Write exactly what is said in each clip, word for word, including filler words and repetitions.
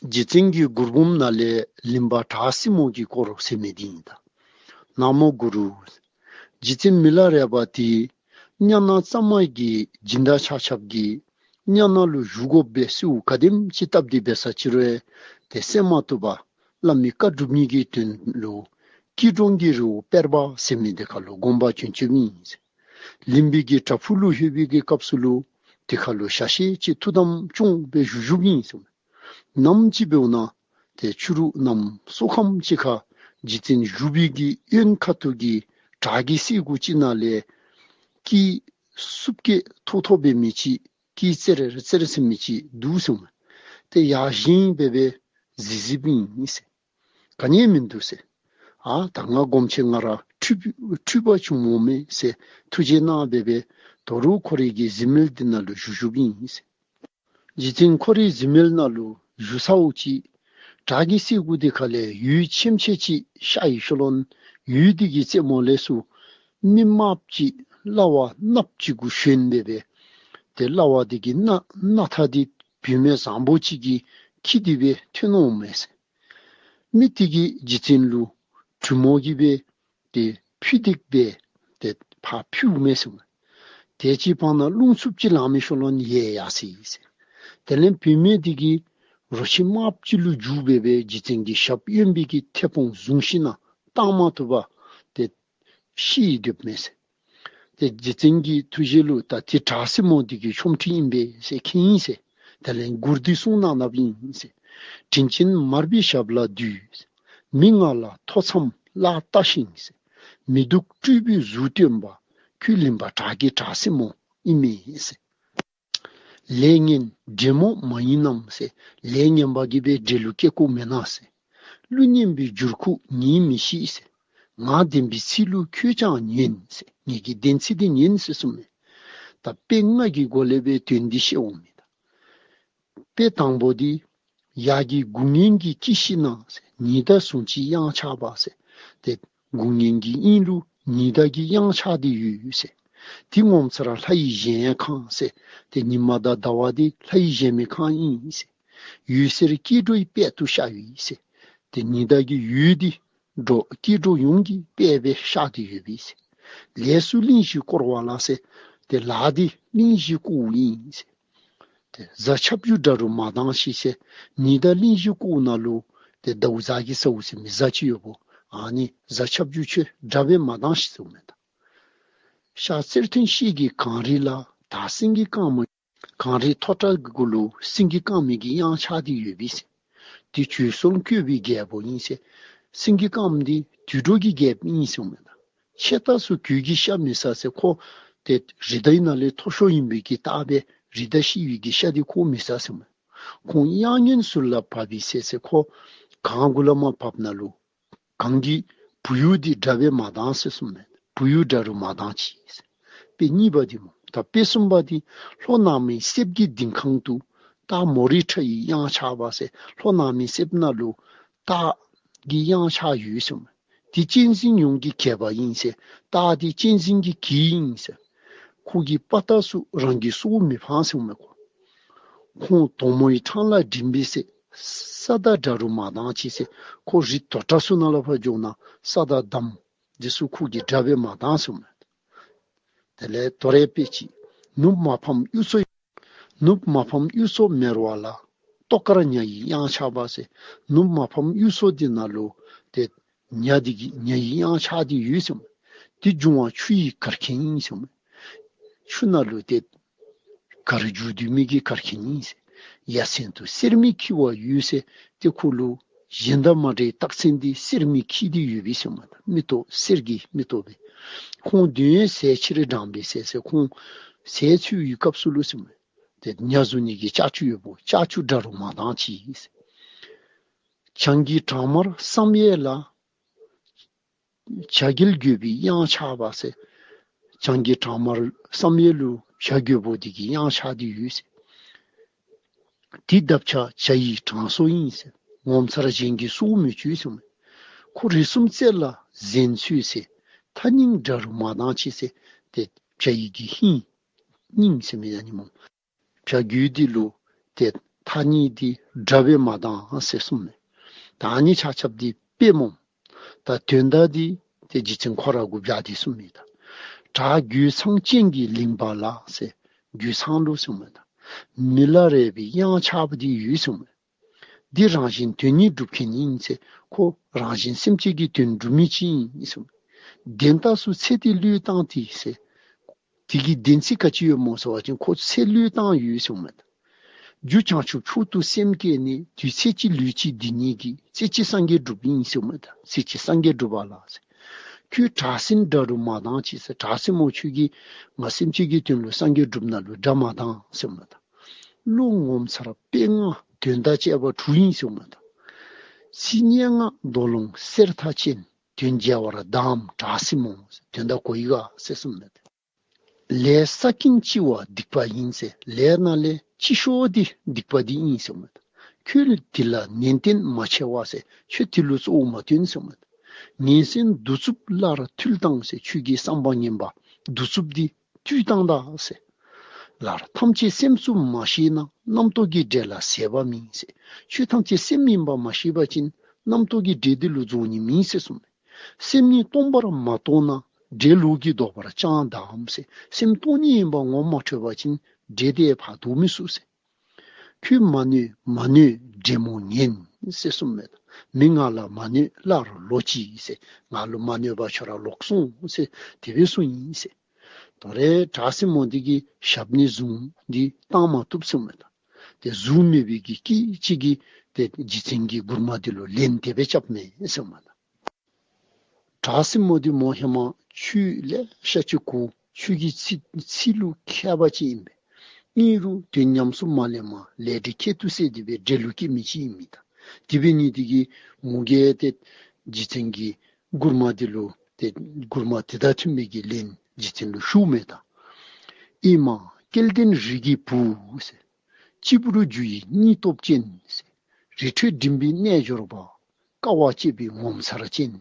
རྗེ་བཙུན་གྱི་མགུར་འབུམ་ནང་ལས་ལིང་པ་བྲག་སྲིན་མོ་གི་སྐོར་ཟེར་མི་འདི་ཨིན་ད། ན་མོ་གུ་རུ། རྗེ་བཙུན་མི་ལ་རས་པ་དེ་གཉའ་ནག་གཙང་མ་གི་སྦྱིན་བདག་ཆ་ཁྱབ་ཀྱིས་གཉའ་ནག་ལུ་བཞུགས་དགོ་པའི་གསོལཝ་ག་དེམ་ཅིག་བཏབ་སྟེ་འབད་ས་ཅིག་རུང་ཏེ་གསན་མ་བཏུབ་པར་བླ་མའི་བཀའ་སྒྲུབ་ནི་གི་དོན་ལུ་སྐྱིད་གྲོང་གི་རི་བོ་དཔལ་འབར་ཟེར་མི་དེ་ཁ་ལུ་དགོངས་པ་བྱོན་བྱོནམ་ཨིན་ཟེར། ལིང་པའི་གི་བྲག་ཕུག་ལུ་ལྷོད་པའི་གི་སྐབས་སུ་ལུ་དེ་ཁ་ལུ་ཞག་ཤས་ཅིག་ཐུགས་དམ་བསྐྱངས་སྦེ་བཞུགས་བཞུགསཔ་ཨིན་ཟེར། ནམ་ཅིག་འབདཝ་ད་ཏེ་ཕྱི་རུ་གནམ་སྲོ་ཁམས་ཅིག་ཁར་རྗེ་བཙུན་བཞུགས་པའི་གི་གཡོན་ཁ་ཐུག་གི་བྲག་གི་སེར་ཀ་ཅིག་ནང་ལས་སྐད་སུབ་སྐད་ཐོག་ཐོག་འབད་མི་ཅིག་སྐད་ཙེར་ཙེར་ཟེར་མི་ཅིག་འདུག་ཟེར། ཏེ་ཡར་བཞེངས་སྦེ་སྦེ་གཟིགས་གཟིགསཔ་ཨིན་ཟེར། ག་ནི་ཡང་མིན་འདུག་ཟེར། ཨ་ད་ང་སྒོམ་ཆེན་ང་ར་འཁྲུལ་འཁྲུལ་པ་བྱུང་འོང་མས་ཟེར་ཐུགས་རྗེ་གནང་སྦེ་སྦེ་དོ་རུང་ཁོ་རའི་གི་གཟིམ་མལ་འདི་ནང་ལུ་བཞུགས་བཞུགསཔ་ཨིན་ཟེར། རྗེ་བཙུན་ཁོ་རའི་གཟིམ་མལ་ནང་ལུ་བཞུགས་ཚརཝ་ཅིག་བྲག་གི་སེར་ཀ་འདི་ཁ་ལས་འོད་ཆེམ་ཆེ་ཅིག་ཤར་ཡི་ཤུལ་ལུ་འོད་འདི་གི་རྩེ་མོ་ལས་ཚུར་མི་དམརཔོ་ཅིག་གླ་བ་གནགཔོ་ཅིག་གུ་ཞོན་སྦེ་སྦེ་ཏེ་གླ་བ་འདི་གི་སྣ་སྣ་ཐག་འདི་བུད་མེད་བཟང་པོ་ཅིག་གིས་འཁྱིད་དེ་སྦེ་ཐོན་འོང་མས་ཟེར། མི་དེ་གིས་རྗེ་བཙུན་ལུ་གྲུ་མོ་གིས་སྦེ་ཏེ་ཕུད་དེ་སྦེ་ཏེ་ཕར་ཕུད་འོང་མས་ཟེར། དེ་ཅིག་བར་ན་རླུང་འཚུབ་ཅིག་ལང་མི་ཤུལ་ལུ་ཡལ་ཡར་སོ་ཡི་ཟེར། དེ་ལས་བུད་མེད་དེ་གིས་རོ་ཁྱི་དམརཔོ་ཅིག་ལུ་འགྱུར་སྦེ་སྦེ་རྗེ་བཙུན་གྱི་ཞབས་གཡོན་པའི་གི་མཐེ་བོང་བཟུང་ཞིནམ་ལས་བཏང་མ་བཏུབ་པར་ཏེ་ཤི་སྡོདཔ་མས་ཟེར། ཏེ་རྗེ་བཙུན་གྱི་ཐུགས་རྗེ་ལུ་ད་ཏེ་བྲག་སྲིན་མོ་འདི་གི་ཆོ་འཕྲུལ་ཨིན་པས་ཟེར་མཁྱེན་ཡི་ཟེར། དེ་ལས་མགུར་འདི་གསུངས་གནང་གནངམ་ཨིན་ཟེར། དྲིན་ཅན་མར་པའི་ཞབས་ལ་འདུད། མི་ང་ལ་ཐོ་འཚམས་ལག་བལྟ་ཞིང་ཟེར། མི་སྡུག་སྤྲུལ་པའི་གཟུགས་སྟོན་པ། ཁྱོད་ལིང་པ་བྲག་གི་བྲག་སྲིན་མོ་ཨིན་མས་ཟེར། ལས་ངན་འདྲེ་མོ་མ་ཡིན་ནམ་ཟེར། ལས་ངན་པ་གིས་སྦེ་འདྲེ་ལུ་སྐྱེ་བཀོ་མེན་ན་ཟེར། ཀླུ་གཉན་པའི་འགྱུར་ཁུག་ངས་མི་ཤེས་ཟེར། ང་བདེན་པའི་ཚིག་ལུ་ཁྱོད་ཀྱང་ཉན་ཟེར། ངེ་གི་བདེན་ཚིག་འདི་ཉན་ཟེར་གསུངམ་མས། ད་དཔེ་ལྔ་གི་སྒོ་ལས་སྦེ་དོན་འདི་བཤད་འོང་མས་ད། དཔེ་དང་པོ་འདི་ཡར་གྱི་དགུང་བརྙན་གྱི་དཀྱིལ་ཤིང་ན་ཟེར། ཉི་ཟླ་ཟུང་གཅིག་གཡང་ཆགས་པ་ཟེར། ཏེ་དགུང་བརྙན་གྱི་དབྱིངས་ལུ་ཉི་ཟླ་གིས་གཡང་ཆགས་ཏེ་ཡོད་ཟེར། དེ་ངོ་མཚར་ལྷ་ཡིས་བཞེངས་ཡས་ཁང་ཟེར། ཏེ་ཉི་མ་དང་ཟླ་བ་འདི་ལྷ་ཡིས་བཞེངས་མི་ཁང་ཨིན་ཟེར། འོད་ཟེར་སྐྱེ་འགྲོའི་དཔལ་དུ་ཤར་ཡོད་ཟེར། ཏེ་ཉི་ཟླ་གི་འོད་འདི་འགྲོ་སྐྱེ་འགྲོ་ཡོངས་ཀྱི་དཔལ་སྦེ་ཤར་ཏེ་ཡོད་པས་ཟེར། ལས་སུ་གླིང་བཞི་བསྐོར་བ་ལ་ཟེར། ཏེ་ལཱ་འདི་གླིང་བཞི་བསྐོརཝ་ཨིན་ཟེར། ཏེ་གཟའ་ཁྱབ་འཇུག་དགྲ་རུ་མ་ལྡང་ཞིག་ཟེར། ཉི་ཟླ་གླིང་བཞི་བསྐོརཝ་ནང་ལུ་ཏེ་ཟླཝ་གཟའ་གི་ཟཝ་ཟེར་མི་གཟའ་ཅིག་ཡོདཔ་ཨ་ནི་གཟའ་ཁྱབ་འཇུག་ཁྱོད་དགྲ་སྦེ་མ་ལྡང་ཞིག་ཟེརཝ་མས་ད། ཤར་གསེར་ཐུན་ཤེལ་གྱི་གངས་རི་ལ། ད་སེང་གེ་དཀར་མོ་གངས་རི་མཐོ་དྲགས་གུ་ལུ་སེང་གེ་དཀར་མོ་གི་གཡང་ཆགས་ཏེ་ཡོད་པས་ཟེར། དེ་བྱོལ་སོང་བཀོད་པའི་རྒྱལ་པོ་ཨིན་ཟེར། སེང་གེ་དཀར་མོ་འདི་དུད་འགྲོ་གི་རྒྱལཔོ་ཨིན་ཟེརཝ་མས་ད། ཆེ་ཐག་སུ་གོས་ཀྱི་ཤ་མི་ཟ་ཟེར། ཁོ་ཏེ་རི་དྭགས་ནང་ལས་མཐོ་ཤོས་ཨིན་པའི་གི་རྟགས་སྦེ་རི་དྭགས་ཤི་བའི་གི་ཤ་འདི་ཁོ་མི་ཟ་ཟེརཝ་མས། ཁོང་གཡང་སྔོན་ཟུར་ལ་བབས་པའི་ཚེ་ཟེར། ཁོ་གངས་གུ་ལས་མར་བབས་ནང་ལུ་གངས་ཀྱི་བུ་ཡུག་འདི་དགྲ་སྦེ་མ་ལྡང་ཟེར་གསུངམ་མས། བུ་ཡུག་དགྲ་རུ་མ་ལྡང་ཅིག་ཟེར། དཔེ་གཉིས་པ་འདི་སྨོ། ད་དཔེ་གསུམ་པ་འདི་ལྷོ་ནགས་མོའི་གསེབ་ཀྱི་ལྡིང་ཁང་དུ་སྟག་མོ་རའི་ཁྲ་ཡིས་གཡང་ཆགས་པ་ཟེར། ལྷོ་ནགས་མོའི་གསེབ་ནང་ལུ་སྟག་གི་གཡང་ཆགས་ཡོད་གསུངམ་མས། དེ་གཅན་གཟན་ཡོངས་ཀྱི་གད་པ་ཨིན་ཟེར། སྟག་དེ་གཅན་གཟན་གྱི་གད་ཨིན་ཟེར། ཁོ་གིས་དཔའ་རྟགས་སུ་རང་གི་སྲོག་མི་ཕངས་ཟེརཝ་མས་ཁོ། ཁོང་དོག་མོའི་འཕྲང་ལ་འགྲིམ་པའི་ཚེ། ས་བདག་དགྲ་རུ་མ་ལྡང་ཅིག་ཟེར། ཁོ་རི་དོ་དྲགས་ཚུ་ནང་ལུ་ཕར་འགྱོ་ན་ས་བདག་དམ་འདི་ཚུ་ཁོ་གིས་དགྲ་སྦེ་མ་ལྡང་ཟེརཝ་མས། དེ་ལས་དོ་རུང་དཔེ་ཅིག། ནུབ་མ་ཕམ་གཡུ་མཚོ་ནུབ་མ་ཕམ་གཡུ་མཚོ་མེར་བ་ལ། ཏོག་དཀར་ཉ་ཡིས་གཡང་ཆགས་པ་ཟེར། ནུབ་མ་ཕམ་གཡུ་མཚོ་འདི་ནང་ལུ་ཏེ་ཉ་འདི་གིས་ཉ་ཡིས་གཡང་ཆགས་ཏེ་ཡོད་ཟེརཝ་མས། དེ་འབྱུང་བ་ཆུ་ཡི་གར་མཁན་ཨིན་ཟེརཝ་མས། ཆུ་ནང་ལུ་ཏེ་གར་འགྱོ་སྡོད་མི་གི་གར་མཁན་ཨིན་ཟེར། ཡ་མཚན་དུ་གསེར་མིག་འཁྱིལ་བ་ཡོད་ཟེར། ཏེ་ཁོ་ལུ་གཞན་དང་མ་འདྲཝ་རྟགས་མཚན་འདི་གསེར་མིག་འཁྱིལ་ཏེ་ཡོད་པས་ཟེརཝ་མས། མིག་ཏོ་གསེར་གྱི་མིག་ཏོ་སྦེ། ཁོང་འདི་ཡང་ཟས་ཕྱིར་འགྲངས་པའི་ཚེ་ཟེར། ཁོང་ཟས་འཚོལ་བའི་སྐབས་སུ་ལུ་ཟེརཝ་མས། ཏེ་ཉ་བཟུང་ནི་གི་ལྕགས་ཀྱུ་ཡོདཔ་ལྕགས་ཀྱུ་དགྲ་རུ་མ་ལྡང་ཅིག་ཟེར། བྱང་གི་བྲག་དམར་བསམ་ཡས་ལ། བྱ་རྒྱལ་རྒོད་པོའི་གཡང་ཆགས་པ་ཟེར། བྱང་གི་བྲག་དམར་བསམ་ཡས་ལུ་བྱ་རྒོད་པོ་འདི་གིས་གཡང་ཆགས་ཏེ་ཡོད་ཟེར། དེ་འདབ་ཆགས་བྱ་ཡི་དྲང་སྲོང་ཨིན་ཟེར། ངོ་མཚར་གཞན་གྱིས་སྲོག་མི་གཅོད་ཟེརཝ་མས། ཁོ་རི་གསུམ་རྩེ་ལ་གཟན་འཚོལ་ཟེར། ཐག་རྙིང་དགྲ་རུ་མ་ལྡང་ཅིག་ཟེར། ཏེ་བྱ་ཡི་གི་ཧིང་རྙིང་ཟེར་མི་ཨ་ནི་སྨོ། བྱ་རྒོད་འདི་ལུ་ཏེ་ ཐ་སྙད་འདི་སྒྲ་སྦེ་མ་བཏང་ཟེར་གསུངསམ་མས། ད་ཨ་ནི་ཆ་ཁྱབ་འདི་དཔེ་སྨོ། ད་དོན་དག་འདི་ཏེ་རྗེ་བཙུན་ཁོ་ར་གུ་སྦྱར་ཏེ་གསུངསམ་མས་ད། བྲག་རྒོད་ཚང་ཅན་གྱི་གླིང་པ་ལ་ཟེར། རྒོད་ཚང་ལུ་གསུངསམ་མས་ད། མི་ལ་རས་པའི་གཡང་ཆགས་པ་འདི་ཡོད་གསུངསམ་མས། འདི་རང་བཞིན་དོན་གཉིས་སྒྲུབ་མཁན་ཨིན་ཟེར། ཁོ་རང་བཞིན་སེམས་ཅན་གྱི་དོན་སྒྲུབ་མི་ཅིག་ཨིན་གསུངསམ་མས། དོན་དག་ཚུ་ཚེ་འདི་བློས་བཏང་སྟེ་ཟེར། དེ་གི་བདེན་ཚིག་ག་ཅི་ཡོདཔ་སྨོ་ཟེར་བ་ཅིན་ཁོ་ཚེ་བློས་བཏང་ཡོད་གསུངསམ་མས་ད། རྒྱུ་བྱང་ཆུབ་མཆོག་ཏུ་སེམས་བསྐྱེད་ནས་དུས་ཚེ་གཅིག་ལུས་གཅིག་འདི་གཉིས་ཀྱིས་ཚེ་གཅིག་སངས་རྒྱས་སྒྲུབ་ཨིན་གསུངསམ་མས་ད། ཚེ་གཅིག་སངས་རྒྱས་སྒྲུབ་པ་ལ་ཟེར། ཁྱོད་བྲག་སྲིན་དགྲ་རུ་མ་བཏང་ཅིག་ཟེར། བྲག་སྲིན་མོ་ཁྱོད་ཀྱིས་ང་སེམས་ཅན་གྱི་དོན་ལུ་སངས་རྒྱས་སྒྲུབ་ནི་ལུ་དགྲ་མ་བཏང་གསུངསམ་མས་ད། གླུ་ངོ་མཚར་དཔེ་ལྔ་དོན་དག་བཅས་པ་དྲུག་ཨིན་གསུངསམ་མས་ད། ཚིག་སྙན་ངག་མདོ་ལུང་གསེར་ཐག་ཅན། དོན་མཇལ་བར་གདའམ་བྲག་སྲིན་མོ། དོན་དག་གོ་ཡི་ག་ཟེར་གསུངསམ་མས་ད། ལས་བསགས་ཀྱིན་ལྕི་བ་སྡིག་པ་ཡིན་ཟེར། ལས་ནང་ལས་ལྕི་ཤོས་འདི་སྡིག་པ་འདི་ཨིན་གསུངསམ་མས། ཁྱོད་དེ་ལ་ནན་ཏན་མ་ཆེ་བ་ཟེར། ཁྱོད་དེ་ལུ་གཙོ་བོ་མ་བཏོན་གསུངསམ་མས། ངན་སེམས་གདུག་རྩུབ་སླར་ཐུལ་དང་ཟེར། ཁྱོད་ཀྱི་བསམ་པ་ངན་པ་གདུག་རྩུབ་འདི་བཏུལ་བཏང་ད་ཟེར། ལར་ཐམས་ཅད་སེམས་སུ་མ་ཤེས་ན། རྣམ་རྟོག་གི་འདྲེ་ལ་ཟད་པ་མིན་ཟེར། ཁྱོད་ཐམས་ཅད་སེམས་ཨིནམ་མ་ཤེས་པ་ཅིན་རྣམ་རྟོག་གི་འདྲེ་འདི་ལུ་རྫོགས་ནི་མིན་ཟེར་གསུངསམ་མས། སེམས་ཉིད་སྟོང་པར་མ་རྟོགས་ན། འདྲེ་ལུག་གིས་བཟློག་པར་ཅང་གདའམ་ཟེར། སེམས་སྟོང་ཉིད་ཨིནམ་ངོ་མ་འཕྲོད་པ་ཅིན་འདྲེ་དེ་ཕར་བཟློག་མི་ཚུགས་ཟེར། ཁྱོད་མ་གནོད་མ་གནོད་འདྲེ་མོ་ངན་ཟེར་གསུངསམ་མས། མི་ང་ལ་མ་གནོད་སླར་ལོག་ཅིག་ཟེར། ང་ལུ་མ་གནོད་པར་ཁྱོད་ར་ལོག་སོང་ཟེར་དེ་སྦེ་གསུངས་ཡི་ཟེར། ད་རེས་བྲག་སྲིན་མོ་འདི་གི་ཞབས་ནས་གཟུངས་འདི་བཏང་མ་བཏུབ་གསུངསམ་མས་ད། ཏེ་གཟུངས་མེད་པའི་གི་སྐད་ཅིག་གིས་ཏེ་རྗེ་བཙུན་གྱི་མགུར་མ་འདི་ལུ་ལན་དེ་སྦེ་རྐྱབ་མས་གསུངསམ་མས་ད། བྲག་སྲིན་མོ་འདི་མོ་ཧེ་མ་ཆོས་ལེ་ཤ་ཅིག་གོ། ཆོས་ཀྱི་ཚིག་ཚིག་ལུ་མཁས་པ་ཅིག་ཨིན་པས། ཨིན་རུང་དོན་ཉམས་སུ་མ་ལེན་པར་ལས་འབྲས་ཁྱད་དུ་བསད་དེ་སྦེ་འདྲེ་ལུག་གི་མི་ཅིག་ཨིན་མས་ད། དེ་འབད་ནི་དེ་གིས་མོ་གིས་ཏེ་རྗེ་བཙུན་གྱི་མགུར་མ་འདི་ལུ་ཏེ་མགུར་མ་དེ་དང་མཐུན་པའི་གི་ལན་རྗེ་བཙུན་ལུ་ཞུཝ་མས་ད། ཨེ་མ་སྐལ་ལྡན་རིགས་ཀྱི་བུ་ཟེར། སྤྱི་བོར་རྒྱུ་ཡི་སྙིང་སྟོབས་ཅན་ཟེར། རི་ཁྲོད་འགྲིམ་པའི་རྣལ་འབྱོར་པ། དཀའ་བ་སྤྱད་པའི་ངོ་མཚར་ཅན་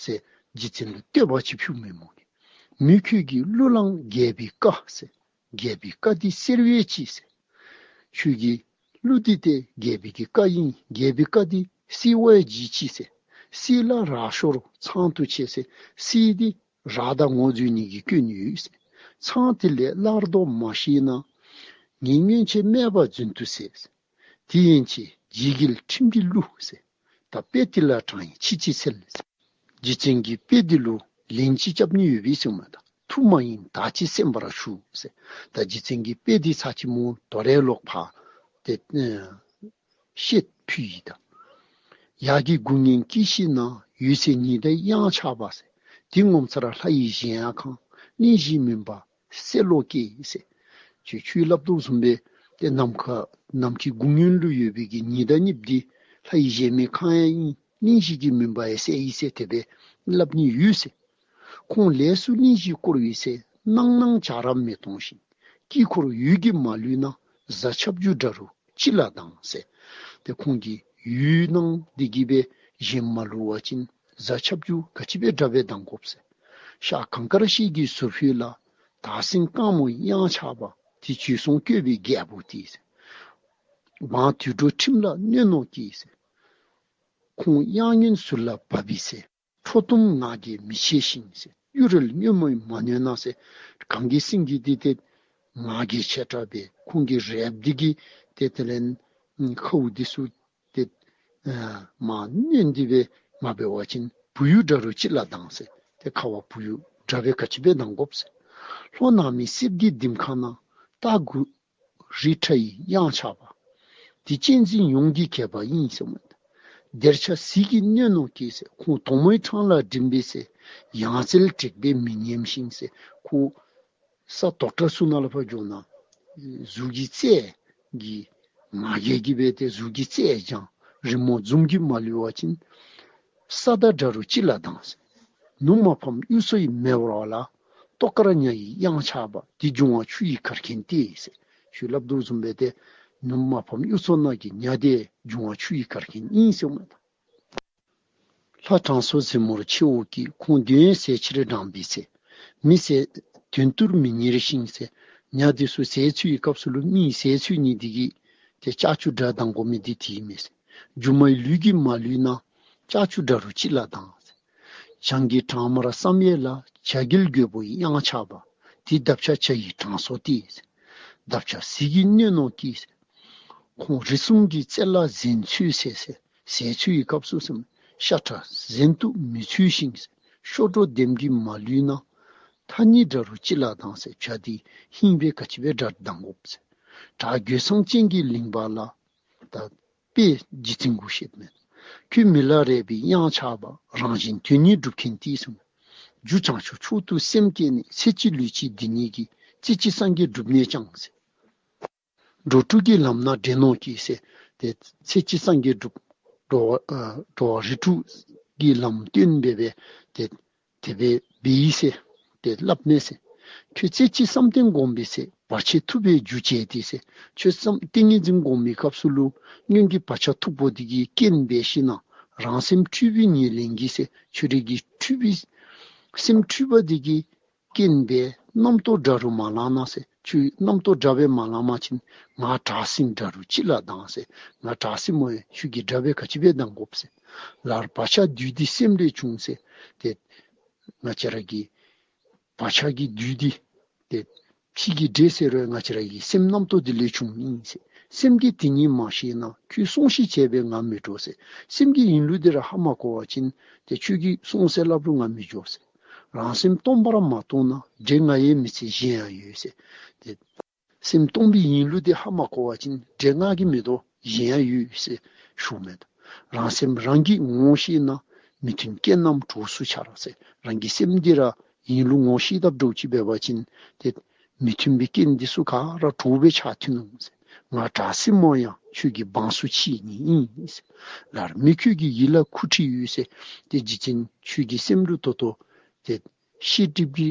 ཟེར། རྗེ་བཙུན་ལུ་བསྟོད་པ་ཅིག་ཕུལཝ་མས་མོ་གིས། མི་ཁྱོད་ཀྱི་གླུ་བླངས་རྒྱས་པའི་བཀའ་ཟེར། རྒྱས་པའི་བཀའ་འདི་གསལ་བས་ཅི་ཟེར། ཁྱོད་ཀྱི་གླུ་འདི་ཏེ་རྒྱས་པའི་གི་བཀའ་ཨིན། རྒྱས་པའི་བཀའ་འདི་གསལ་བས་ཅི་ཟེར། གསལ་ལ་རབ་ཤོར་ཚང་དུ་ཆེ་ཟེར། གསལ་འདི་རབ་དང་ངོ་འཛོལ་ནི་གི་སྐྱོན་ཡོད་ཟེར། ཚང་དེ་ལས་སླར་ལྡོག་མ་ཤེས་ན། ངེད་སྔོན་ཆད་སྨྲས་པ་རྫུན་དུ་ཟད་ཟེར། དེ་ཡན་ཆད་རྗེ་གིས་ཁྲིམས་ཀྱི་གླུ་ཟེར། ད་དཔེ་དེ་ལ་དྲངས་ཡི་ཕྱི་ཅི་འཚལ་ཟེར། རྗེ་བཙུན་གྱི་དཔེ་འདི་ལུ་ལན་ཅིག་རྐྱབ་ནི་ཡོད་པས་གསུངསམ་མས་ད། ཐུགས་མ་ཡེངས་ད་ཅི་གསན་པར་ཞུ་ཟེར། ད་རྗེ་བཙུན་གྱི་དཔེ་འདི་ཚར་གཅིག་མོ་དོ་རུང་ལོག་ཕར་ཏེ་ཨེ་བཤད་ཕུལ་ཡི་ད། ཡར་གྱི་དགུང་བརྙན་སྐྱེ་ཤི་ན། འོད་གསལ་ཉི་ཟླའི་གཡང་ཆགས་པ་ཟེར། དེ་ངོ་མཚར་ལྷ་ཡི་གཞལ་ཡས་ཁང་། གླིང་བཞིའི་མུན་པ་སེལ་ལོ་སྐྱེས་ཟེར། ཁྱོད་ཁྱོད་སླབ་དོ་བཟུམ་སྦེ་ཏེ་ནམ་མཁའ་ནམ་མཁའི་དགུང་བརྙན་ལུ་ཡོད་པའི་གི་ཉི་ཟླ་གཉིས་པོ་འདི་ལྷ་ཡི་གཞལ་མེད་ཁང་ཡང་ཨིན། གླིང་བཞི་གི་མུན་པ་ཡང་སེལ་ཡི་ཟེར་དེ་སྦེ་སླབ་ནི་ཡོད་ཟེར། ཁོང་ལས་སུ་གླིང་བཞི་བསྐོར་བའི་ཚེ། སྣང་སྣང་བྱ་ར་མི་གཏོང་ཞིང་། དཀྱིལ་འཁོར་འོད་ཀྱིས་མ་བསླུས་ན། གཟའ་ཁྱབ་འཇུག་འདྲ་རུ་ཅི་ལ་ལྡང་ཟེར། ཏེ་ཁོང་གི་འོད་སྣང་འདི་གིས་སྦེ་གཞན་མ་བསླུ་བ་ཅིན་གཟའ་ཁྱབ་འཇུག་ག་ཅི་སྦེ་འདྲ་སྦེ་ལྡང་དགོཔ་ཟེར། ཤར་གངས་དཀར་ཤེལ་གྱི་ཟུར་ཕུད་ལ། དར་སེང་དཀར་མོ་གཡང་ཆགས་པ། དེ་བྱོལ་སོང་བསྐོས་པའི་རྒྱལ་པོ་དེ་ཟེར། འབངས་དུད་འགྲོ་ཁྲིམས་ལ་གནོད་ནོ་སྐྱེས་ཟེར། ཁོང་གཡང་སྔོན་ཟུར་ལ་བབས་པའི་ཚེ། ཁྲོ་གཏུམ་ངར་གྱིས་མི་ཕྱེད་ཤིང་ཟེར། གཡུ་རལ་སྔོན་མོས་མ་གནོན་ན་ཟེར། གངས་ཀྱི་སེང་གེ་འདི་ཏེ་ངར་གྱིས་ཆེ་དྲགས་སྦེ་ཁོང་གི་རལཔ་འདི་གིས་ཏེ་དེ་ལས་ཁཝ་འདི་ཚུ་ཏེ་ཨ་མར་གནོན་ཏེ་སྦེ་མ་འབད་བ་ཅིན་བུ་ཡུག་འདྲ་རུ་ཅི་ལ་ལྡང་ཟེར། ཏེ་ཁ་བ་བུ་ཡུག་འདྲ་སྦེ་ག་ཅི་སྦེ་ལྡང་དགོཔ་ཟེར། ལྷོ་ནགས་མའི་གསེབ་ཀྱི་ལྡིང་ཁ་ན། སྟག་གུ་རི་ཁྲ་ཡི་གཡང་ཆགས་པ། དེ་གཅན་གཟན་ཡོངས་ཀྱི་གད་པ་ཡིན་ཟེར་མས། སྡེར་ཆ་ཟིལ་གྱིས་གནོན་ནོ་སྐྱེས་ཟེར། ཁོང་དོག་མོའི་འཕྲང་ལ་འགྲིམ་པའི་ཚེ། ཡང་རྩལ་དྲེགས་པས་མི་ཉན་ཞིང་ཟེར། ཁོ་ས་དོག་ཁྲ་ཚུ་ནང་ལུ་ཕར་འགྱོ་ན་གཟུགས་ཀྱི་རྩལ་གྱི་ང་རྒྱལ་གྱིས་སྦེ་ཏེ་གཟུགས་ཀྱི་རྩལ་སྦྱང་། རི་མོ་འཛུམ་གྱིས་མ་བསླུ་བ་ཅིན། ས་བདག་འདྲ་རུ་ཅི་ལ་ལྡང་ཟེར། ནུབ་མ་ཕམ་གཡུ་མཚོ་ཡི་མེ་འོར་ལ། ཏོག་དཀར་ཉ་ཡི་གཡང་ཆགས་པ། དེ་འབྱུང་བ་ཆུ་ཡི་གར་མཁན་ཏེ་ཟེར། ཁྱོད་སླབ་དོ་བཟུམ་སྦེ་ཏེ་ནུབ་མ་ཕམ་གཡུ་མཚོ་ནང་གི་ཉ་དེ་འབྱུང་བ་ཆུ་ཡི་གར་མཁན་ཨིན་ཟེར་མས། ལྷ་དྲང་སྲོང་གཟིགས་མོར་ཆེ་བོ་སྐྱེས། ཁོང་གདོན་ཟས་ཕྱིར་འགྲངས་པའི་ཚེ། མི་ཟས་དོན་དུར་མི་གཉེར་ཞིང་ཟེར། ཉ་དེ་ཚུ་ཟས་འཚོལ་བའི་སྐབས་སུ་ལུ་མི་ཟས་འཚོལ་ནི་དེ་གིས་ ཏེ་ལྕགས་ཀྱུ་དགྲ་སྡང་དགོ་མི་འདི་དེ་ཨིན་མས་ཟེར། སྒྱུ་མའི་ལུས་ཀྱིས་མ་བསླུས་ན། ལྕགས་ཀྱུ་དགྲ་རུ་ཅི་ལ་སྡང་ཟེར། བྱང་གི་བྲག་དམར་བསམ་ཡས་ལ། བྱ་རྒོད་རྒོད་པོའི་གཡང་ཆགས་པ། དེ་འདབ་ཆགས་བྱ་ཡི་དྲང་སྲོང་སྟེ་ཟེར། འདབ་ཆགས་ཟིལ་གྱིས་གནོན་ནོ་གིས་ཟེར། ཁོང་རིགས་གསུམ་གྱི་རྩེ་ལ་གཟན་ཚུད་ཟེར་ཟེར། གཟན་ཚུད་ཀྱི་སྐབས་སུ་ཟེར། ཤ་ཁྲག་གཟན་དུ་མི་ཚུད་ཞིང་ཟེར། གཤོག་སྒྲོ་ལྡེམ་གྱིས་མ་བསླུས་ན། མཐའ་གཉིས་དགྲ་རུ་ཅི་ལ་སྡང་ཟེར། བྱ་འདི་ཧིང་སྦེ་ག་ཅི་སྦེ་དགྲ་སྡང་དགོཔ་ཟེར། བྲག་འགོད་ཚང་ཅན་གྱི་གླིང་པ་ལ། ད་དཔེ་རྗེ་བཙུན་གུ་བཤདཔ་མས། ཁྱོད་མི་ལ་རས་པའི་གཡང་ཆགས་པ། རང་བཞིན་དོན་གཉིས་སྒྲུབ་མཁན་དེ་ཟེར། རྒྱུ་བྱང་ཆུབ་མཆོག་ཏུ་སེམས་བསྐྱེད་ནས། ཚེ་གཅིག་ལུས་གཅིག་འདི་ཉིད་ཀྱིས། རྩེ་གཅིག་སངས་རྒྱས་སྒྲུབ་ནས་ཀྱང་ཟེར། འགྲོ་དྲུག་གི་ལམ་སྣ་འདྲེན་ནོ་གིས་ཟེར། ཏེ་ཚེ་གཅིག་སངས་རྒྱས་སྒྲུབ། འགྲོ་བ་ཨ་འགྲོ་བ་རིགས་དྲུག་གི་ལམ་སྟོན་འབད་བའི་ཏེ་དེ་སྦེ་འབད་ཡི་ཟེར། ཏེ་སླབ་མས་ཟེར། ཁྱོད་རྩེ་གཅིག་བསམ་གཏན་སྒོམ་པའི་ཚེ། བར་ཆད་ཐུབ་པའི་རྒྱུ་བྱས་ཏེ་ཟེར། ཁྱོད་བསམ་ཏིང་ངེ་འཛིན་སྒོམ་པའི་སྐབས་སུ་ལུ་སྔོན་གྱི་བག་ཆགས་མཐུག་པོ་འདི་གི་རྐྱེན་འབད་ཞིན་ན་རང་སེམས་འཁྲུལ་པའི་ཉེར་ལེན་གྱིས་ཟེར། ཁྱོད་རའི་གི་འཁྲུལ་པའི་སེམས་འཁྲུལ་པ་འདི་གི་རྐྱེན་སྦེ་རྣམ་རྟོག་དགྲ་རུ་མ་ལང་ན་ཟེར། ཁྱོད་རྣམ་རྟོག་དགྲ་སྦེ་མ་ལང་པ་ཅིན་ང་བྲག་སྲིན་དགྲ་རུ་ཅི་ལ་སྡང་ཟེར། ང་བྲག་སྲིན་མོ་ཡང་ཁྱོད་ཀྱི་དགྲ་སྦེ་ག་ཅི་སྦེ་སྡང་དགོཔ་ཟེར། ལར་བག་ཆགས་བདུད་འདི་སེམས་ལས་བྱུང་ཟེར། ཏེ་ང་བཅས་ར་གི་བག་ཆགས་ཀྱི་བདུད་འདི་ཏེ་ཕྱི་གི་འདྲེ་ཟེར་རུང་ང་བཅས་ར་གི་སེམས་རྣམ་རྟོག་འདི་ལས་བྱུངམ་ཨིན་ཟེར། སེམས་ཀྱིས་དེ་ཉིད་མ་ཤེས་ན། ཁྱོད་སོང་ཞིག་བྱས་པས་ང་མི་འགྲོ་ཟེར། སེམས་ཀྱི་ཡིན་ལུགས་འདི་ར་ཧ་མ་གོ་བ་ཅིན་ཏེ་ཁྱོད་ཀྱིས་སོང་ཟེར་སླབ་རུང་ང་མི་འགྱོ་ཟེར། རང་སེམས་སྟོང་པར་མ་རྟོགས་ན། འདྲེ་ང་ཡང་མི་འཚེ་གཞན་ཡང་ཡོད་ཟེར། ཏེ་སེམས་སྟོང་པའི་ཡིན་ལུགས་འདི་ཧ་མ་གོ་བ་ཅིན་འདྲེ་ང་གིས་མི་དོ་གཞན་ཡང་ཡོད་ཟེར་ཞུཝ་མས་ད། རང་སེམས་རང་གིས་ངོ་ཤེས་ན། མི་མཐུན་རྐྱེན་རྣམས་གྲོགས་སུ་འཆར་ཟེར། རང་གི་སེམས་འདི་ར་ཡིན་ལུགས་ངོ་ཤེས་དཔ་འདྲཝ་ཅིག་འབད་བ་ཅིན་ཏེ་མི་མཐུན་པའི་རྐྱེན་འདི་ཚུ་ག་ར་གྲོགས་སྦེ་ཆགས་ཐོན་འོང་ཟེར། ང་བྲག་སྲིན་མོ་ཡང་ཁྱོད་ཀྱི་འབངས་སུ་མཆིས་ནི་ཨིན་ཟེར། ལར་མི་ཁྱོད་ཀྱི་ཡིད་ལ་ཁུ་འཁྲིགས་ཡོད་ཟེར། ཏེ་རྗེ་བཙུན་ཁྱོད་ཀྱི་སེམས་ལུ་ད་ལྟོ་ཏེ་ཤེས་སྒྲིབ་ཀྱི་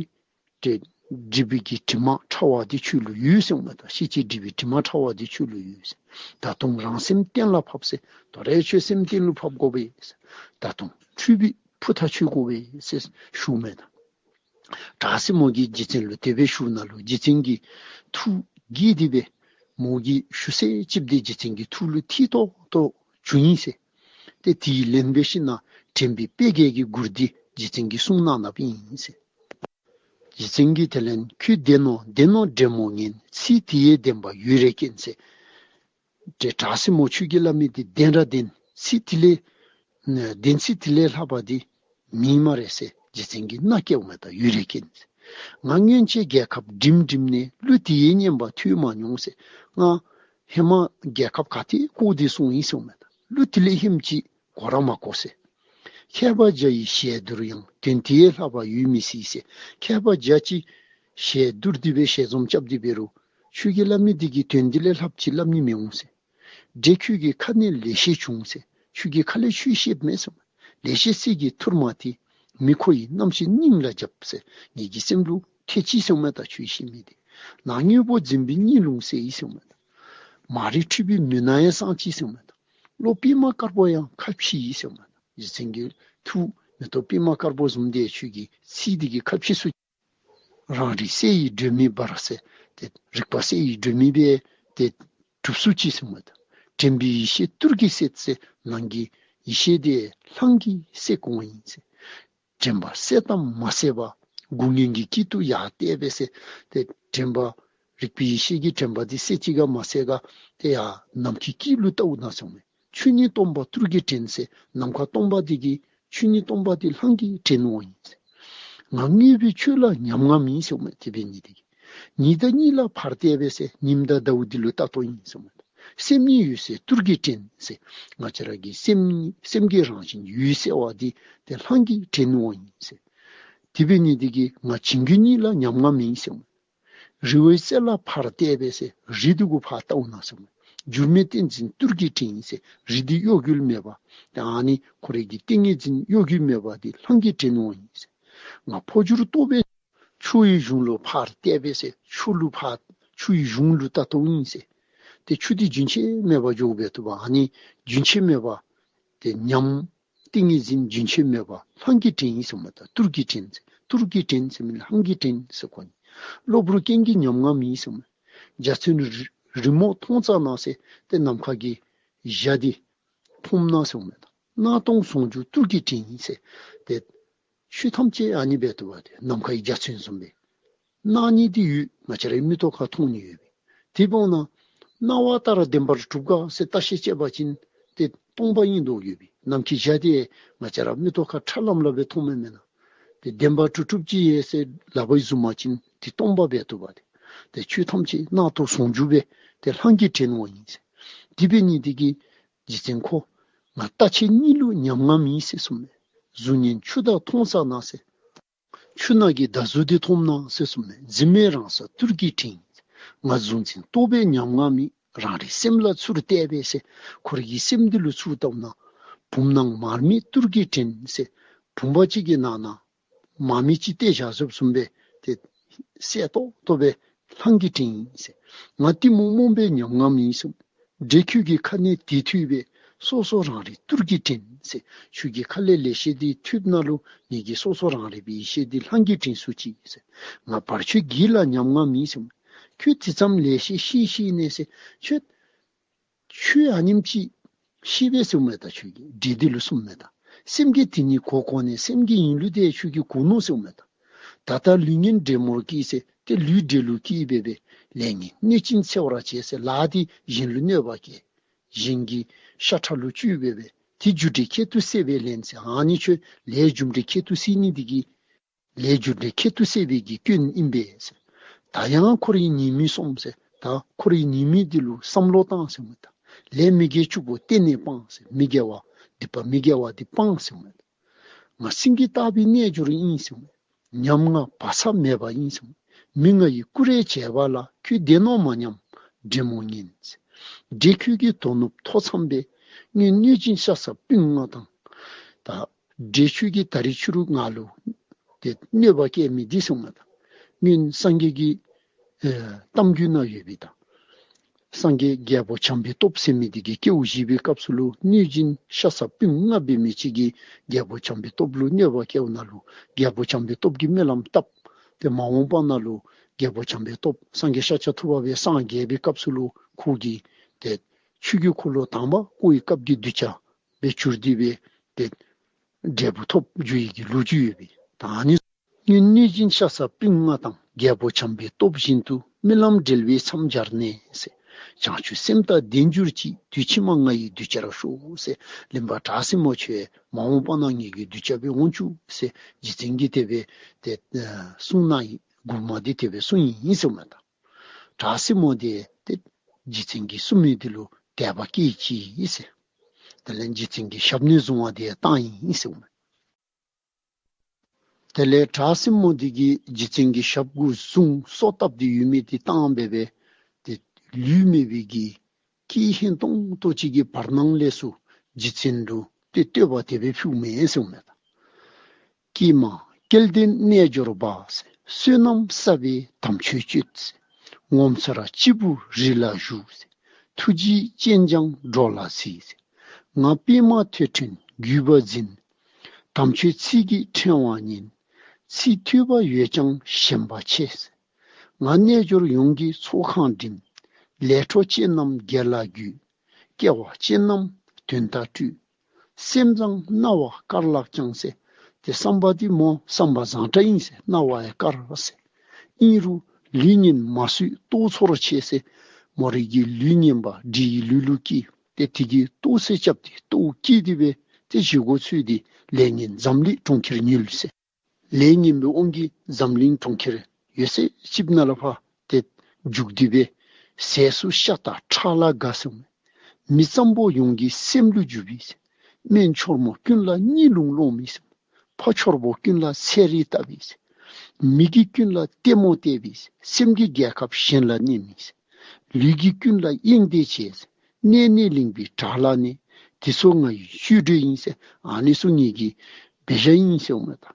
ཏེ་སྒྲིབ་པའི་གི་དྲི་མ་ཕྲ་བ་འདི་ཁྱོད་ལུ་ཡོད་ཟེརཝ་མས་ད། ཤེས་བྱའི་སྒྲིབ་པའི་དྲི་མ་ཕྲ་བ་འདི་ཁྱོད་ལུ་ཡོད་ཟེར། ད་དུང་རང་སེམས་གཏན་ལ་ཕབ་ཟེར། ད་རེས་ཁྱོད་སེམས་གཏན་ལུ་ཕབ་དགོ་པས་ཟེར། ད་དུང་འཁྲུལ་པའི་ཕུ་ཐག་ཆོད་དགོ་པས་ཟེར་ཞུཝ་མས་ད། བྲག་སྲིན་མོ་གིས་རྗེ་བཙུན་ལུ་དེ་སྦེ་ཞུཝ་ན་ལུ་རྗེ་བཙུན་གྱིས་ཐུགས་དགྱེས་ཏེ་སྦེ་མོ་གི་ཞུ་ཟེར་ཅིག་འདི་རྗེ་བཙུན་གྱི་ཐུགས་ལུ་ཐིག་ཏོག་ཏོ་བྱུང་ཡི་ཟེར། ཏེ་དེའི་ལན་འབད་ཞིན་ན་དྲན་པའི་དཔེ་རྒྱན་གྱི་མགུར་འདི་རྗེ་བཙུན་གྱིས་གསུངས་གནང་གནངམ་ཨིན་ཟེར། རྗེ་བཙུན་གྱིས་དེ་ལན་ཁྱོད་བདེན་ནོ་བདེན་ནོ་འདྲེ་མོ་ངན། ཚིག་དེ་ཡི་བདེན་པ་ཡུན་རེ་སྐྱེན་ཟེར། ཏེ་བྲག་སྲིན་མོ་ཁྱོད་ཀྱིས་སླབ་མི་འདི་བདེན་ར་བདེན། ཚིག་དེ་ལས་བདེན་ཚིག་དེ་ལས་ལྷག་པ་འདི་མེད་སྨ་རེ་ཟེར་རྗེ་བཙུན་གྱིས་མནའ་བསྐྱལཝ་མས་ད། ཡུན་རེ་སྐྱེན་ཟེར། ང་སྔོན་ཆད་རྒྱལ་ཁབ་འགྲིམ་འགྲིམ་ནས། གླུ་དེ་ཡི་སྙན་པ་ཐོས་མ་མྱོང་ཟེར། ང་ཧེ་མ་རྒྱལ་ཁབ་ག་ཏེ་བསྐོར་ཏེ་སོང་ཡི་ཟེརཝ་མས་ད། གླུ་དེ་ལས་ལྷགཔ་ཅིག་གོ་ར་མ་གོ་ཟེར། མཁས་པ་བརྒྱ་ཡི་ཞལ་བསྡུར་ཡང་། དོན་དེ་ཡི་ལྷག་པ་ཡོད་མི་སྲིད་ཟེར། མཁས་པ་བརྒྱ་ཅིག་ཞལ་བསྡུར་ཏེ་སྦེ་ཞལ་འཛོམས་རྐྱབ་སྟེ་འབད་རུང་ཁྱོད་ཀྱིས་སླབ་མི་འདི་གིས་དོན་འདི་ལས་ལྷགཔ་ཅིག་སླབ་ནི་མི་འོང་ཟེར། འདྲེ་ཁྱོད་ཀྱི་ཁ་ནས་ལེགས་བཤད་བྱུང་ཟེར། ཁྱོད་ཀྱི་ཁ་ལས་ཆོས་བཤདཔ་མེད་ཟེརཝ་མས། ལེགས་བཤད་གསེར་གྱི་ཐུར་མ་དེ། མི་ཁོ་ཡི་རྣམ་ཤེས་སྙིང་ལ་འཇབ་ཟེར། ངེ་གི་སེམས་ལུ་ཐེ་ཅི་ཟེརཝ་མས་ད། ཆོས་བཤད་མི་འདི་ནགས་སྔོན་པོ་འཛིན་པའི་གཉིད་ལུང་ཟེར་ཡི་ཟེརཝ་མས་ད། མ་རིག་འཁྲུལ་པའི་མུན་ནག་ཡང་སངས་ཅི་ཟེརཝ་མས་ད། བློ་པདྨ་དཀར་པོ་ཡང་ཁ་ཕྱེ་ཡི་ཟེརཝ་མས་ད། རྗེ་བཙུན་གྱི་ཐུགས་མེ་ཏོག་པདྨ་དཀར་པོ་བཟུམ་འདི་ཁྱོད་ཀྱི་ཚིག་འདི་གིས་ཁ་ཕྱེ་སོ། རང་རིག་གསལ་བའི་སྒྲོན་མེ་འབར་ཟེར། ཏེ་རིག་པ་གསལ་བའི་སྒྲོན་མེ་སྦེ་ཏེ་གྲུབ་སོ་ཅི་ཟེརཝ་མས་ད། དྲན་པའི་ཡེ་ཤེས་ཏུར་གྱིས་བསད་ཟེར། ནང་གི་ཡེ་ཤེས་འདི་ལྷང་གིས་བསད་དགོཔ་ཨིན་ཟེར། དྲན་པ་གསད་དམ་མ་བསད་པ། སྒོ་ངའི་དཀྱིལ་དུ་ཡར་བལྟས་པས་ཟེར། ཏེ་དྲན་པ་རིག་པའི་ཡེ་ཤེས་ཀྱི་དྲན་པ་འདི་གསད་ཅི་ག་མ་གསད་ག་ཏེ་ཡར་ནམ་མཁའི་དཀྱིལ་ལུ་བལྟཝ་ད་ཟེརཝ་མས། ཆོས་ཉིད་སྟོང་པ་ཏུར་གྱིས་དྲན་ཟེར། ནམ་མཁའ་སྟོང་པ་འདི་གིས་ཆོས་ཉིད་སྟོང་པ་འདི་ལྷང་གིས་དྲན་འོང་ཡི་ཟེར། ང་དངོས་པོའི་ཆོས་ལ་ཉམ་ང་མེད་ཟེརཝ་མས། དེ་འབད་ནི་འདི་གིས་ཉིན་དང་གཉིད་ལ་ཕར་བལྟས་པས་ཟེར། ཉིམ་དང་ཟླཝ་འདི་ལུ་ལྟ་དོ་ཨིན་ཟེརཝ་མས། སེམས་ཉིད་འོད་གསལ་ཏུར་གྱིས་དྲན་ཟེར། ང་བཅས་ར་གི་སེམས་སེམས་ཀྱི་རང་བཞིན་འོད་གསལ་བ་འདི་ཏེ་ལྷང་གིས་དྲན་འོང་ཡི་ཟེར། དེ་འབད་ནི་འདི་གིས་ང་བྱིང་རྒོད་གཉིད་ལ་ཉམ་ང་མེད་ཟེརཝ་མས། རི་བོའི་རྩེ་ལ་ཕར་བལྟས་པས་ཟེར། རི་འདི་གུ་ཕར་བལྟཝ་ད་ཟེརཝ་མས། འགྱུར་མེད་ཏིང་འཛིན་ཏུར་གྱིས་དྲན་ཟེར། རི་འདི་གཡོ་འགུལ་མེད་པ། ཏེ་ཨ་ནི་ཁོ་རའི་གི་ཏིང་ངེ་འཛིན་གཡོ་འགུལ་མེད་པ་འདི་ལྷང་གིས་དྲན་འོང་ཡི་ཟེར། ང་འཕོ་འགྱུར་རྟོག་པའི་ཆུ་ཡི་གཞུང་ལུ་ཕར་བལྟས་པས་ཟེར། ཆུ་ལུ་ཕར་ཆུ་ཡི་གཞུང་ལུ་ལྟ་དོ་ཨིན་ཟེར། ཏེ་ཆུ་འདི་རྒྱུན་ཆད་མེད་པར་འགྱོཝ་འབད་དོ་བ། ཨ་ནི་རྒྱུན་ཆད་མེད་པ་ཏེ་ཉམས་ཏིང་ངེ་འཛིན་རྒྱུན་ཆད་མེད་པ་ལྷང་གིས་དྲན་ཡི་ཟེརཝ་མས་ད། ཏུར་གྱིས་དྲན་ཟེར། ཏུར་གྱིས་དྲན་ཟེར་མི་ལྷང་གིས་དྲན་ཟེར་གོ་ནི། གློ་བུར་རྐྱེན་གྱིས་ཉམ་ང་མེད་ཟེརཝ་མས། འཇའ་ཚོན་རི་ རི་མོ་མཐོང་ཙ་ན་ཟེར་ཏེ་ནམ་མཁའ་གི་འཇའ་འདི་མཐོངམ་ན་ཟེརཝ་མས་ད། གནག་དུང་ཟུང་འཇུག་ཏུར་གྱིས་བྲན་ཟེར་ཏེ་ཆོས་ཐམས་ཅད་ཨ་ནི་འབད་དོ་བ་ཏེ། ནམ་མཁའི་འཇའ་ཚོན་བཟུམ་སྦེ། སྣང་ནི་འདི་ཡོད། ང་བཅས་རའི་མིག་ཏོ་ཁར་མཐོང་ནི་ཡོད་པས། དེ་འབདཝ་ད་སྣང་བ་ལྟར་བདེན་པར་གྲུབ་ག་ཟེར་བརྟག་ཞིབ་དཔྱད་པ་ཅིན་ཏེ་སྟོང་པ་ཨིན་དོ་ཡོད་པས། ནམ་མཁའི་འཇའ་འདི་ང་བཅས་ར་མིག་ཏོ་ཁར་ཁྲ་ལམ་ལམ་སྦེ་མཐོངམ་མེན་ན། ཏེ་བདེན་པར་གྲུབ་གྲུབ་ཅིག་ཡོད་ཟེར་ལག་པས་བཟུང་པ་ཅིན་ཏེ་སྟོང་པ་འབད་དོ་བ་ཏེ། ཏེ་ཆོས་ཐམས་ཅད་གནག་དུང་ཟུང་འཇུག་སྦེ་ཏེ་ལྷང་གིས་བྲན་པ་ཨིན་ཟེར། དེ་འབད་ནི་འདི་གིས་རྗེ་བཙུན་ཁོ་ང་རྟ་ཆས་གཉིས་ལུ་ཉམ་ང་མེད་ཟེར་གསུངསམ་མས། གཟུགས་བརྙན་ཆུ་ཟླ་མཐོང་ཙ་ན་ཟེར། ཆུ་ནང་གི་ཟླ་གཟུགས་འདི་མཐོངམ་ན་ཟེར་གསུངསམ་མས། འཛིན་མའི་རང་ས་ཏུར་གྱིས་བྲན། ང་གཟུགས་འཛིན་རྟོག་པས་ཉམ་ང་མེད། རང་རེའི་སེམས་ལ་ཚུར་བལྟས་པས་ཟེར། ཁོ་རའི་གི་སེམས་འདི་ལུ་ཚུར་བལྟཝ་ད་བུམ་ནང་མར་མེ་ཏུར་གྱིས་བྲན་ཟེར། བུམ་པ་ཅིག་གི་ནང་ན་མར་མེ་ཅིག་གཏད་བཞག་བཟུམ་སྦེ་ཏེ་གསལ་ཏོག་ཏོ་སྦེ་ལྷང་གིས་བྲན་ཟེར། ང་གཏི་མུག་རྨོངས་པས་ཉམ་ང་མེད་ཟེར། འདྲེ་ཁྱོད་ཀྱི་ཁ་ནས་དེ་ཐོས་པས། སོ་སོ་རང་རིག་ཏུར་གྱིས་བྲན་ཟེར། ཁྱོད་ཀྱི་ཁ་ལས་ལེགས་བཤད་འདི་ཐོསཔ་ད་ལུ་ངེ་གི་སོ་སོ་རང་རིག་པའི་ཡེ་ཤེས་འདི་ལྷང་གིས་བྲན་སོ་ཅི་ཟེར། ང་བར་ཆད་བགེགས་ལ་ཉམ་ང་མེད་ཟེར། ཁྱོད་དེ་ཙམ་ལེགས་བཤད་ཤེས་ཤེས་ནས་ཟེར། ཁྱོད་ཆོས་ཨ་ནེམ་ཅིག་ཤེས་པས་ཟེརཝ་མས་ད། ཁྱོད་ཀྱིས་འདྲེ་འདི་ལུ་གསུངསམ་མས་ད། སེམས་ཀྱིས་དེ་ཉིད་གོ་གོ་ནས། སེམས་ཀྱི་ཡིན་ལུགས་དེ་ཁྱོད་ཀྱིས་གོ་ནུག་ཟེརཝ་མས་ད། ད་ལྟ་ལུས་ངན་འདྲེ་མོར་སྐྱེས་ཟེར། ཏེ་ལུས་འདྲེ་ལུ་སྐྱེས་སྦེ་སྦེ་ལས་ངན་གནོད་ཅིང་འཚེ་བར་བྱེད་ཟེར། ལཱ་འདི་གཞན་ལུ་གནོད་པ་བསྐྱལ། གཞན་གྱི་ཤ་ཁྲག་ལུ་སྤྱོད་སྦེ་སྦེ་ཏེ་རྒྱུ་འབྲས་ཁྱད་དུ་གསད་པའི་ལན་ཟེར། ཨ་ནི་ཁྱོད་ལས་རྒྱུ་འབྲས་ཁྱད་དུ་གསད་ནི་འདི་གིས་ལས་རྒྱུ་འབྲས་ཁྱད་དུ་གསད་པའི་གི་སྐྱོན་ཨིན་པས་ཟེར། ད་ཡང་འཁོར་བའི་ཉེས་དམིགས་སོམས་ཟེར། ད་འཁོར་བའི་ཉེས་དམིགས་འདི་ལུ་བསམ་བློ་བཏང་ཟེརཝ་མས་ད། ལས་མི་དགེ་བཅུ་པོ་གཏན་ནས་སྤང་ཟེར། མི་དགེ་བ་སྡིག་པ་མི་དགེ་བ་འདི་སྤང་ཟེརཝ་མས་ད། ང་སེང་གེ་ལྟ་བུའི་རྣལ་འབྱོར་ཨིན་ཟེརཝ་མས། ཉམ་ང་བག་ཚ་མེད་པ་ཨིན་ཟེརཝ་མས། མི་ང་ཡི་སྐུ་རེ་བྱས་པ་ལ། ཁྱོད་བདེན་ནོ་མ་སྙམ་འདྲེ་མོ་ངན་ཟེར། འདྲེ་ཁྱོད་ཀྱི་དོ་ནུབ་མཐོ་འཚམས་པས། སྔོན་གནོད་སྦྱིན་ཤ་ཟ་སྤུན་ལྔ་དང་། ད་འདྲེ་ཁྱོད་ཀྱིས་ད་རིས་ཕྱི་རུ་ང་ལུ་ཏེ་གནོད་པ་བསྐྱལ་མི་འདི་ཟེརཝ་མས་ད། སྔོན་སངས་རྒྱས་ཀྱི་ཨེ་གཏམ་རྒྱུད་ནང་ཡོད་པས་ད། སངས་རྒྱས་རྒྱལ་པོ་བྱམས་པའི་སྟོབས་ཟེར་མི་འདི་གིས་སྐྱེ་བ་བཞེས་པའི་སྐབས་སུ་ལུ་གནོད་སྦྱིན་ཤ་ཟ་སྤུན་ལྔ་འབད་མི་ཅིག་གིས་རྒྱལ་པོ་བྱམས་པའི་སྟོབས་ལུ་གནོད་པ་བསྐྱལཝ་ད་ལུ་རྒྱལ་པོ་བྱམས་པའི་སྟོབས་ཀྱིས་སྨོན་ལམ་བཏབ། ཏེ་མ་འོངས་པ་ན་ལུ་རྒྱལ་པོ་བྱམས་པའི་སྟོབས་སངས་རྒྱས་ཤཱཀྱ་ཐུབ་པ་སྦེ་སངས་རྒྱས་པའི་སྐབས་སུ་ལུ་ཁོ་གིས་ཏེ་ཆོས་ཀྱི་འཁོར་ལོ་དང་པ་བསྐོར་བའི་སྐབས་ཀྱི་གདུལ་བྱ་སྦེ་གྱུར་ཏེ་སྦེ་ཏེ་འབྲས་བུ་ཐོབ་འགྱོ་ཡི་གི་ལོ་རྒྱུས་ཡོད་པས། ད་ཨ་ནི་སྔོན་གནོད་སྦྱིན་ཤ་ཟ་སྤུན་ལྔ་དང་། རྒྱལ་པོ་བྱམས་པའི་སྟོབས་བཞིན་དུ། རྨི་ལམ་འབྲེལ་བའི་མཚམས་སྦྱར་ནས་ཟེར། བྱང་ཆུབ་སེམས་དང་ལྡན་གྱུར་ཅིག་དུས་ཕྱི་མ་ང་ཡི་གདུལ་བྱར་ཤོག་ཟེར་གླིང་པ་བྲག་སྲིན་མོ་ཁྱོད་མ་འོངས་པ་ན་ངེ་གི་གདུལ་བྱ་སྦེ་འོང་བཅུག་ཟེར་རྗེ་བཙུན་གྱིས་དེ་སྦེ་ཏེ་གསུངས་ནུག། མགུར་མ་འདི་དེ་སྦེ་གསུངས་ཡི་ཟེརཝ་མས་ད། བྲག་སྲིན་མོ་འདི་ཏེ་རྗེ་བཙུན་གྱིས་གསུངས་མི་འདི་ལུ་དད་པ་སྐྱེས་ཅི་ཟེར། དེ་ལས་རྗེ་བཙུན་གྱི་ཞབས་ནས་བཟུང་བ་འདི་བཏང་ཡི་ཟེརཝ་མས། དེ་ལས་བྲག་སྲིན་མོ་འདི་གིས་རྗེ་བཙུན་གྱི་ཞབས་གུ་བཟུང་སོ་བཏབ་སྟེ་ཡོད་མི་འདི་བཏང་སྦེ་སྦེ་ཏེ་ལུས་མེད་པའི་གི་སྐད་ཧན་ཏོང་ཏོ་ཅིག་གི་བར་སྣང་ལས་སུ་རྗེ་བཙུན་ལུ་ཏེ་བསྟོད་པ་དེ་སྦེ་ཕུལཝ་མས་ཟེརཝ་མས་ད། ཀྱེ་མ་སྐལ་ལྡན་རྣལ་འབྱོར་པ། བསོད་ནམས་བསགས་པས་དམ་ཆོས་སྤྱོད། ངོ་མཚར་སྤྱི་བོ་རི་ལ་བཞུགས། ཐུགས་རྗེའི་སྤྱན་དབྱངས་འགྲོ་ལ་གཟིགས། ང་པདྨ་ཐོད་ཕྲེང་བརྒྱུད་པ་འཛིན། དམ་ཆོས་ཚིག་གི་ཕྲེང་བ་ཉན། ཚིག་ཐོས་པ་ཡོད་ཀྱང་ཞེན་པ་ཆེ། ང་རྣལ་འབྱོར་ཡོངས་ཀྱི་ཚོགས་ཁང་འགྲིམ། ལས་འཕྲོ་ཅན་རྣམས་དགེ་ལ་བཀོད། སྐྱེ་བ་ཅན་རྣམས་དོན་དག་སྤྲུལ། སེམས་བཟང་རྣ་བ་དཀར་ལགས་ཀྱང་ཟེར། ཏེ་བསམ་པ་འདི་མོ་བསམ་པ་བཟང་དྲགས་ཨིན་ཟེར། རྣ་བ་ཡང་དཀར་ཟེར། ཨིན་རུང་ལུས་ངན་མ་བསོད་ལྟོ་ཚོར་ཆེ་ཟེར། མོ་རའི་གི་ལུས་ངན་པ་འདྲེ་ཡི་ལུས་ལུ་སྐྱེས། ཏེ་དེ་གིས་ལྟོ་ཚོད་རྐྱབ་སྟེ་ལྟོཝ་བཀྱེས་ཏེ་སྦེ་ཏེ་བཞེས་སྒོ་འཚོལ་ཏེ་ལས་ངན་འཛམ་གླིང་གྲོང་ཁྱེར་ཉུལ་ཟེར། ལས་ངན་པའི་དབང་གིས་འཛམ་གླིང་གྲོང་ཁྱེར་ཡོད་ཚད་ཅིག་ནང་ལུ་ཕར་ཏེ་རྒྱུག་སྟེ་སྦེ་ཟས་སུ་ཤ་དང་ཁྲག་ལ་དགའ་ཟེར། མི་གཙང་པོ་ཡོངས་ཀྱི་སེམས་ལུ་འཇུག་པས། སྨན་ཕྱུག་མོ་ཀུན་ལ་གཉིད་ལུང་སློང་མི་ཟེར། ཕ་ཕྱུག་པོ་ཀུན་ལ་ཚེ་རིལ་བཏབ་པས། མི་གིས་ཀུན་ལ་ལྟད་མོ་བལྟས་པས། སེམས་ཀྱི་རྒྱལ་ཁབ་གཞན་ལ་གནས་མི་ཟེར། ལུས་ཀྱིས་ཀུན་ལ་གཡེང་བསྡད་བྱས། གནས་ནི་གླིང་པའི་བྲག་ལ་གནས། དེ་ཚུ་ང་ཡི་བཅུད་འབྲས་ཡིན་ཟེར། ཨ་ནི་ཚུ་ངེ་གི་འབད་བཞག་ཨིན་ཟེརཝ་མས་ད།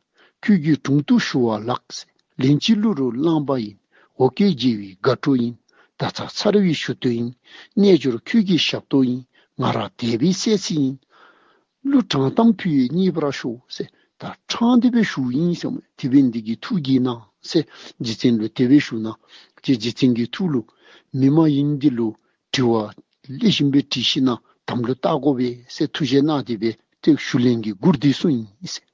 ཁྱོད་ཀྱི་དྲུང་དུ་ཞུ་བ་ལགས་ཟེར། ལན་གཅིག་གླུ་རུ་བླངས་པ་ཡིན། འོ་སྐོལ་རྒྱལ་བའི་དགའ་སྤྲོ་ཡིན། ད་ཚར་ཚར་བའི་ཞུ་གཏུགས་ཡིན། རྣལ་འབྱོར་ཁྱོད་ཀྱི་ཞབས་ཏོག་ཡིན། ང་ར་དད་པའི་སྲས་ཚིག་ཡིན། གླུ་དྲང་གཏམ་ཕུལ་བའི་མཉེས་པར་ཤོག་ཟེར། ད་དྲང་སྟེ་སྦེ་ཞུཝ་ཨིན་ཟེརཝ་མས། དེ་འབད་ནི་འདི་གིས་ཐུགས་དགྱེས་གནང་ཟེར་རྗེ་བཙུན་ལུ་དེ་སྦེ་ཞུ་ནུག། ཏེ་རྗེ་བཙུན་གྱིས་ཐུགས་ལུ་ མི་མ་ཡིན་འདི་ལུ་དྲི་བ་ལེགས་ཤོམ་སྦེ་དྲིས་ཞིནམ་དམ་ལུ་བཏགས་དགོ་པས་ཟེར་ཐུགས་བཞེད་གནང་སྟེ་སྦེ་ཏེ་ཞུ་ལན་གྱི་མགུར་འདི་གསུངས་ཡི་ཟེར།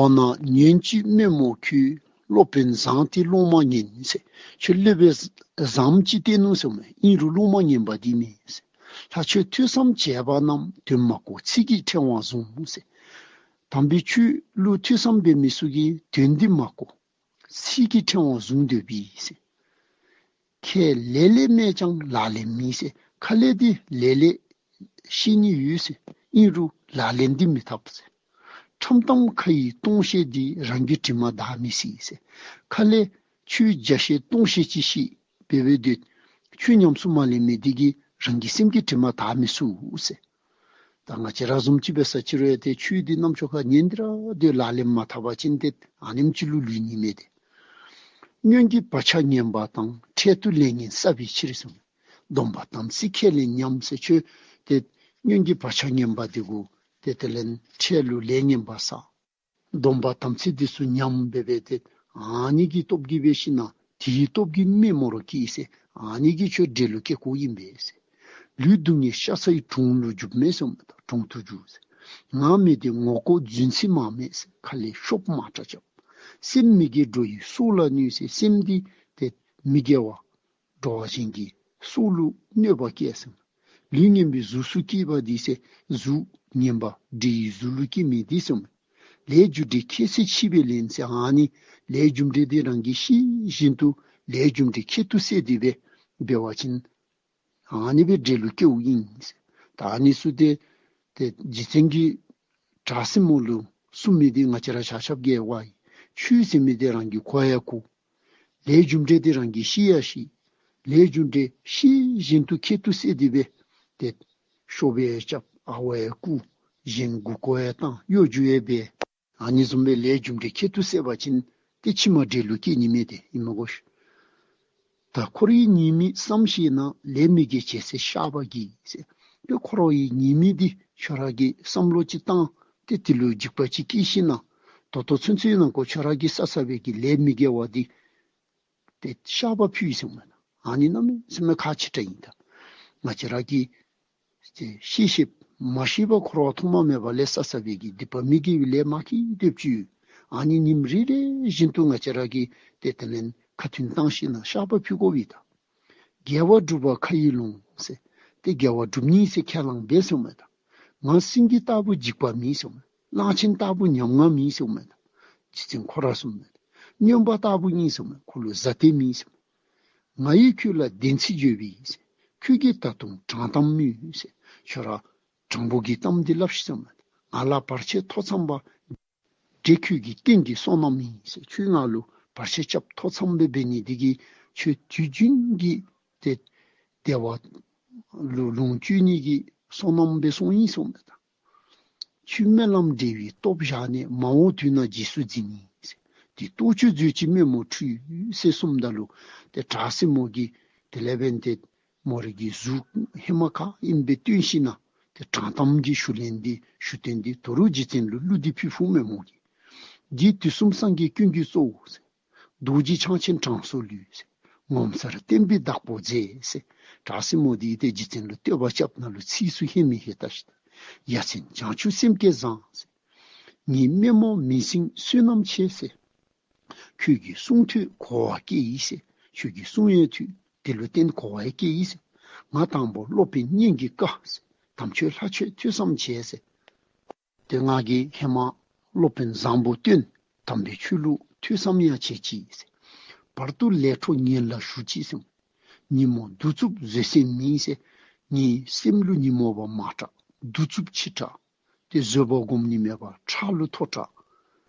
འོ་ན་ཉོན་ཅིག་དམོད་མོ་ཁྱོད། སློབ་དཔོན་བཟང་དེ་སློབ་མ་ངན་ཟེར། ཁྱོད་སློབ་དཔོན་བཟངམ་ཅིག་སྟོན་ནུག་ཟེར་མས། ཨིན་རུང་སློབ་མ་ངན་པ་འདི་མས་ཟེར། ལྷ་ཆོས་ཐོས་བསམ་བྱས་པ་རྣམས་དོན་མ་གོ་ཚིག་གི་ཕྲེང་བ་བཟུང་ཟེར། དམ་པའི་ཆོས་ལུ་ཐོས་བསམ་འབད་མི་ཚུ་གིས་དོན་འདི་མ་གོ། ཚིག་གི་ཕྲེང་བ་བཟུང་སྡོད་པས་ཟེར། ཁས་ལེ་ལེ་སྨྲས་ཀྱང་ལག་ལེན་མེད་ཟེར། ཁ་ལས་འདི་ལེ་ལེ་ཤེས་ནི་ཡོད་ཟེར། ཨིན་རུང་ལག་ལེན་འདི་མི་འཐབ་ཟེར། ཁྲམ་དང་ཁ་ཡི་སྟོང་བཤད་འདི་རང་གི་དྲི་མ་དག་མི་སྲིད་ཟེར། ཁ་ལས་ཆོས་བརྒྱ་བཤད་སྟོང་བཤད་ཅིག་བཤད་འབད་འབད་སྡོད། ཆོས་ཉམས་སུ་མ་ལེན་མི་འདི་གིས་རང་གི་སེམས་ཀྱི་དྲི་མ་དག་མི་ཚུགས་ཟེར། ད་ང་བཅས་ར་བཟུམ་ཅིག་འབད་ས་ཅིག་རུང་ཡང་ཏེ་ཆོས་འདི་རྣམ་ཅོ་ཁར་ཉན་ཏེ་ར་སྡོད་ལག་ལེན་མ་འཐབ་པ་ཅིན་ཏེ་ཨ་ནེམ་ཅིག་ལུ་ལུས་ནི་མས་ཏེ། སྔོན་གྱི་བག་ཆགས་ངན་པ་དང་། འཕྲལ་དུ་ལས་ངན་བསགས་པའི་ཕྱིར་ཟེར། སྡོམ་པ་དམ་ཚིག་ཁས་ལེན་ཉམས་ཟེར། ཁྱོད་ཏེ་སྔོན་གྱི་བག་ཆགས་ངན་པ་འདི་གུ་ཏེ་དེ་ལས་འཕྲལ་ལུ་ལས་ངན་པ་བསགས། སྡོམ་པ་དམ་ཚིག་འདི་ཚུ་ཉམས་འབད་འབད་དེ་ཨ་ནི་གི་སྟོབས་ཀྱིས་འབད་ཞིནམ་དེའི་སྟོབས་ཀྱིས་དམོད་མོ་ར་བཀལ་ཟེར། ཨ་ནི་གིས་ཁྱོད་འདྲེ་ལུ་སྐྱེ་དགོཔ་ཨིན་པས་ཟེར། ལུས་སྡུག་བསྔལ་ཤ་ཚའི་གྲོང་ལུ་འཇུག་མས་ཟེར་མས། ད་གྲོང་དུ་འཇུག་ཟེར། ངག་མི་བདེ་ངོ་ལྐོག་རྫུན་ཚིག་མང་མས་ཟེར། ཁ་ལས་ཤོབ་མང་དྲགས་རྐྱབ། སེམས་མི་དགེ་འགྲོ་ཡི་སྲོག་ལ་གནོད་ཟེར། སེམས་འདི་ཏེ་མི་དགེ་བ་འགྲོ་བ་ཅན་གྱི་སྲོག་ལུ་གནོད་པ་བཀལ་ཟེར། ལུས་ངན་པའི་གཟུགས་སུ་སྐྱེས་པ་འདི་ཟེར། གཟུགས་ངན་པ་འདྲེ་ཡི་གཟུགས་ལུ་སྐྱེས་མི་འདི་ཟེར། ལས་རྒྱུ་འབྲས་ཁྱད་གསོད་ཕྱིས་པས་ལན་ཟེར། ཨ་ནི་ལས་རྒྱུ་འབྲས་འདི་རང་གིས་ཤེས་བཞིན་དུ་ལས་རྒྱུ་འབྲས་ཁྱད་དུ་གསོད་དེ་སྦེ་འབད་བ་ཅིན་ཨ་ནི་སྦེ་འདྲེ་ལུ་སྐྱེཝ་ཨིན་ཟེར། ད་ཨ་ནི་ཚུ་ཏེ་ཏེ་རྗེ་བཙུན་གྱིས་བྲག་སྲིན་མོ་ལུ་གསུངས་མི་འདི་ང་བཅས་ར་ཆ་ཁྱབ་ཀྱིས་ཡང་ཆོས་ཟེར་མི་འདི་རང་གིས་གོ་ཡང་གོ། ལས་རྒྱུ་འབྲས་འདི་རང་གིས་ཤེས་ཡང་ཤེས། ལས་རྒྱུ་འབྲས་ཤེས་བཞིན་དུ་ཁྱད་དུ་གསོད་དེ་སྦེ་ཏེ་ཤོབ་ཡང་རྐྱབ། ཨརཝ་ཡང་བརྐུ། གཞན་མགུ་སྐོར་ཡང་བཏང་། གཡོ་སྒྱུ་ཡང་འབད། ཨ་ནི་བཟུམ་སྦེ་ལས་རྒྱུ་འབྲས་ཁྱད་དུ་གསོད་པ་ཅིན་ཏེ་ཕྱི་མ་འདྲེ་ལུ་སྐྱེ་ནི་མས་ཏེ་ཨིན་མས་གོ་ཤིག། ད་འཁོར་བའི་ཉེས་དམིགས་བསམ་ཤེས་ན། ལས་མི་དགེ་བྱས་ཚེ་བཤགས་པར་གྱིས་ཟེར། ཏེ་འཁོར་བའི་ཉེས་དམིགས་འདི་ཁྱོད་ར་གིས་བསམ་བློ་ཅིག་བཏང་སྟེ་དེ་ལུ་འཇིགས་པ་ཅིག་སྐྱེས་ཞིནམ་ད་ལྟོ་ཚུན་ཚོད་ནང་འཁོད་ཁྱོད་ར་གིས་བསགས་བསགས་པའི་གི་ལས་མི་དགེ་བ་འདི་ཏེ་བཤགས་པ་ཕུལ་ཟེར་མས། ཨ་ནི་གནམ་མེད་ས་མེད་ཁག་ཆེ་དྲགས་ཨིན། ད་ང་བཅས་ར་གིས་ཏེ་ཤེས་ཤེསཔ་མ་ཤེས་པར་འཁོར་བ་ཐོག་མ་མེད་པ་ལས་བསགས་བསགས་པའི་གི་སྡིག་པ་མི་དགེ་བའི་ལས་མ་གི་སྡིག་པ་ཅིག་ཨ་ནི་ཉིནམ་རེ་རེ་བཞིན་དུ་ང་བཅས་ར་གིས་ཏེ་དེ་ལས་ཁ་ཐུན་བཏང་ཞིནམ་བཤགས་པ་ཕུལ་དགོ་པས། ད་དགེ་བ་སྒྲུབ་པ་ཁ་ཡིས་ལོང་ཟེར། ཏེ་དགེ་བ་སྒྲུབ་ནི་ཟེར་ཁས་བླངས་འབད་ཟེར་མས། ད་ང་སེང་གེ་ལྟ་བུ་འཇིགས་པ་མེད་ཟེར་མས། གླང་ཆེན་ལྟ་བུ་ཉམ་ང་མེད་ཟེར་མས། ད་རྗེ་བཙུན་ཁོ་ར་གསུངས་མས། ད་སྨྱོན་པ་ལྟ་བུ་ཨིན་ཟེར་མས། ཁོ་ལུ་གཟའ་གཏད་མེད་ཟེར་མས། ང་ཡིས་ཁྱོད་ལ་བདེན་ཚིག་བརྗོད་པས་ཟེར། ཁྱོད་ཀྱིས་ད་དུང་དྲང་གཏམ་སྨྲོས་ཟེར། ཁྱོད་ར་དྲང་པོ་གི་གཏམ་འདི་སླབ་ཤིག་ཟེར་མས། ང་ལ་བར་ཆད་ཐོག་ཚངམ་འདི་ཁྱོད་ཀྱི་རྟེན་གྱི་བསོད་ནམས་ཨིན་ཟེར། ཁྱོད་ང་ལུ་བར་ཆད་རྐྱབ་ཐོག་ཚངམ་སྦེ་འབད་ནི་འདི་གིས་ཁྱོད་དུས་རྒྱུན་གྱི་ཏེ་བདེ་བ་ལུ་ལོངས་སྤྱོད་ནི་གི་བསོད་ནམས་སྦེ་སོང་ཡི་ཟེར་མས། ད་ཁྱོད་སྨོན་ལམ་འབྲེལ་བའི་སྟོབས་བཞག་ནས། མ་འོངས་དུས་ན་རྗེས་སུ་འཛིན་ནི་ཟེར། དེ་ལྟོ་ཆོས་མཛོད་ཅིག་དམོད་མོ་ཁྲུས་ཟེར་གསུངམ་ད་ལུ་ཏེ་བྲག་སྲིན་མོ་གིས་དེ་ལས་འབད་ཏེ་མོ་རའི་གི་གཟུགས་ཧེ་མ་ག་ཨིནམ་སྦེ་སྟོན་ཞིནམ་ཏེ་དྲང་གཏམ་གྱི་ཞུ་ལན་འདི་ཞུ་སྟེ་འདི་དོ་རུང་རྗེ་བཙུན་ལུ་གླུ་འདི་ཕུལ་ཕུལཝ་མས་མོ་གིས། འདི་དུས་གསུམ་སངས་རྒྱས་ཀུན་གྱི་གཙོ་བོ་ཟེར། རྡོ་རྗེ་འཆང་ཆེན་དྲང་སྲོང་ལུས་ཟེར། ངོ་མཚར་བསྟན་པའི་བདག་པོ་མཛད་ཟེར། བྲག་སྲིན་མོ་འདི་ཏེ་རྗེ་བཙུན་ལུ་བསྟོད་པ་རྐྱབ་ནང་ལུ་ཚིགས་སུ་ཧེ་མི་ཧེ་ལྟ་ཞིག་དང་། ཡ་མཚན་བྱང་ཆུབ་སེམས་བསྐྱེད་བཟང་ཟེར། ངེའི་དམོད་མོ་མིང་སྲིང་བསོད་ནམས་ཆེ་ཟེར། ཁྱོད་ཀྱི་གསུང་ཐོས་གོ་བ་སྐྱེས་ཡི་ཟེར། ཁྱོད་ཀྱི་གསུང་ཡང་ཐོས། དེ་ལུ་བརྟེན་གོ་བ་ཡང་སྐྱེས་ཡི་ཟེར། ང་དང་པོ་སློབ་དཔོན་སྙན་གྱིས་བཀའ་ཟེར། དམ་ཆོས་ལྷ་ཆོས་ཐོས་བསམ་བྱས་ཟེར། ཏེ་ང་གིས་ཧེ་མ་སློབ་དཔོན་བཟང་པོ་བསྟེན། དམ་པའི་ཆོས་ལུ་ཐོས་བསམ་ཡང་བྱས་ཅི་ཟེར། བར་དུ་ལས་འཕྲོ་ངན་ལ་ཞུགས་ཅི་ཟེར། ཉོན་མོངས་གདུག་རྩུབ་བཟོད་སེམས་མེད་ཟེར། ངེའི་སེམས་ལུ་ཉོན་མོངས་པ་མང་དྲགས། གདུག་རྩུབ་ཆེ་དྲགས། ཏེ་བཟོད་པ་སྒོམ་ནི་མེད་པར་ཁྲག་ལུ་ཐོ་དྲགས།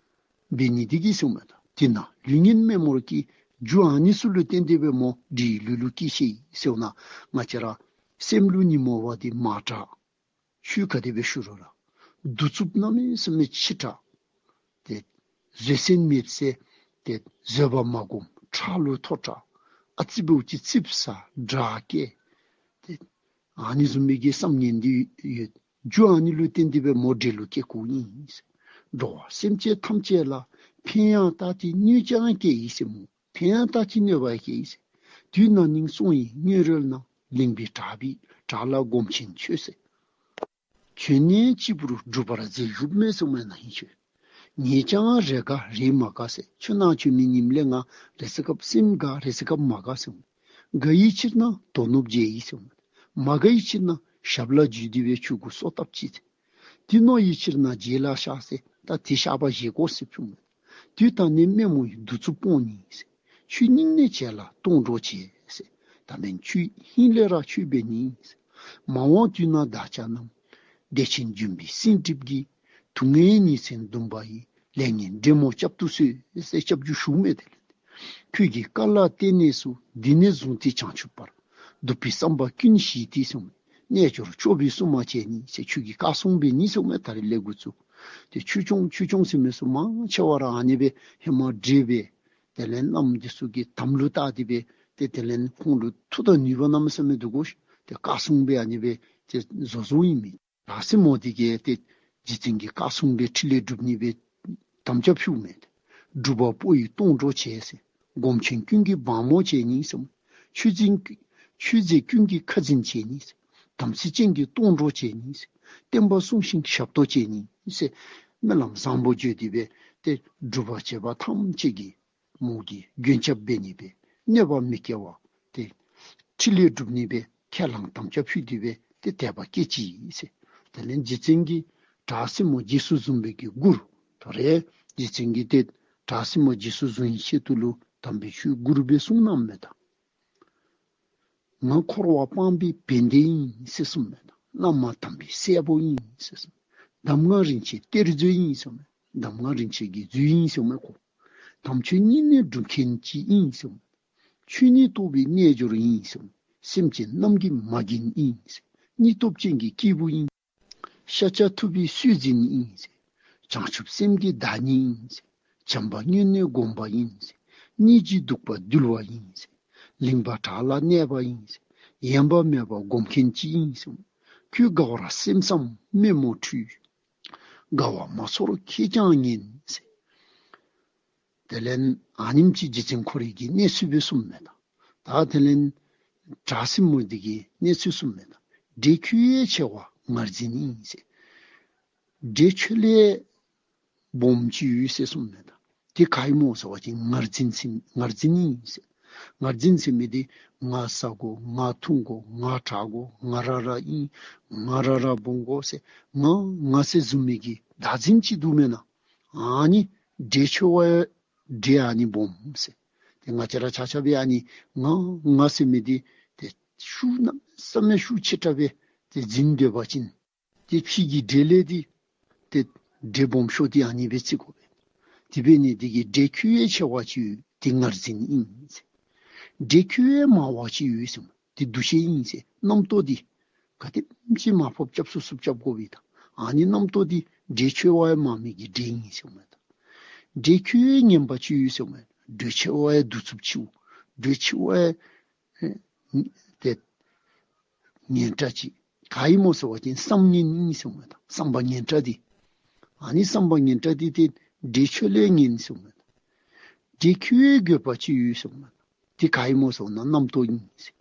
འབད་ནི་འདི་གིས་ཟེར་མས། ད་དེ་ན་ལུས་ངན་དམོད་མོ་ར་གི་རྒྱུ་ཨ་ནི་ཚུ་ལུ་བརྟེན་ཏེ་སྦེ་མོ་འདྲེའི་ལུས་ལུ་སྐྱེས་ཅི་ཟེར་ན་ང་བཅས་ར་སེམས་ལུ་ཉོན་མོངས་པ་འདི་མང་དྲགས། ཆོས་ག་དེ་སྦེ་ཞུ་རུང་ར་གདུག་རྩུབ་གནམ་མེད་ས་མེད་ཆེ་དྲགས། ཏེ་བཟོད་སེམས་མེད་ཟེར། ཏེ་བཟོད་པ་མ་སྒོམ། ཁྲག་ལུ་ཐོ་དྲགས། ཨ་ཙི་འབདཝ་ཅིག་ཙིགཔ་ཟ་དྲག་སྐད། ཏེ་ཨ་ནི་བཟུམ་མའི་གི་བསམ་ངན་འདི་ཡོད། རྒྱུ་ཨ་ནི་ལུ་བརྟེན་ཏེ་སྦེ་མོ་འདྲེ་ལུ་སྐྱེ་དགོཔ་ཨིན་ཟེར། འགྲོ་བ་སེམས་ཅན་ཐམས་ཅད་ལ་ཕན་ཡང་བཏགས་ཏེ་གནོད་ཀྱང་བསྐྱལ་ཡི་ཟེར་མོ། ཕན་ཡང་བཏགས་ཏེ་གནོད་པ་བསྐྱལ་ཡི་ཟེར། དུས་ན་ནིང་སོང་ཡི་སྔོན་རོལ་ན། གླིང་པའི་བྲག་པའི་བྲག་ལ་སྒོམ་ཆེན་ཁྱོད་ཟེར། ཁྱོད་ནི་གཅིག་པུར་སྒྲུབ་པར་མཛད་བཞུགས་མས་གསུངམ་མས་ན་ཧིང་ཁྱོད། ངེད་ཀྱང་རེ་དགའ་རེ་མ་དགའ་ཟེར། ཁྱོད་ནང་ཁྱོད་མི་ཉིམ་ལས་ང་རེ་ཚེ་སྐབས་སེམས་དགའ་རེ་ཚེ་སྐབས་མ་དགའ་ཟེར། དགའ་ཡི་ཕྱིར་ན་དོ་ནོར་མཇལ་ཡི་ཟེར། མ་དགའ་ཡི་ཕྱིར་ན་ཞབས་ལ་འཇུས་ཏེ་སྦེ་ཆོས་སྐུ་གསོལ་བཏབ་ཅི་ཟེར། དེ་ནོར་ཡི་ཕྱིར་ན་རྗེས་ལ་བཤགས་ཟེར། ད་དེ་བཤགས་པ་བཞེས་དགོ་ཟེར་ཕུལ་མས། དུས་ད་ནི་དམོད་མོ་ཡི་གདུག་རྩུབ་སྤོང་ནི་ཟེར། ཆོས་སྙིང་ནས་བྱས་ལ་གཏོང་གྲོགས་བྱེད་ཟེར། ད་མེན་ཆོས་ཧིང་ལས་ར་ཆོས་འབད་ནི་ཟེར། མ་འོངས་དུས་ན་བདག་ཅག་རྣམས། བདེ་ཆེན་འབྱོན་པའི་སྲིན་གྲིབ་ཀྱིས། དུག་ལྔའི་ཉེས་ཚན་བརྡུངས་པ་ཡི། ལས་ངན་འདྲེ་མོ་བསྐྱབ་ཏུ་གསོལ་ཟེར་སྐྱབས་འཇུག་ཞུཝ་མས། དེ་ལས་ཁྱོད་ཀྱི་བཀའ་ལ་བརྟེན་ནས་སུ། འདི་ནས་བཟུང་སྟེ་བྱང་ཆུབ་བར། སྡུག་པའི་བསམ་པ་ཀུན་ཞི་སྟེ་གསུངམ་མས། རྣལ་འབྱོར་སྐྱོབ་པའི་སྲུང་མ་བྱས་ནི་ཟེར། ཁྱོད་ཀྱི་བཀའ་སྲུང་འབད་ནི་གསུངམ་མས། ད་རིས་ལས་འགོ་བཙུགས་ཏེ་ཆོས་སྐྱོང་ཆོས་སྐྱོང་ཟེར་མི་ཚུ་མང་ཆེ་བ་ར་ཨ་ནི་སྦེ་ཧེ་མ་འདྲེ་སྦེ་དེ་ལས་གནམ་འདི་ཚུ་གི་དམ་ལུ་བཏགས་ཏེ་སྦེ་ཏེ་དེ་ལས་ཁོང་ལུ་མཐུ་དང་ནུས་པ་གནམ་མེད་ས་མེད་འདུག་གོ་ཤིག། ཏེ་བཀའ་སྲུང་སྦེ་ཨ་ནི་སྦེ་ཏེ་བཟོ་བཟོཝ་ཨིན་མས། བྲག་སྲིན་མོ་འདི་གིས་ཏེ་རྗེ་བཙུན་གྱི་བཀའ་སྲུང་སྦེ་ཕྲིན་ལས་སྒྲུབ་ནི་སྦེ་དམ་བཅའ་ཕུལཝ་མས། སྒྲུབ་པ་པོ་ཡིས་གཏོང་གྲོགས་བྱེད་ཟེར། སྒོམ་ཆེན་ཀུན་གྱི་བང་མོ་བྱེད་ནི་ཟེར། ཆོས་འཛིན་ཆོས་མཛད་ཀུན་གྱི་ཁ་འཛིན་བྱེད་ནི་ཟེར། དམ་ཚིག་ཅན་གྱི་གཏོང་གྲོགས་བྱེད་ནི་ཟེར། བསྟན་པ་སྲུང་ཞིང་ཞབས་ཏོག་བྱེད་ནི་ཟེར། སྨོན་ལམ་བཟང་པོ་བརྗོད་དེ་སྦེ་ཏེ་སྒྲུབ་པ་བྱེད་པ་ཐམས་ཅད་ཀྱི་མོ་གི་མགོན་སྐྱབས་འབད་ནི་སྦེ་གནོད་པ་མི་སྐྱེལ་བ་ཏེ་ཕྲིན་ལས་སྒྲུབ་ནི་སྦེ་ཁས་བླངས་དམ་བཅའ་ཕུལ་ཏེ་སྦེ་ཏེ་དད་པ་སྐྱེས་ཅི་ཟེར། དེ་ལས་རྗེ་བཙུན་གྱིས་བྲག་སྲིན་མོ་རྗེས་སུ་བཟུང་བའི་གི་མགུར། ད་རེས་རྗེ་བཙུན་གྱིས་ཏེ་བྲག་སྲིན་མོ་རྗེས་སུ་བཟུང་བའི་ཆེད་དུ་ལུ་དམ་པའི་ཆོས་མགུར་སྦེ་གསུངས་གནངམ་མས་ད། ང་འཁོར་བ་སྤངས་པའི་བན་དེ་ཡིན་ཟེར་གསུངམ་མས་ད། གནམ་མ་དམ་པའི་སྲས་པོ་ཡིན་ཟེར་གསུངམ་མས། གདམས་ངག་རིན་ཆེན་གཏེར་མཛོད་ཡིན་གསུངམ་མས། གདམས་ངག་རིན་ཆེན་གྱི་མཛོད་ཡིན་གསུངམ་མས་ཁོ། དམ་ཆོས་སྙིང་ནས་སྒྲུབ་མཁན་ཅིག་ཡིན་གསུངམ་མས། ཆོས་ཉིད་རྟོགས་པའི་རྣལ་འབྱོར་ཡིན་གསུངམ་མས། སེམས་ཅན་རྣམས་ཀྱི་མ་རྒན་ཡིན་ཟེར། སྙིང་སྟོབས་ཅན་གྱི་སྐྱེས་བུ་ཡིན། ཤཱཀྱ་ཐུབ་པའི་སྲོལ་འཛིན་ཡིན་ཟེར། བྱང་ཆུབ་སེམས་ཀྱི་བདག་ཉིད་ཡིན་ཟེར། བྱམས་པ་སྨྱུང་གནས་སྒོམ་པ་ཡིན་ཟེར། སྙིང་རྗེ་གདུག་པ་འདུལ་བ་ཡིན་ཟེར། གླིང་པ་བྲག་ལ་གནས་པ་ཡིན་ཟེར། ཡེངས་པ་མེད་པ་སྒོམ་མཁན་ཅིག་ཡིན་ཟེར། ཁྱོད་དགའ་བར་སེམས་ཙམ་དམོད་མོ་འཁྲུལ། དགའ་བ་མ་ཚོར་ཁྱེད་ཀྱང་ཉན་ཟེར། དེ་ལས་ཨ་ནེམ་ཅིག་རྗེ་བཙུན་ཁོ་རའི་གི་གནས་ཚུལ་སྦེ་གསུངམ་མས་ད། ད་དེ་ལས་བྲག་སྲིན་མོ་འདི་གི་གནས་ཚུལ་གསུངམ་མས་ད། འདྲེ་ཁྱོད་ཡས་ཆེ་བ་ངར་འཛིན་ཡིན་ཟེར། འདྲེ་ཁྱོད་ལས་སྦོམ་ཅིག་ཡོད་ཟེར་གསུངམ་མས་ད། དེ་ག་ཨིན་མོ་ཟེར་བ་ཅིན་ངར་འཛིན་ཟེར་ངར་འཛིན་ཡིན་ཟེར། ངར་འཛིན་ཟེར་མི་འདི་ང་ཟ་དགོ་ང་འཐུང་དགོ་ང་དྲག་དགོ་ང་ར་ར་ཨིན་ང་ར་ར་སྦོམ་དགོ་ཟེར་ང་ང་ཟེར་བཟུང་མི་གི་བདག་འཛིན་ཅིག་འདུག་མེན་ན། ཨ་ནི་འདྲེ་ཁྱོད་ཡས་འདྲེ་ཨ་ནི་སྦོམ་ཟེར། ཏེ་ང་བཅས་ར་ཆ་ཁྱབ་སྦེ་ཨ་ནི་ང་ང་ཟེར་མི་འདི་ཏེ་ཤུགས་གནམ་མེད་ས་མེད་ཤུགས་ཆེ་དྲགས་སྦེ་ཏེ་འཛིན་སྡོད་པ་ཅིན་ཏེ་ཕྱི་གི་འདྲེ་ལས་འདི་ཏེ་འདྲེ་སྦོམ་ཤོས་འདི་ཨ་ནི་སྦེ་བརྩི་དགོ་པས། དེ་འབད་ནི་འདི་གིས་འདྲེ་ཁྱོད་ཡས་ཆེ་བ་ཅིག་ཡོད་དེ་ངར་འཛིན་ཡིན་ཟེར། འདྲེ་ཁྱོད་ཡས་མང་བ་ཅིག་ཡོད་ཟེར་དེ་འདུ་ཤེས་ཡིན་ཟེར། རྣམ་རྟོག་འདི་ག་དེམ་ཅིག་མར་ཕབ་རྐྱབ་ཚུགས་ཚུགས་རྐྱབ་དགོ་པས་ད། ཨ་ནི་རྣམ་རྟོག་འདི་འདྲེ་ཁྱོད་ཡས་མང་མི་གི་འདྲེ་ཡིན་ཟེར་མས་ད། འདྲེ་ཁྱོད་ཡས་ངན་པ་ཅིག་ཡོད་ཟེར་མས། འདྲེ་ཁྱོད་ཡས་གདུག་རྩུབ་ཆེཝ་འདྲེ་ཁྱོད་ཡས་ཏེ་ངན་དྲགས་ཅིག་ག་ཨིན་མོ་ཟེར་བ་ཅིན་བསམ་ངན་ཨིན་ཟེར་མས་ད། བསམ་པ་ངན་དྲགས་འདི་ཨ་ནི་བསམ་པ་ངན་དྲགས་འདི་ཏེ་འདྲེ་ཁྱོད་ལས་ངན་ཟེར་མས་ད། འདྲེ་ཁྱོད་ཡས་རྒོད་པ་ཅིག་ཡོད་ཟེར་མས་ད། དེ་ག་ཨིན་མོ་ཟེར་བ་ན་རྣམ་རྟོག་ཨིན་ཟེར།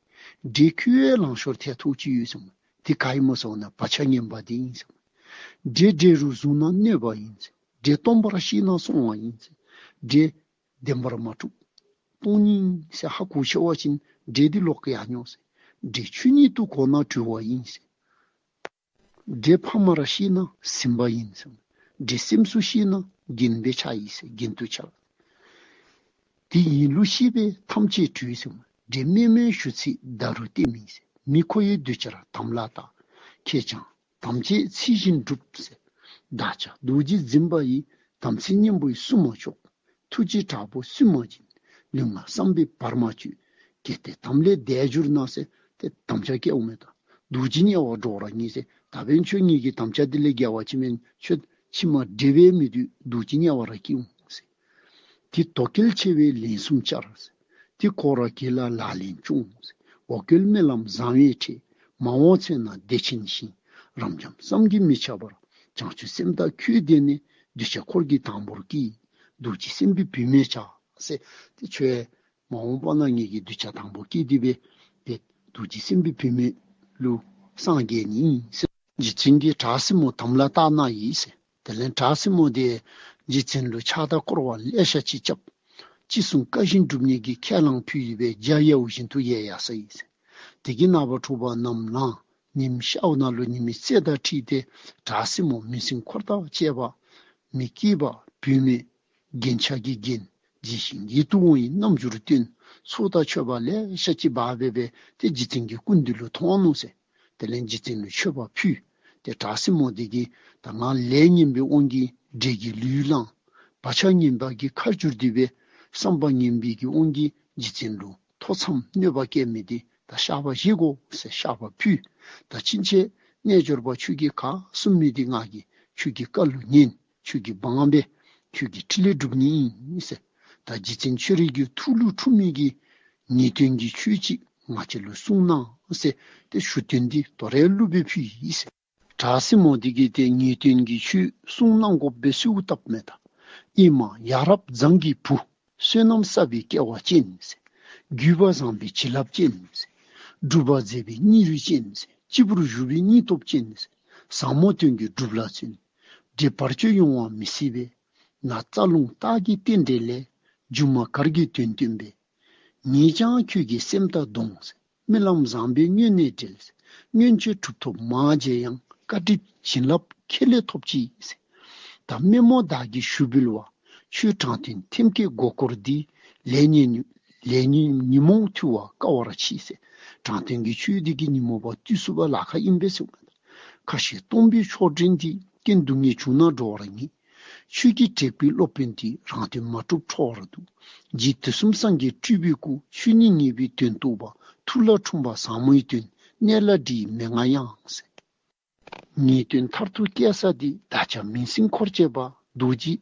འདྲེ་ཁྱོད་ཡས་ལང་ཤོར་ཐལ་ཐོག་ཅིག་ཡོད་ཟེར་མས། དེ་ག་ཨིན་མོ་ཟེར་བ་ན་བག་ཆགས་ངན་པ་འདི་ཨིན་ཟེར་མས། འདྲེ་འདྲེ་རུ་བཟུང་ན་གནོད་པ་ཡིན་ཟེར། འདྲེ་སྟོང་པར་ཤེས་ན་སྲུང་བ་ཡིན་ཟེར། འདྲེ་བདེན་པར་མ་གྲུབ་སྟོང་ཉིད་ཟེར་ཧ་གོ་ཤེས་པ་ཅིན་འདྲེ་འདི་ལོག་གི་ཡར་འགྱོ་ཟེར། འདྲེ་ཆོས་ཉིད་དུ་གོ་ན་གྲོལ་བ་ཡིན་ཟེར། འདྲེ་ཕ་མར་ཤེས་ན་སྲིན་པ་ཡིན་ཟེར། འདྲེ་སེམས་སུ་ཤེས་ན་རྒན་པའི་ཆ་ཡིན་ཟེར། རྒན་དུ་འཆར། དེ་ཡིན་ལུགས་ཤེས་པས་ཐམས་ཅད་གྲོལ་ཟེར། འདྲེ་དམན་མོའི་ཞུ་ཚིག་བརྡ་རུ་བསྟན་མིན་ཟེར། མི་ཁོ་ཡི་གདུལ་བྱར་དམ་ལ་བཏགས། ཁྱེད་ཀྱང་དམ་བཅས་ཚུལ་བཞིན་སྒྲུབ་ཟེར། བདག་ཅག་རྡོ་རྗེ་འཛིན་པ་ཡིས། དམ་ཚིག་གཉེན་པོའི་སྲུང་མ་མཆོག། ཐུགས་རྗེ་དྲག་པོ་སུན་མ་འབྱིན། ལུས་ངག་བསམ་པའི་བར་མ་གཅོད། གལ་ཏེ་དམ་ལས་འདས་གྱུར་ན་ཟེར་ཏེ་དམ་བཅའ་བཀལཝ་མས་ད། རྡོ་རྗེ་དམྱལ་བར་འགྲོ་ར་ཉེ་ཟེར། ད་འབདན་ཁྱོད་ངེ་གི་དམ་བཅའ་འདི་ལས་འགལ་བ་ཅིན་མེན་ཁྱོད་ཕྱི་མ་འདྲེ་སྦེ་མི་སྡོད་རྡོ་རྗེ་དམྱལ་བར་ར་སྐྱེ་འོང་ཟེར། དེ་དོ་གལ་ཆེ་བས་ལན་གསུམ་བཅར་ཟེར། དེ་ཁོ་ར་གིས་ལ་ལག་ལེན་སྐྱོང་ཟེར། འོ་སྐོལ་སྨོན་ལམ་བཟང་བའི་ཁྲིད། མ་འོངས་ཚེ་ན་བདེ་ཆེན་ཞིང་། རབ་འབྱམས་བསམ་གྱིས་མི་ཁྱབ་པར། བྱང་ཆུབ་སེམས་དང་ཁྱོད་ལྡན་ནས། གདུལ་བྱ་འཁོར་གྱི་དང་པོར་སྐྱེས། རྡོ་རྗེ་སེམས་དཔའི་བུད་མེད་ཆགས་ཟེར། དེ་ཁྱོད་ མ་འོངས་པ་ན་ངེ་གི་གདུལ་བྱ་དང་པོ་སྐྱེས་ཏེ་སྦེ་ཏེ་རྡོ་རྗེ་སེམས་དཔའི་བུད་མེད་ལུ་སངས་རྒྱས་ནི་ཨིན་ཟེར། རྗེ་བཙུན་གྱིས་བྲག་སྲིན་མོ་དམ་ལ་བཏགས་ན་ཡིས་ཟེར། དེ་ལས་བྲག་སྲིན་མོ་དེ་རྗེ་བཙུན་ལུ་ཕྱག་དང་བསྐོར་བ་ལེ་ཤ་ཅིག་རྐྱབ། ཅི་གསུང་བཀའ་བཞིན་སྒྲུབ་ནི་གི་ཁས་བླངས་ཕུལ་ཏེ་སྦེ་འཇའ་ཡལཝ་བཞིན་དུ་ཡལ་ཡར་སོ་ཡི་ཟེར། དེ་གི་ནངས་པ་དྲོ་པ་ནམ་ལངས། ཉིམ་ཤརཝ་ནང་ལུ་ཉི་མའི་རྩེ་དང་འཁྲིལ་ཏེ་བྲག་སྲིན་མོ་མི་སྲིན་འཁོར་དང་བཅས་པ་མི་སྐྱེས་པ་བུད་མེད་རྒྱན་ཆ་གིས་བརྒྱན། ཇི་བཞིན་ཡིད་དུ་འོང་བའི་རྣམ་འགྱུར་སྟོན། ཚོགས་དང་མཆོད་པ་ལེ་ཤ་ཅིག་འབག་སྦེ་སྦེ་ཏེ་རྗེ་བཙུན་གྱི་སྐུ་མདུན་ལུ་ཐོན་ནུག་ཟེར། དེ་ལས་རྗེ་བཙུན་ལུ་མཆོད་པ་ཕུལ། ཏེ་བྲག་སྲིན་མོ་དེ་གིས་ད་ང་ལས་ངན་པའི་དབང་གིས་འདྲེ་གི་ལུས་བླངས། བག་ཆགས་ངན་པ་གིས་ཁ་བསྒྱུར་ཏེ་སྦེ་བསམ་པ་ངན་པའི་གི་དབང་གིས་རྗེ་བཙུན་ལུ་ཐོ་འཚམས་གནོད་པ་བཀལ་མི་དེ་ད་བཤགས་པ་བཞེས་དགོ་ཟེར་བཤགས་པ་ཕུལ། ད་ཕྱིན་ཆད་རྣལ་འབྱོར་པ་ཁྱོད་ཀྱིས་ག་གསུང་མི་དེ་ང་གིས་ཁྱོད་ཀྱི་བཀའ་ལུ་ཉན། ཁྱོད་ཀྱི་འབངས་སྦེ་ཁྱོད་ཀྱི་ཕྲིན་ལས་སྒྲུབ་ནི་ཨིན་ཟེར། ད་རྗེ་བཙུན་ཁྱོད་རའི་གི་ཐུགས་ལུ་འཁྲུངས་མི་གི་ངེས་དོན་གྱི་ཆོས་ཅིག་ང་བཅས་ལུ་གསུང་གནང་ཟེར་ཏེ་ཞུ་དོན་འདི་དོ་རུང་གླུ་སྦེ་ཕུལ་ཡི་ཟེར། བྲག་སྲིན་མོ་དེ་གིས་ཏེ་ངེས་དོན་གྱི་ཆོས་གསུང་གནང་དགོ་པའི་གསོལཝ་བཏབ་མས་ད། ཨེ་མ་ཡ་རབས་མཛངས་ཀྱི་བུ། བསོད་ནམས་བསགས་པའི་སྐལ་བ་ཅན་ཟེར། རྒྱུད་པ་བཟང་པོའི་བྱིན་རླབས་ཅན་ཟེར། སྒྲུབ་པ་མཛད་པའི་སྙིང་རུས་ཅན་ཟེར། སྤྱི་བོར་བཞུགས་པའི་སྙིང་སྟོབས་ཅན་ཟེར། ཟབ་མོ་དོན་གྱི་སྒྲུབ་ལ་བརྩོན། འདྲེ་བར་གཅོད་ཡོང་བ་མི་སྲིད་པས། ན་རྩ་རླུང་རྟགས་ཀྱི་རྟེན་འབྲེལ་ལས། སྒྱུ་མ་གར་གྱི་དོན་སྟོན་པས། ངེས་ཀྱང་ཁྱོད་ཀྱི་སེམས་དང་བསྡོངས་ཟེར། རྨི་ལམ་བཟང་པོའི་སྔོན་ནས་འབྲེལ་ཟེར། སྔོན་ཆད་གྲུབ་ཐོབ་མ་མཇལ་ཡང་། བཀའ་གྲུབ་བྱིན་རླབས་ཁྱེད་ལས་ཐོབ་ཅི་ཟེར། ད་རྨོ་མོ་བདག་གིས་ཞུ་འབུལ་བ། ཆོས་དྲང་དོན་ཐེམ་སྐས་མགོ་སྐོར་འདི། ལས་ཉོན་ལས་ཉོན་ཉོན་མོངས་འཐུལ་བར་དཀའ་བར་མཆིས་ཟེར། དྲང་དོན་གྱི་ཆོས་འདི་གིས་ཉོན་མོངས་པ་འདུལ་ཚུགས་པ་ལ་ཁག་ཨིན་པས་ཟེར། ཁ་ཞེ་སྟོང་པའི་མཆོག་སྤྲིན་འདི། རྐྱེན་སྡུག་བསྔལ་བྱུང་ན་འགྲོ་བར་ངེས། ཆོས་ཀྱི་དྲེགས་པའི་སློབ་དཔོན་འདི། རང་དོན་མ་གྲུབ་ཁྲོ་བར་འདུག། རྗེ་དུས་གསུམ་སངས་རྒྱས་སྤྲུལ་པའི་སྐུ། ཆོས་ཉིད་ངེས་པའི་དོན་རྟོགས་པ། ཐུགས་ལ་འཁྲུངས་པ་ཟབ་མོའི་དོན། གནད་ལ་དྲིལ་མན་ངག་དབྱངས་ཟེར། ངེས་དོན་མཐར་ཐུག་སྐྱེལ་ས་འདི། བདག་ཅག་མིང་སྲིང་འཁོར་བཅས་པ། རྡོ་རྗེ་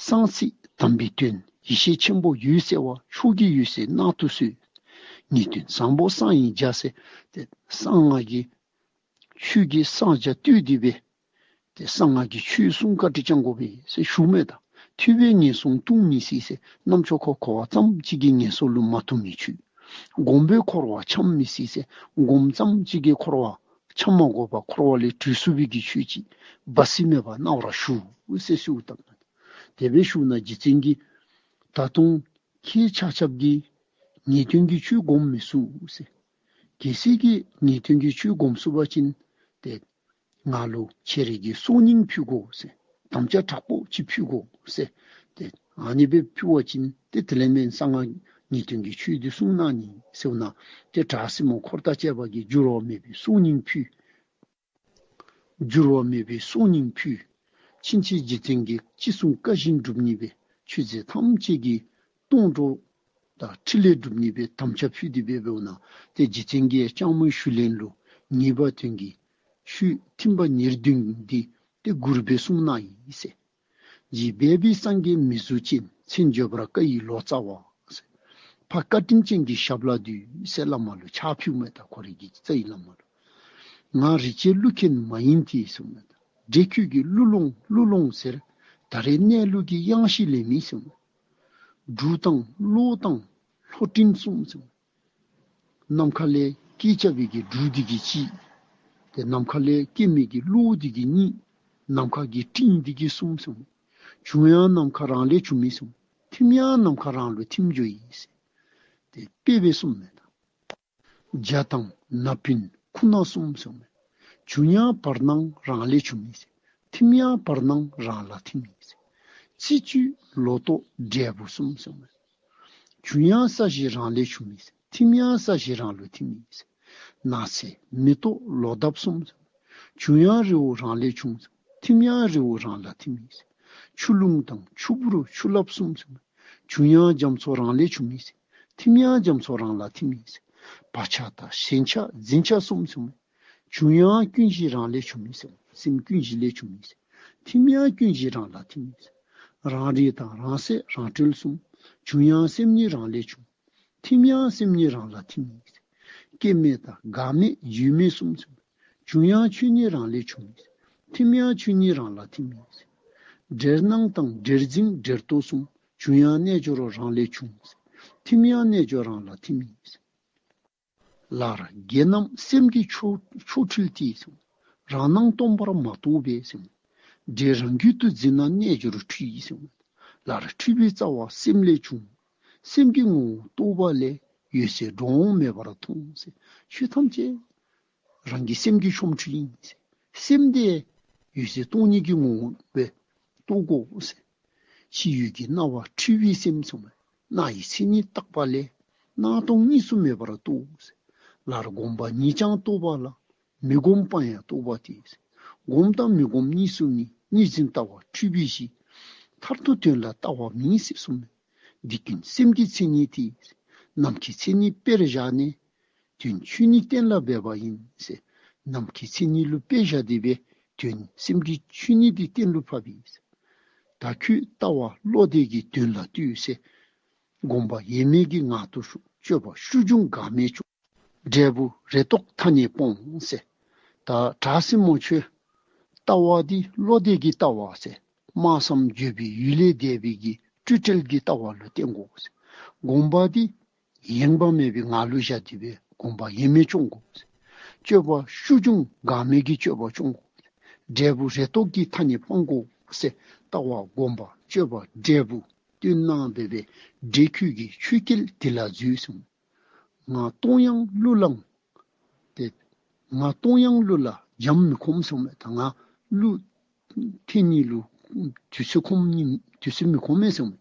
གསང་ཚིག་དམ་པའི་དོན། ཡེ་ཤེས་ཆེན་པོ་འོད་གསལ་བ། མཆོག་གི་འོད་ཟེར་རྣམ་རྟོག་གསོལ། ངེས་དོན་བཟང་པོ་གསང་བའི་རྒྱ་ཟེར། ཏེ་གསང་སྔགས་ཀྱི་ཆོས་ཀྱི་གསང་རྒྱ་བཏུད་དེ་སྦེ་ཏེ་གསང་སྔགས་ཀྱི་ཆོས་གསུང་བཀའ་དྲིན་བསྐྱང་དགོ་པས་ཟེར་ཞུ་མས་ད། ཐོས་པས་ངན་སོང་ལྟུང་མི་སྲིད་ཟེར། རྣམ་ཅོ་ཁར་འཁོར་བ་ཙམ་ཅིག་གིས་ངན་སོང་ལུ་མ་ལྟུང་བའི་ཆོས། སྒོམ་པས་འཁོར་བ་འཁྱམ་མི་སྲིད་ཟེར། སྒོམ་ཙམ་ཅིག་གིས་འཁོར་བ་འཁྱམ་མ་དགོ་པར་འཁོར་བ་ལས་གྲོལ་ཚུགས་པའི་གི་ཆོས་ཅིག་སྦ་སྲིད་མེད་པར་གནང་བར་ཞུ་ཟེར་གསོལཝ་བཏབ་མས། དེ་སྦེ་ཞུ་ན་རྗེ་བཙུན་གྱིས་ད་དུང་ཁྱེད་ཆ་ཁྱབ་ཀྱིས་ངེས་དོན་གྱི་ཆོས་སྒོམ་མི་ཚུགས་ཟེར། གལ་སྲིད་ཀྱིས་ངེས་དོན་གྱི་ཆོས་སྒོམ་ཚུགས་པ་ཅིན་ཏེ་ང་ལུ་ཁྱེད་རའི་གི་སྲོག་སྙིང་ཕུལ་དགོ་ཟེར། དམ་བཅའ་དྲག་པོ་ཅིག་ཕུལ་དགོ་ཟེར། ཏེ་ཨ་ནི་སྦེ་ཕུལ་བ་ཅིན་ཏེ་དེ་ལས་མེན་གསང་སྔགས་ངེས་དོན་གྱི་ཆོས་འདི་གསུང་གནང་ནི་ཟེར་ན། ཏེ་བྲག་སྲིན་མོ་འཁོར་དང་བཅས་པ་གིས་འགྱུར་བ་མེད་པའི་སྲོག་སྙིང་ཕུལ། འགྱུར་བ་མེད་པའི་སྲོག་སྙིང་ཕུལ། ཕྱིན་ཆད་རྗེ་བཙུན་གྱིས་ཅི་གསུང་བཀའ་བཞིན་སྒྲུབ་ནི་སྦེ་མཆོད་རྫས་ཐམས་ཅད་ཀྱིས་སྟོང་གྲོགས་དང་ཕྲིན་ལས་སྒྲུབ་ནི་སྦེ་དམ་བཅའ་ཕུལ་ཏེ་སྦེ་འབདཝ་ན། ཏེ་རྗེ་བཙུན་གྱིས་སྐྱབས་མོའི་ཞུ་ལན་ལུ་ངེས་པ་དོན་གྱི་ཆོས་ཐིམ་པ་ཉེར་བདུན་འདི་ཏེ་མགུར་སྦེ་གསུངས་གནང་ཡི་ཟེར། རྗེ་སྦས་པའི་སངས་རྒྱས་མི་གཟུགས་ཅན། མཚན་བརྗོད་པར་དཀའ་བའི་ལོ་ཙཱ་བ་ཟེར། ཕ་བཀའ་དྲིན་ཅན་གྱི་ཞབས་ལ་འདུད་ཟེར་བླ་མ་ལུ་ཕྱག་ཕུལཝ་མས་ད། ཁོ་རའི་གི་རྩ་བའི་བླ་མ་ལུ། ང་རིག་བྱེད་ཀླུ་མཁན་མ་ཡིན་ཏེ་གསུངམ་མས་ད། འདྲེ་ཁྱོད་ཀྱིས་གླུ་ལོངས་གླུ་ལོངས་ཟེར། ད་རེས་གནས་ལུགས་ཀྱི་གཡང་གཞི་ལེན་མི་གསུངམ་མས། འབྲུག་དང་གློག་དང་ལྷོ་སྤྲིན་གསུམ་གསུངམ་མས། ནམ་མཁའ་ལས་སྐད་རྐྱབ་པའི་གི་འབྲུག་འདི་གིས་གཅིག། ཏེ་ནམ་མཁའ་ལས་སྐྱེ་མི་གི་གློག་འདི་གིས་གཉིས། ནམ་མཁའ་གི་སྤྲིན་འདི་གིས་གསུམ་གསུངམ་མས། བྱུང་ཡང་ནམ་མཁའ་རང་ལས་བྱུང་མི་གསུངམ་མས། ཐིམ་ཡང་ནམ་མཁའ་རང་ལུ་ཐིམ་འགྱོ་ཡི་ཟེར། ཏེ་དཔེ་སྦེ་གསུངམ་མས་ད། འཇའ་དང་ན་བུན་ཁུག་རྣ་གསུམ་གསུངམ་མས། བྱུང་ཡང་བར་སྣང་རང་ལས་བྱུང་མི་ཟེར། ཐིམ་ཡང་བར་སྣང་རང་ལ་ཐིམ་མི་ཟེར། རྩི་བཅུད་ལོ་ཏོག་འབྲས་བུ་གསུམ་གསུངམ་མས། བྱུང་ཡང་ས་གཞི་རང་ལས་བྱུང་མི་ཟེར། ཐིམ་ཡང་ས་གཞི་རང་ལུ་ཐིམ་མི་ཟེར། ནགས་ཚལ་མེ་ཏོག་ལོ་འདབ་གསུམ་གསུངམ་མས། བྱུང་ཡང་རི་བོ་རང་ལས་བྱུང་ཟེར། ཐིམ་ཡང་རི་བོ་རང་ལ་ཐིམ་མི་ཟེར། ཆུ་ཀླུང་དང་ཆུ་བུར་ཆུ་རླབས་གསུམ་གསུངམ་མས། བྱུང་ཡང་རྒྱ་མཚོ་རང་ལས་བྱུང་མི་ཟེར། ཐིམ་ཡང་རྒྱ་མཚོ་རང་ལ་ཐིམ་མི་ཟེར། བག་ཆགས་དང་ཞེན་ཆགས་འཛིན་ཆགས་གསུམ་གསུངམ་མས། བྱུང་ཡང་ཀུན་གཞི་རང་ལས་བྱུང་མི་ཟེར། སེམས་ཀུན་གཞི་ལས་བྱུང་མི་ཟེར། ཐིམ་ཡང་ཀུན་གཞི་རང་ལ་ཐིམ་མི་ཟེར། རང་རིག་དང་རང་གསལ་རང་གྲོལ་གསུམ། བྱུང་ཡང་སེམས་ཉིད་རང་ལས་བྱུང་། ཐིམ་ཡང་སེམས་ཉིད་རང་ལ་ཐིམ་མི་ཟེར། སྐྱེ་མེད་དང་འགག་མེད་ཡོད་མེད་གསུམ་གསུངམ་མས། བྱུང་ཡང་ཆོས་ཉིད་རང་ལས་བྱུང་མི་ཟེར། ཐིམ་ཡང་ཆོས་ཉིད་རང་ལ་ཐིམ་མི་ཟེར། འབྲེལ་སྣང་དང་འབྲེལ་འཛིན་འབྲེལ་རྟོག་གསུམ། བྱུང་ཡང་རྣལ་འབྱོར་རང་ལས་བྱུང་ཟེར། ཐིམ་ཡང་རྣལ་འབྱོར་རང་ལ་ཐིམ་ཡིན་ཟེར། ལར་དགེ་རྣམས་སེམས་ཀྱི་ཆོ་ཆོ་འཕྲུལ་ཏེ་ཟེར། རང་སྣང་སྟོང་པར་མ་རྟོགས་པས་ཟེར། འདྲེ་རང་རྒྱུད་དུ་འཛིན་ན་རྣལ་འབྱོར་འཁྲུལ་ཡིན་ཟེར། ལར་འཁྲུལ་པའི་རྩ་བ་སེམས་ལས་བྱུང་། སེམས་ཀྱི་ངོ་བོ་རྟོགས་པ་ལས། འོད་གསལ་འགྲོ་འོང་མེད་པར་མཐོང་ཟེར། ཆོས་ཐམས་ཅད་རང་གི་སེམས་ཀྱི་ཆོ་འཕྲུལ་ཡིན་ཟེར། སེམས་དེ་འོད་གསལ་སྟོང་ཉིད་ཀྱི་ངོ་བོ་སྦེ་རྟོགས་དགོ་ཟེར། ཕྱི་ཡུལ་གྱི་སྣང་བ་འཁྲུལ་པའི་སེམས་ཟེར་མས། སྣང་བའི་མཚན་ཉིད་བརྟགས་པ་ལས། སྣང་སྟོང་གཉིས་སུ་མེད་པར་རྟོགས་ཟེར། ལར་བསྒོམ་པ་ཉིད་ཀྱང་རྟོགས་པ་ལ། མི་བསྒོམ་པ་ཡང་རྟོགས་པ་སྟེ། བསྒོམ་དང་མི་བསྒོམ་གཉིས་སུ་མེད། གཉིས་འཛིན་ལྟ་བ་འཁྲུལ་པའི་གཞི། མཐར་ཐུག་དོན་ལ་ལྟ་བ་མིན་ཟེར་གསུངས་མས། འདི་ཀུན་སེམས་ཀྱི་མཚན་ཉིད་དེ། ནམ་མཁའི་མཚན་ཉིད་དཔེར་བཞག་ནས། དོན་ཆོས་ཉིད་གཏན་ལ་འབེབས་པ་ཡིན་ཟེར། ནམ་མཁའི་མཚན་ཉིད་ལུ་དཔེ་བཞག་སྟེ་སྦེ་དོན་སེམས་ཀྱི་ཆོས་ཉིད་འདི་གཏན་ལུ་ཕབ་ཡི་ཟེར། ད་ཁྱོད་ལྟ་བ་བློ་འདས་ཀྱི་དོན་ལ་ལྟོས་ཟེར། སྒོམ་པ་ཡེངས་མེད་ཀྱི་ངང་དུ་ཞོག། སྤྱོད་པ་ཤུགས་འབྱུང་འགག་མེད་སྐྱོང་། འབྲས་བུ་རེ་དོགས་མཐའ་ནས་སྤོང་ཟེར། ད་བྲག་སྲིན་མོ་ཁྱོད་ལྟ་བ་འདི་བློ་འདས་ཀྱི་ལྟ་བ་ཟེར། སྨྲ་བསམ་བརྗོད་པའི་ཡུལ་ལས་འདས་པའི་གི་སྤྲོས་བྲལ་གྱི་ལྟ་བ་ལུ་བརྟེན་དགོ་ཟེར། སྒོམ་པ་འདི་ཡེངས་པ་མེད་པའི་ངང་ལུ་བཞག་སྟེ་སྦེ་སྒོམ་པ་ཡེངས་མེད་སྐྱོང་དགོ་ཟེར། སྤྱོད་པ་ཤུགས་འབྱུང་འགག་མེད་ཀྱི་སྤྱོད་པ་སྐྱོང་དགོ་ཟེར། འབྲས་བུ་རེ་དོགས་ཀྱི་མཐའ་ནས་སྤང་དགོ་ཟེར། ལྟ་བ་སྒོམ་པ་སྤྱོད་པ་འབྲས་བུ་བསྟུན་གནང་སྦེ་སྦེ་འདྲེ་ཁྱོད་ཀྱི་ཆོས་སྐལ་དེ་ལ་འཛུལ་གསུངས། ང་སྟོང་ཡང་གླུ་ལ་ཏེ་ང་སྟོང་ཡང་གླུ་ལ་འཇམ་མི་ཁོམ་གསུངས་མས། ད་ང་གླུ་འཐེན་ནི་ལུ་དུས་ཚོད་ཁོམ་ནི་དུས་ཚོད་མི་ཁོམ་མས་གསུངས་མས།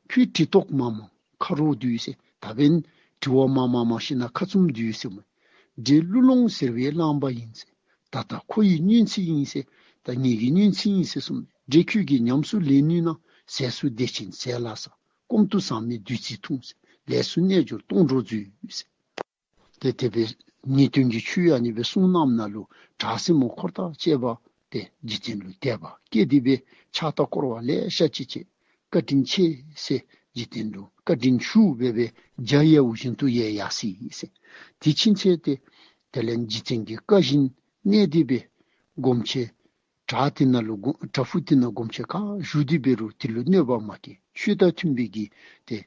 ཁྱོད་དྲི་ཐོག་མ་མང་ཁ་རོག་བསྡུས་ཟེར། ད་འབདན་དྲི་བ་མང་མང་མང་ཤེས་ན་ཁ་བཙུམ་བསྡུས་གསུངས་མས། འདྲེ་གླུ་ལོང་ཟེར་བའི་གླང་པ་ཡིན་ཟེར། ད་ལྟ་ཁོ་ཡི་གཉན་ཚད་ཡིན་ཟེར། ད་ངེ་གི་གཉན་ཚད་ཡིན་ཟེར་གསུངས་མས། འདྲེ་ཁྱོད་ཀྱིས་ཉམས་སུ་ལེན་ནུས་ན་ཟས་སུ་བདེ་ཆེན་ཟས་ལ་ཟ། སྐོམ་དུ་ཟ་མི་བདུད་རྩི་འཐུང་ཟེར། ལས་སུ་རྣལ་འབྱོར་སྟོང་གྲོགས་མཛོད་ཟེར། ཏེ་དེ་སྦེ་ངེས་དོན་གྱི་ཆོས་ཨ་ནི་སྦེ་གསུངས་གནངམ་ད་ལུ་བྲག་སྲིན་མོ་འཁོར་དང་བཅས་པ་ཏེ་རྗེ་བཙུན་ལུ་དད་པ་སྐྱེས་ཏེ་སྦེ་ཕྱག་དང་བསྐོར་བ་ལེ་ཤ་ཅིག་བྱས། བཀའ་དྲིན་ཆེ་ཟེར་རྗེ་བཙུན་ལུ་བཀའ་དྲིན་ཞུ་སྦེ་སྦེ་འཇའ་ཡལ་བ་བཞིན་དུ་ཡལ་ཡར་སོ་ཡི་ཟེར། དེ་ཕྱིན་ཆད་ཏེ་དེ་ལས་རྗེ་བཙུན་གྱི་བཀའ་བཞིན་གནས་ཏེ་སྦེ་སྒོམ་ཆེན་བྲག་དེ་ནང་ལུ་སྒོམ་བྲག་ཕུག་དེ་ནང་སྒོམ་ཆེན་ག་བཞུགས་ཏེ་འབད་རུང་དེ་ལུ་གནོད་པ་མ་བཀལ། ཆོས་དང་མཐུན་པའི་གི་ཏེ་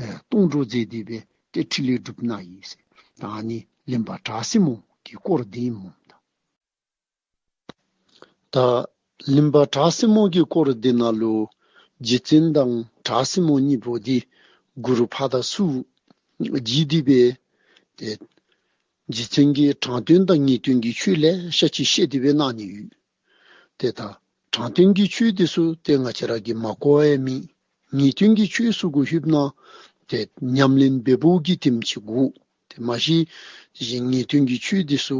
ཨེ་སྟོང་གྲོགས་མཛད་དེ་སྦེ་ཏེ་ཕྲིན་ལས་སྒྲུབ་གནང་ཡི་ཟེར། ད་ཨ་ནི་གླིང་པ་བྲག་སྲིན་མོ་གི་སྐོར་འདི་ཨིན་མས། ད་གླིང་པ་བྲག་སྲིན་མོ་གི་སྐོར་འདི་ནང་ལུ་རྗེ་བཙུན་དང་བྲག་སྲིན་མོ་གཉིས་པོ་འདི་གུ་རུ་ཕར་དང་ཚུར་བརྗེས་ཏེ་སྦེ་ཏེ་རྗེ་བཙུན་གྱི་དྲང་དོན་དང་ངེས་དོན་གྱི་ཆོས་ལེ་ཤ་ཅིག་བཤད་དེ་སྦེ་གནང་ནི་ཡོད། ཏེ་ད་དྲང་དོན་གྱི་ཆོས་འདི་ཚུ་ཏེ་ང་བཅས་ར་གིས་མ་གོ་བ་ཡང་མེད། ངེས་དོན་གྱི་ཆོས་ཚུ་གུ་ལྷོདཔ་ད་ཏེ་ཉམས་ལེན་འབད་བའི་གི་དེམ་ཅིག་དགོ། ཏེ་མ་གཞི་ངེས་དོན་གྱི་ཆོས་འདི་ཚུ་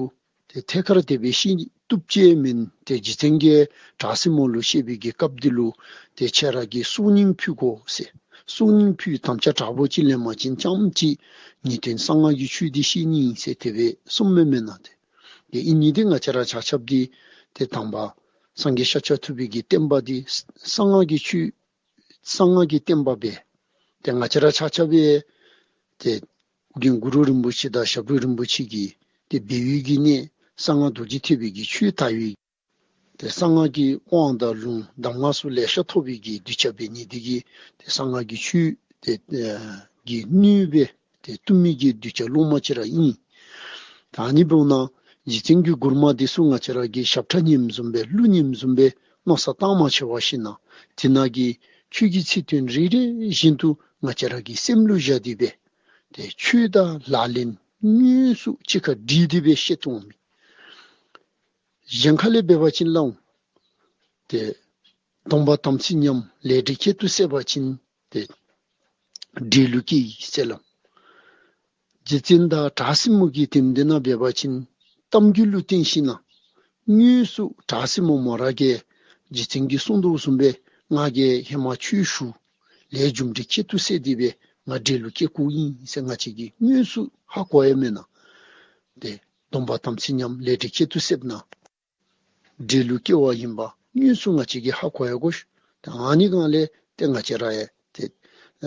ཏེ་ཐད་ཀར་དེ་སྦེ་ཤེས་བཏུབ་ཅིག་མེན། ཏེ་རྗེ་བཙུན་གྱིས་བྲག་སྲིན་མོ་ལུ་བཤད་པའི་གི་སྐབས་འདི་ལུ་ཏེ་ཁྱེད་ར་གིས་གསུང་སྙིང་ཕུལ་དགོ་ཟེར། གསུང་སྙིང་ཕུལ་དམ་བཅའ་དྲག་པོ་ཅིག་ལེན་པ་ཅིན་རྐྱངམ་ཅིག་ངེས་དོན་གསང་སྔགས་ཀྱི་ཆོས་འདི་ཤེས་ནི་ཨིན་ཟེར་དེ་སྦེ་གསུངམ་མས་མེན་ན། ཏེ་ཏེ་ཨིན་ནི་འདི་ང་བཅས་ར་ཆ་ཁྱབ་འདི་ཏེ་དང་པ་སངས་རྒྱས་ཤཱཀྱ་ཐུབ་པའི་གི་བསྟན་པ་འདི་གསང་སྔགས་ཀྱི་ཆོས་གསང་སྔགས་ཀྱི་བསྟན་པ་སྦེ་ཏེ་ང་བཅས་ར་ཆ་ཁྱབ་སྦེ་ཏེ་ཨོ་རྒྱན་གུ་རུ་རིན་པོ་ཆེ་དང་ཞབས་དྲུང་རིན་པོ་ཆེ་གི་ཏེ་སྦས་ཡུལ་གྱི་གནས་གསང་སྔགས་རྡོ་རྗེ་ཐེག་པའི་གི་ཆོས་དར་བའི་ཏེ་གསང་སྔགས་ཀྱི་དབང་དང་ལུང་གདམས་ངག་ཚུ་ལེ་ཤ་ཐོབ་པའི་གི་གདུལ་བྱ་འབད་ནི་འདི་གིས་ཏེ་གསང་སྔགས་ཀྱི་ཆོས་ཏེ་ཨེ་གི་སྣོད་སྦེ་ཏེ་བཏུབ་མི་གི་གདུལ་བྱ་སློབ་མ་ཅིག་ར་ཨིན། ད་ཨ་ནི་འབདཝ་ད་རྗེ་བཙུན་གྱི་མགུར་མ་འདི་ཚུ་ང་བཅས་ར་གིས་ཞབས་ཁྲ་ཉནམ་བཟུམ་སྦེ་གླུ་ཉནམ་བཟུམ་སྦེ་མནོ་བསམ་བཏང་མ་ཆོག་པར་ཞིནམ་ན་དེ་ནང་གི་ཆོས་ཀྱི་ཚིག་དོན་རེ་རེ་བཞིན་དུ་ང་བཅས་ར་གི་སེམས་ལུ་བཞག་སྟེ་སྦེ་ཏེ་ཆོས་དང་ལག་ལེན་དངོས་སུ་གཅིག་ཁར་སྒྲིག་སྟེ་སྦེ་བཤད་དོ་མས། གཞན་ཁ་ལས་འབད་བ་ཅིན་ལགས་འོང་། ཏེ་སྡོམ་པ་དམ་ཚིག་ཉམས་ལས་འབྲས་ཁྱད་དུ་བསད་པ་ཅིན་ཏེ་འདྲེ་ལུ་སྐྱེ་ཡི་ཟེར་ལགས། རྗེ་བཙུན་དང་བྲག་སྲིན་མོ་གི་དེམ་འདི་ནང་འབད་བ་ཅིན་གཏམ་རྒྱུད་ལུ་བརྟེན་ཞིནམ་ན་དངོས་སུ་བྲག་སྲིན་མོ་མོ་ར་གིས་རྗེ་བཙུན་གྱིས་གསུངས་དོ་བཟུམ་སྦེ་ང་གིས་ཧེ་མ་ཆོས་ཞུ་ལས་རྒྱུ་འབྲས་ཁྱད་དུ་བསད་དེ་སྦེ་ང་འདྲེ་ལུ་སྐྱེ་དགོཔ་ཨིན་ཟེར་ང་བཅས་ཀྱིས་དངོས་སུ་ཧ་གོ་ཡི་མེན་ན། ཏེ་སྡོམ་པ་དམ་ཚིག་ཉམས་ལས་འབྲས་ཁྱད་དུ་བསདཔ་ད་འདྲེ་ལུ་སྐྱེ་བ་ཨིནམ་དངོས་སུ་ང་བཅས་ཀྱིས་ཧ་གོ་ཡི་གོ་ཤིག། ཏེ་ཨ་ནི་སྒང་ལས་ཏེ་ང་བཅས་ར་ཡང་ཏེ་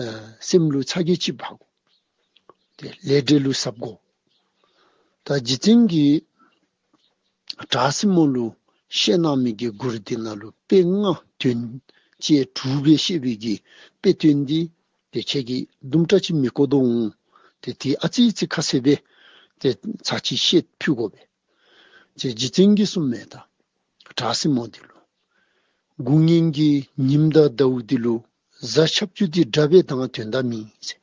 ཨེ་སེམས་ལུ་ཚ་གྱང་ཅིག་འབག་དགོ། ཏེ་ལས་འབྲས་ལུ་གཟབ་དགོ། ད་རྗེ་བཙུན་གྱིས་བྲག་སྲིན་མོ་ལུ་བཤད་གནང་མི་གི་མགུར་འདི་ནང་ལུ་དཔེ་ལྔ་དོན་བཅས་དྲུག་སྦེ་བཤད་པའི་གི་དཔེ་དོན་འདི་ ཏེ་ཁྱེད་ཀྱིས་དུམ་གྲ་ཅིག་མི་གོ་དོ་འོང་། ཏེ་དེ་ཨ་ཙི་ཅིག་ཁ་གསལ་སྦེ་ཏེ་ཚར་གཅིག་བཤད་ཕུལ་དགོ་པས། ཏེ་རྗེ་བཙུན་གྱིས་གསུངམ་མས་ད། བྲག་སྲིན་མོ་འདི་ལུ། དགུང་སྔོན་གྱི་ཉིམ་དང་ཟླཝ་འདི་ལུ་གཟའ་ཆབ་ཆུ་འདི་དགྲ་སྦེ་སྡང་དོན་དག་མེད་ཟེར།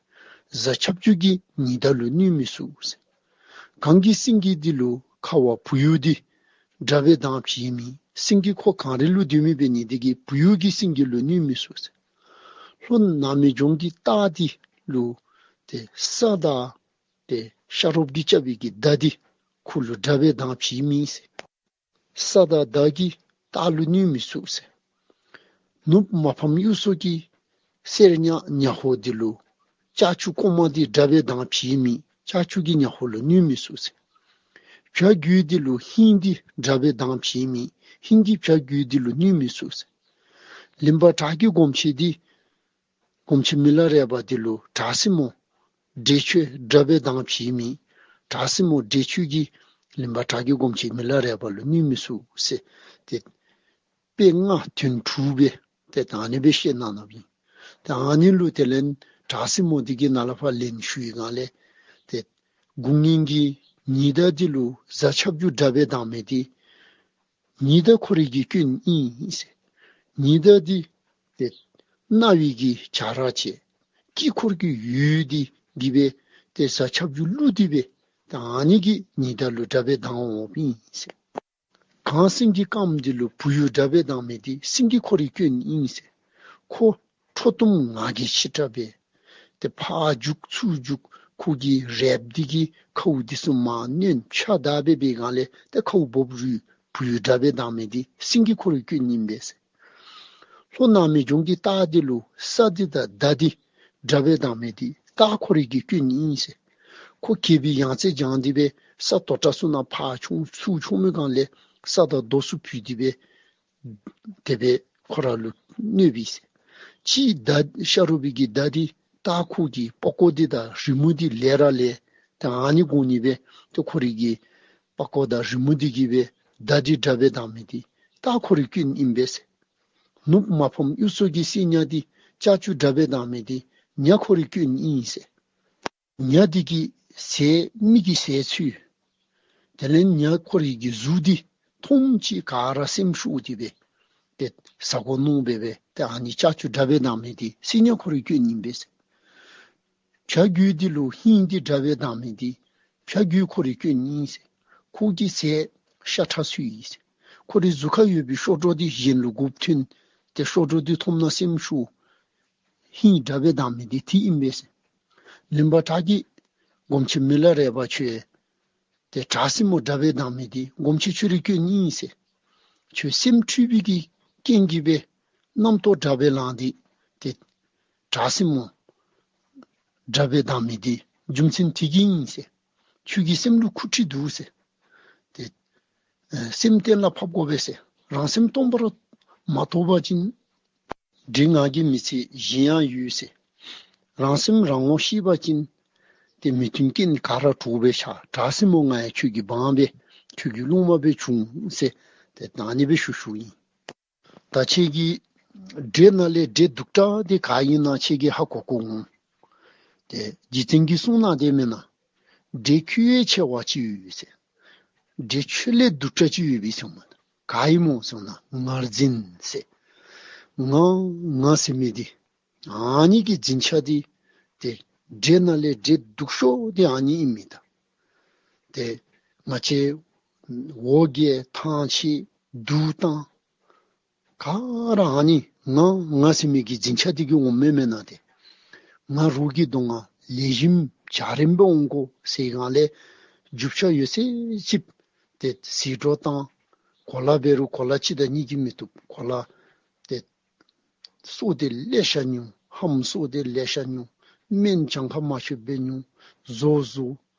གཟའ་ཆབ་ཆུ་གིས་ཉི་ཟླ་ལུ་གནོད་མི་ཚུགས་ཟེར། གངས་ཀྱི་སེང་གེ་འདི་ལུ་ཁ་བ་བུ་ཡུག་འདི་དགྲ་སྦེ་སྡང་བྱེད་མི་སེང་གེ་ཁོ་གངས་རི་ལུ་སྡོད་མི་འབད་ནི་འདི་གིས་བུ་ཡུག་གིས་སེང་གེ་ལུ་གནོད་མི་ཚུགས་ཟེར། ལྷོ་ནགས་མོའི་ལྗོངས་ཀྱི་སྟག་འདི་ལུ་ཏེ་ས་དང་ཏེ་ཤ་རོགསཔ་གིས་རྐྱབ་པའི་གི་མདའ་འདི་ཁོ་ལུ་དགྲ་སྦེ་སྡང་བྱེད་མི་ཟེར། ས་དང་མདའ་གིས་སྟག་ལུ་གནོད་མི་ཚུགས་ཟེར། ནུབ་མ་ཕམ་གཡུ་མཚོ་གི་གསེར་ཉ་ཉ་ཧོ་འདི་ལུ་ལྕགས་ཀྱུ་ཀོ་མ་འདི་དགྲ་སྦེ་སྡང་བྱེད་མི་ལྕགས་ཀྱུ་གིས་ཉ་ཧོ་ལུ་གནོད་མི་ཚུགས་ཟེར། བྱ་རྒོད་འདི་ལུ་ཧིང་འདི་དགྲ་སྦེ་སྡང་བྱེད་མི་ཧིང་གིས་བྱ་རྒོད་འདི་ལུ་གནོད་མི་ཚུགས་ཟེར། གླིང་པ་བྲག་གི་སྒོམ་ཆེན་འདི་སྒོམ་ཆེན་མི་ལ་རས་པ་འདི་ལུ་བྲག་སྲིན་མོ་འདྲེ་ཁྱོད་དགྲ་སྦེ་སྡང་བྱེད་མི་བྲག་སྲིན་མོ་འདྲེ་ཁྱོད་ཀྱིས་གླིང་པ་བྲག་གི་སྒོམ་ཆེན་མི་ལ་རས་པ་ལུ་གནོད་མི་ཚུགས་ཟེར། ཏེ་དཔེ་ལྔ་དོན་དྲུག་སྦེ་ཏེ་ད་ཨ་ནི་སྦེ་བཤད་གནང་གནངམ་ཨིན། ཏེ་ཨ་ནི་ལུ་དེ་ལས་བྲག་སྲིན་མོ་འདི་གིས་ནཱ་ལས་ཕར་ལན་ཞུ་བའི་སྒང་ལས་ཏེ་དགུང་སྔོན་གྱི་ཉི་ཟླ་འདི་ལུ་གཟའ་ཆབ་ཆུ་དགྲ་སྦེ་སྡང་མི་འདི་ཉི་ཟླ་ཁོ་རའི་གི་སྐྱོན་ཨིན་ཟེར། ཉི་ཟླ་འདི་ཏེ་གནའ་བོའི་གི་བྱ་ར་བྱེད་དཀྱིལ་འཁོར་གྱི་འོད་འདི་གིས་སྦེ་ཏེ་གཟའ་ཆབ་ཆུ་བླུག་སྟེ་སྦེ་ཏེ་ཨ་ནི་གིས་ཉི་ཟླ་ལུ་དགྲ་སྦེ་སྡང་འོངམ་ཨིན་ཟེར། གངས་སེང་གི་སྐརམ་འདི་ལུ་བུ་ཡུག་དགྲ་སྦེ་སྡང་མི་འདི་སེང་གེ་ཁོ་རའི་སྐྱོན་ཨིན་ཟེར། ཁོ་ཁྲོ་གཏུམ་ངང་གིས་ཤི་དྲགས་སྦེ་ཏེ་ཕར་རྒྱུག་ཚུར་རྒྱུག་ཁོ་གི་རལཔ་འདི་གིས་ཁཝ་འདི་ཚུ་མར་གནོན་ཕྱགས་བདའ་སྦེ་འབད་བའི་སྒང་ལས་ཏེ་ཁཝ་འབོབ་རུལ་བུ་ཡུག་དགྲ་སྦེ་སྡང་མི་འདི་སེང་གེ་ཁོ་རའི་སྐྱོན་ཨིན་པས་ཟེར། ལྷོ་ནགས་མོའི་ལྗོངས་ཀྱི་སྟག་འདི་ལུ་ས་འདི་དང་མདའ་འདི་དགྲ་སྦེ་སྡང་མི་འདི་སྟག་ཁོ་རའི་གི་སྐྱོན་ཨིན་ཟེར། ཁོ་རྒྱལ་པོའི་ཡང་རྩེ་བརྒྱངས་ཏེ་སྦེ་ས་དོ་རུང་ཚུར་ནང་ཕར་མཆོང་ཚུར་མཆོངམ་སྒང་ལས་ས་དང་རྡོ་ཚུ་ཕུད་དེ་སྦེ་དེ་སྦེ་ཁོ་ར་ལུ་གནོད་པས་ཟེར། གཅིག་མདའ་ཤ་རོགསཔ་གི་མདའ་འདི་སྟག་ཁོ་གི་པགས་ཀོ་འདི་དང་རི་མོ་འདི་ལེ་ར་ལེ། ཏེ་ཨ་ནི་དགོ་ནི་སྦེ་ཏེ་ཁོ་རའི་གི་པགས་ཀོ་དང་རི་མོ་འདི་གིས་སྦེ་མདའ་འདི་དགྲ་སྦེ་སྡང་མི་འདི་སྟག་ཁོ་རའི་སྐྱོན་ཨིན་པས་ཟེར། ནུབ་མ་ཕམ་གཡུ་མཚོ་གི་གསེར་ཉ་འདི་ལྕགས་ཀྱུ་དགྲ་སྦེ་སྡང་མི་འདི་ཉ་ཁོ་རའི་སྐྱོན་ཨིན་ཟེར། ཉ་འདི་གི་ཟས་མི་གི་ཟས་འཚོལ། དེ་ལས་ཉ་ཁོ་རའི་གི་གཟུགས་འདི་མཐོངམ་ཅིག་ག་ར་སེམས་ཤོར་ཏེ་སྦེ་ཏེ་ཟ་དགོ་མནོ་སྦེ་སྦེ་ཏེ་ཨ་ནི་ལྕགས་ཀྱུ་དགྲ་སྦེ་སྡང་མི་འདི་གསེར་ཉ་ཁོ་རའི་སྐྱོན་ཨིན་པས་ཟེར། བྱ་རྒོད་འདི་ལུ་ཧིང་འདི་དགྲ་སྦེ་སྡང་མི་འདི་བྱ་རྒོད་ཁོ་རའི་སྐྱོན་ཨིན་ཟེར། ཁོ་གི་ཟས་ཤ་ཁྲག་འཚོལ་ཡི་ཟེར། ཁོ་རའི་གཟུགས་ཁར་ཡོད་པའི་གཤོག་སྒྲོ་འདི་གཞན་ལུ་དགོཔ་ཐོན། ཏེ་གཤོག་སྒྲོ་འདི་མཐོངམ་ན་སེམས་ཤོར། ཧིང་དགྲ་སྦེ་སྡང་མི་འདི་དེ་ཨིན་པས་ཟེར། གླིང་པ་བྲག་གི་སྒོམ་ཆེན་མི་ལ་རས་པ་ཁྱོད་ཏེ་བྲག་སྲིན་མོ་དགྲ་སྦེ་སྡང་མི་འདི་སྒོམ་ཆེན་ཁྱོད་རའི་སྐྱོན་ཨིན་ཟེར། ཁྱོད་སེམས་འཁྲུལ་པའི་གི་རྐྱེན་གྱིས་སྦེ་རྣམ་རྟོག་དགྲ་སྦེ་ལངས་ཏེ་ཏེ་བྲག་སྲིན་མོ་དགྲ་སྦེ་སྡང་མི་འདི་རྒྱུ་མཚན་དེ་གིས་ཨིན་ཟེར། ཁྱོད་ཀྱི་སེམས་ལུ་འཁུ་འཁྲིག་འདུག་ཟེར། ཏེ་ཨེ་སེམས་གཏན་ལ་ཕབ་དགོ་པས་ཟེར། རང་སེམས་སྟོང་པར་མ་རྟོགས་པ་ཅིན་འདྲེ་ངག་གི་མི་ཚེ་གཞན་ཡང་ཡོད་ཟེར། རང་སེམས་རང་ངོ་ཤེས་པ་ཅིན་ཏེ་མི་མཐུན་རྐྱེན་ག་ར་གྲོགས་སྦེ་ཤར། བྲག་སྲིན་མོ་ང་ཡང་ཁྱོད་ཀྱི་འབངས་སྦེ་ཁྱོད་ཀྱི་སློབ་མ་སྦེ་བྱུང་ཟེར། ཏེ་ད་ཨ་ནི་སྦེ་ཞུ་ཞུཝ་ཨིན། ད་ཁྱེད་ཀྱིས་འདྲེ་ནང་ལས་འདྲེ་སྡུག་དྲགས་འདི་ག་ཨིན་ན་ཁྱེད་ཀྱིས་ཧ་གོ་གོ་འོང་། ཏེ་རྗེ་བཙུན་གྱིས་གསུངས་གནང་དེ་མེན་ན། འདྲེ་ཁྱོད་ཡང་ཆེ་བ་ཅིག་ཡོད་ཟེར། འདྲེ་ཁྱོད་ལས་སྡུག་དྲགས་ཅིག་ཡོད་པས་ཟེར་མས། ག་ཨིན་མོ་ཟེར་ན་ངར་འཛིན་ཟེར། ང་ང་ཟེར་མི་འདི་ཨ་ནི་གི་འཛིན་ཆགས་འདི་ཏེ་འདྲེ་ནང་ལས་འདྲེ་སྡུག་ཤོས་འདི་ཨ་ནི་ཨིན་མས་ད། ཏེ་ང་བཅས་འོ་བརྒྱལ་ཐང་ཆད་སྡུག་བཏང་ག་ར་ཨ་ནི་ང་ང་ཟེར་མི་གི་འཛིན་ཆགས་འདི་གིས་འོངམ་མེན་ན་ཏེ། ང་རོགས་ཀྱི་གདོང་ང་ལེགས་ཤོམ་འཇའ་རིསམོ་སྦེ་འོང་དགོ་ཟེར་སྒང་ལས་རྒྱུ་ཆ་ཡོད་ཚད་ཅིག་ཏེ་ཟད་འགྲོ་བཏང་། གོ་ལ་འབད་རུང་གོ་ལ་གཅིག་དང་གཉིས་ཀྱིས་མི་བཏུབ། གོ་ལ་ཏེ་སོ་དེ་ལེ་ཤ་ཉོ། ལྷམ་སོ་དེ་ལེ་ཤ་ཉོ། སྨན་གྱངས་ཁ་མ་ཆོདཔ་སྦེ་ཉོ། བཟོ་བཟོ།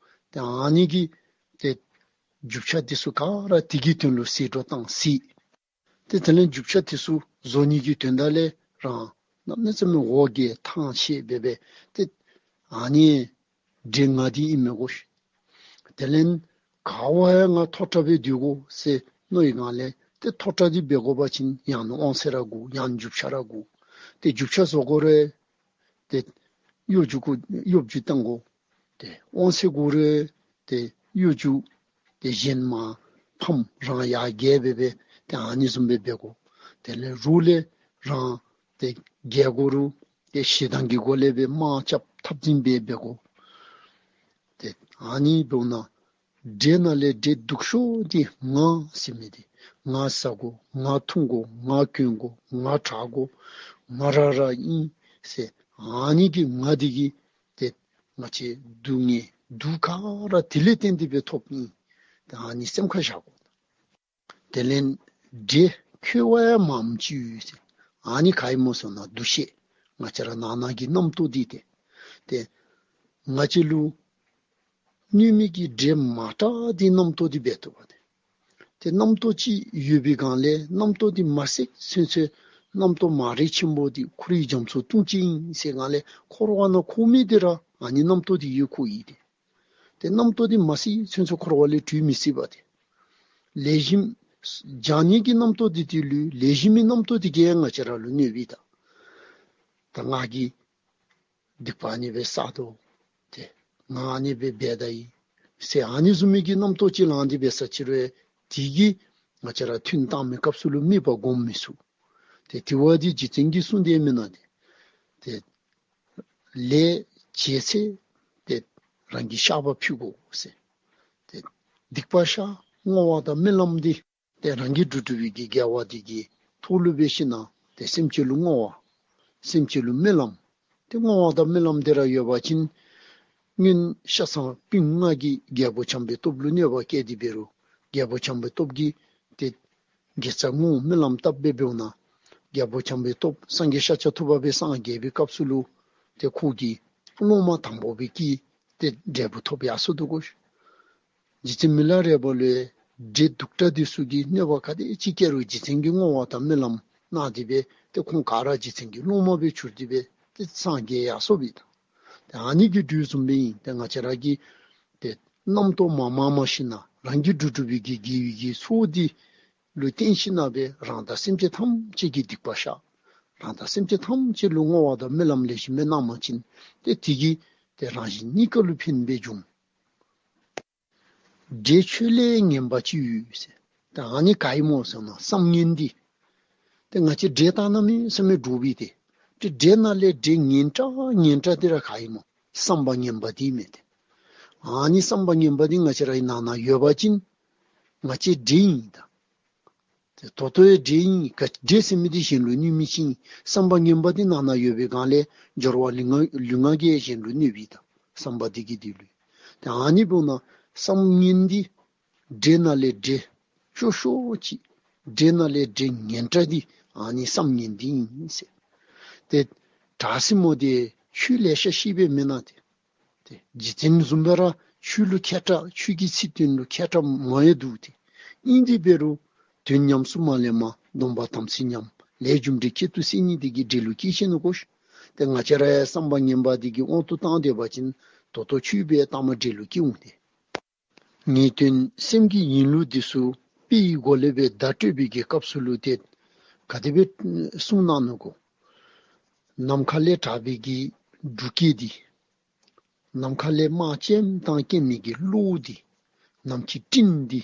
ཏེ་ཨ་ནི་གི་ཏེ་རྒྱུ་ཆ་འདི་ཚུ་ག་ར་དེ་གི་དོན་ལུ་ཟད་འགྲོ་བཏང་ཟད། ཏེ་དེ་ལས་རྒྱུ་ཆ་འདི་ཚུ་བཟོ་ནི་གི་དོན་དག་ལས་རང་གནམ་མེད་ས་མེད་འོ་བརྒྱལ་ཐང་ཆད་སྦེ་སྦེ་ཏེ་ཨ་ནི་འདྲེ་ང་འདི་ཨིན་མས་གོ་ཤིག། དེ་ལས་ག་བ་ཡང་ང་མཐོ་དྲགས་སྦེ་སྡོད་དགོ་ཟེར་མནོ་བའི་སྒང་ལས་ཏེ་མཐོ་དྲགས་འདི་འབད་དགོ་པ་ཅིན་ཡང་ན་དབང་ཚད་ར་དགོ། ཡང་ན་རྒྱུ་ཆ་ར་དགོ། ཏེ་རྒྱུ་ཆ་བཟོ་དགོ་རུང་ཏེ་ གཡོ་སྒྱུ་གུ་གཡོ་སྒྱུ་བཏང་དགོ། ཏེ་དབང་ཚད་དགོ་རུང་ཏེ་གཡོ་སྒྱུ་ཏེ་གཞན་མར་ཕམ་རང་ཡར་རྒྱས་སྦེ་སྦེ་ཏེ་ཨ་ནི་བཟུམ་སྦེ་འབད་དགོ། དེ་ལས་རོགས་ལས་རང་ཏེ་རྒྱས་དགོ་རུང་ཏེ་ཞེ་སྡང་གི་སྒོ་ལས་སྦེ་དམག་རྐྱབ་འཐབ་འཛིང་སྦེ་འབད་དགོ། ཏེ་ཨ་ནི་འབདཝ་ད་འདྲེ་ནང་ལས་འདྲེ་སྡུག་ཤོས་འདི་ང་ཟེར་མི་འདི། ང་ཟ་དགོ། ང་འཐུང་དགོ། ང་གྱོན་དགོ། ང་འཁྲབ་དགོ། ང་ར་ར་ཨིན་ཟེར་ཨ་ནི་གི་ང་འདི་གིས་ཏེ་ང་བཅས་སྡུག་བསྔལ་སྡུག་ག་ར་དེ་ལས་བརྟེན་ཏེ་སྦེ་ཐོབ་ཨིན། ཏེ་ཨ་ནི་སེམས་ཁར་བཞག་དགོ། དེ་ལས་འདྲེ་ཁྱོད་བ་ཡང་མངམ་ཅིག་ཡོད་ཟེར། ཨ་ནི་ག་ཨིན་སྨོ་ཟེར་ན་འདུ་ཤེས། ང་བཅས་ར་ནང་ན་གི་རྣམ་རྟོག་འདི་ཏེ། ཏེ་ང་བཅས་ལུ་གནོད་མི་གི་འདྲེ་མ་དྲག་འདི་རྣམ་རྟོག་འདི་འབད་བཏུབ་པ་ཏེ། ཏེ་རྣམ་རྟོག་ཅིག་ཡོད་པའི་སྒང་ལས་རྣམ་རྟོག་འདི་མ་བསད་ཚུན་ཚོད་རྣམ་རྟོག་མ་རིག་ཆེན་པོ་འདི་ཁོ་རའི་རྒྱ་མཚོ་བཏུང་ཅི་ཨིན་ཟེར་སྒང་ལས་འཁོར་བ་ནང་འཁོར་མི་འདི་ར་ཨ་ནི་རྣམ་རྟོག་འདི་ཡོད་ཁོ་ཨིན་ཏེ། ཏེ་རྣམ་རྟོག་འདི་མ་བསད་ཚུན་ཚོད་འཁོར་བ་ལས་གྲོལ་མི་སྲིད་པ་ཏེ། ལེགས་ཤོམ་བྱང་ཉེས་ཀྱི་རྣམ་རྟོག་འདི་དེ་ལུ་ལེགས་ཤོམ་གྱི་རྣམ་རྟོག་འདི་གིས་ང་བཅས་ར་ལུ་གནོད་པས་ད། ད་ང་གིས་སྡིག་པ་ཨ་ནི་སྦེ་བསགས་དོ། ཏེ་ང་ཨ་ནི་སྦེ་འབད་ད་ཡི་ཟེར་ཨ་ནི་བཟུམ་མའི་གི་རྣམ་རྟོག་ཅིག་ལངས་ཏེ་འབད་ས་ཅིག་རུང་དེ་གིས་ང་བཅས་ར་ཐུན་བཏང་མི་སྐབས་སུ་ལུ་དམིགས་པ་སྒོམ་མི་ཚུགས། ཏེ་དེ་བ་འདི་རྗེ་བཙུན་གྱིས་གསུངས་ཏེ་མེན་ན་ཏེ། ཏེ་ལས་བྱེད་ཚེ་ཏེ་རང་གི་བཤགས་པ་ཕུལ་དགོ་ཟེར། ཏེ་སྡིག་པ་བཤགས། བསྔོ་བ་དང་སྨོན་ལམ་འདི་ཏེ་རང་གི་འགྲོ་དྲུག་པའི་གི་དགེ་བ་འདི་གི་ཐོག་ལུ་འབད་ཞིན་ན་ཏེ་སེམས་ཅན་ལུ་བསྔོ་བ། སེམས་ཅན་ལུ་སྨོན་ལམ། ཏེ་བསྔོ་བ་དང་སྨོན་ལམ་འདི་ར་ཡོད་པ་ཅིན་སྔོན་ཤ་ཚང་སྤུན་ལྔ་གིས་རྒྱལ་པོ་བྱམས་པའི་སྟོབས་ལུ་གནོད་པ་བསྐྱལ་ཏེ་འབད་རུང་རྒྱལ་པོ་བྱམས་པའི་སྟོབས་ཀྱིས་ཏེ་དགེ་རྩ་བསྔོ་སྨོན་ལམ་བཏབ་སྦེ་འབདཝ་ད་རྒྱལ་པོ་བྱམས་པའི་སྟོབས་སངས་རྒྱས་ཤཱཀྱ་ཐུབ་པ་སྦེ་སངས་རྒྱས་པའི་སྐབས་སུ་ལུ་ཏེ་ཁོ་གིས་སློབ་མ་དང་པོ་སྦེ་སྐྱེས་ཏེ་འབྲས་བུ་ཐོབ་ཡར་སོ་འདུག་གོ། རྗེ་བཙུན་མི་ལ་རས་པ་ལུ་འདྲེ་སྡུག་དྲགས་འདི་ཚུ་གིས་གནོད་པ་ག་དེ་ཅིག་བསྐྱལ་རུང་རྗེ་བཙུན་གྱིས་བསྔོ་བ་དང་སྨོན་ལམ་གནང་སྟེ་སྦེ་ཏེ་ཁོང་ག་ར་རྗེ་བཙུན་གྱི་སློབ་མ་སྦེ་གྱུར་ཏེ་སྦེ་ཏེ་སངས་རྒྱས་ཡར་སོ་བས་ད། ཏེ་ཨ་ནི་གི་འགྲོས་བཟུམ་སྦེ་ཨིན། ཏེ་ང་བཅས་ར་གིས་ཏེ་རྣམ་རྟོག་མ་མང་མང་ཞིན་ན་རང་གི་འགྲོ་དྲུག་པའི་གི་དགེ་བའི་གི་ཚོགས་འདི་ལུ་བརྟེན་ཞིན་ན་སྦེ་རང་དང་སེམས་ཅན་ཐམས་ཅད་ཀྱི་སྡིག་པ་བཤགས། རང་དང་སེམས་ཅན་ཐམས་ཅད་ལུ་བསྔོ་བ་དང་སྨོན་ལམ་ལེགས་ཤོམ་སྦེ་གནང་པ་ཅིན་ཏེ་དེ་གིས་ཏེ་རང་གཞན་གཉིས་ཀ་ལུ་ཕན་པ་འབྱུང་། འདྲེ་ཁྱོད་ལས་ངན་པ་ཅིག་ཡོད་ཟེར། ད་ཨ་ནི་ག་ཨིན་སྨོ་ཟེར་ན་བསམ་ངན་འདི། ཏེ་ང་བཅས་འདྲེ་དང་གནམ་མེད་ས་མེད་འདྲོག་པས་ཏེ། ཏེ་འདྲེ་ནང་ལས་འདྲེ་ངན་དྲགས་ངན་དྲགས་འདི་ར་ག་ཨིན་སྨོ། བསམ་པ་ངན་པ་འདི་མས་ཏེ། ཨ་ནི་བསམ་པ་ངན་པ་འདི་ང་བཅས་རའི་ནང་ན་ཡོད་པ་ཅིན་ང་བཅས་འདྲེ་ཨིན་ད། ཏེ་ད་ལྟོ་ཡང་འདྲེ་ཨིན། ག་འདྲེ་ཟེར་མི་འདི་གཞན་ལུ་གནོད་མི་ཅིག་ཨིན། བསམ་པ་ངན་པ་འདི་ནང་ན་ཡོད་པའི་སྒང་ལས་སྦྱོར་བ་ལུས་ངག་ལུས་ངག་གིས་གཞན་ལུ་གནོད་པས་ད། བསམ་པ་འདི་གིས་འདི་ལུ། ཏེ་ཨ་ནི་འབདཝ་ད་བསམ་ངན་འདི་འདྲེ་ནང་ལས་འདྲེ་སྐྱོ་ཤོས་ཅིག། འདྲེ་ནང་ལས་འདྲེ་ངན་དྲགས་འདི་ཨ་ནི་བསམ་ངན་འདི་ཨིན་ཟེར། ཏེ་དྲག་ཟེར་སྨོ་ཏེ་ཆོས་ལེ་ཤ་ཤེས་པས་མེན་ན་ཏེ། ཏེ་རྗེ་བཙུན་བཟུམ་སྦེ་ར་ཆོས་ལུ་མཁས་དྲགས་ཆོས་ཀྱི་ཚིག་དོན་ལུ་མཁས་དྲགས་མང་ཡང་འདུག་ཏེ། ཨིན་དེ་འབད་རུང་དོན་ཉམས་སུ་མ་ལེན་པར་སྡོམ་པ་དམ་ཚིག་ཉམས་ལས་རྒྱུ་འབྲས་ཁྱད་དུ་བསད་ནི་འདི་གིས་འདྲེ་ལུ་སྐྱེས་ཤི་ནུག་གོ་ཤིག། ཏེ་ང་བཅས་ར་ཡང་བསམ་པ་ངན་པ་འདི་གི་དབང་དུ་བཏང་སྡོད་པ་ཅིན་ད་ལྟོ་ཆོས་འབད་ལྟ་མ་འདྲེ་ལུ་སྐྱེ་འོང་ཏེ། ངེས་དོན་སེམས་ཀྱི་ཡིན་ལུགས་འདི་ཚུ་དཔེ་ཡི་སྒོ་ལས་སྦེ་བརྡ་སྤྲོད་པའི་གི་སྐབས་སུ་ལུ་ཏེ་ག་དེ་སྦེ་གསུངས་གནང་ནུག་གོ། ནམ་མཁའ་ལས་དྲགས་པའི་གི་འབྲུག་སྐད་འདི། ནམ་མཁའ་ལས་དམག་ཅན་དང་སྐྱེ་མི་གི་གློག་འདི། ནམ་མཁའི་སྤྲིན་འདི།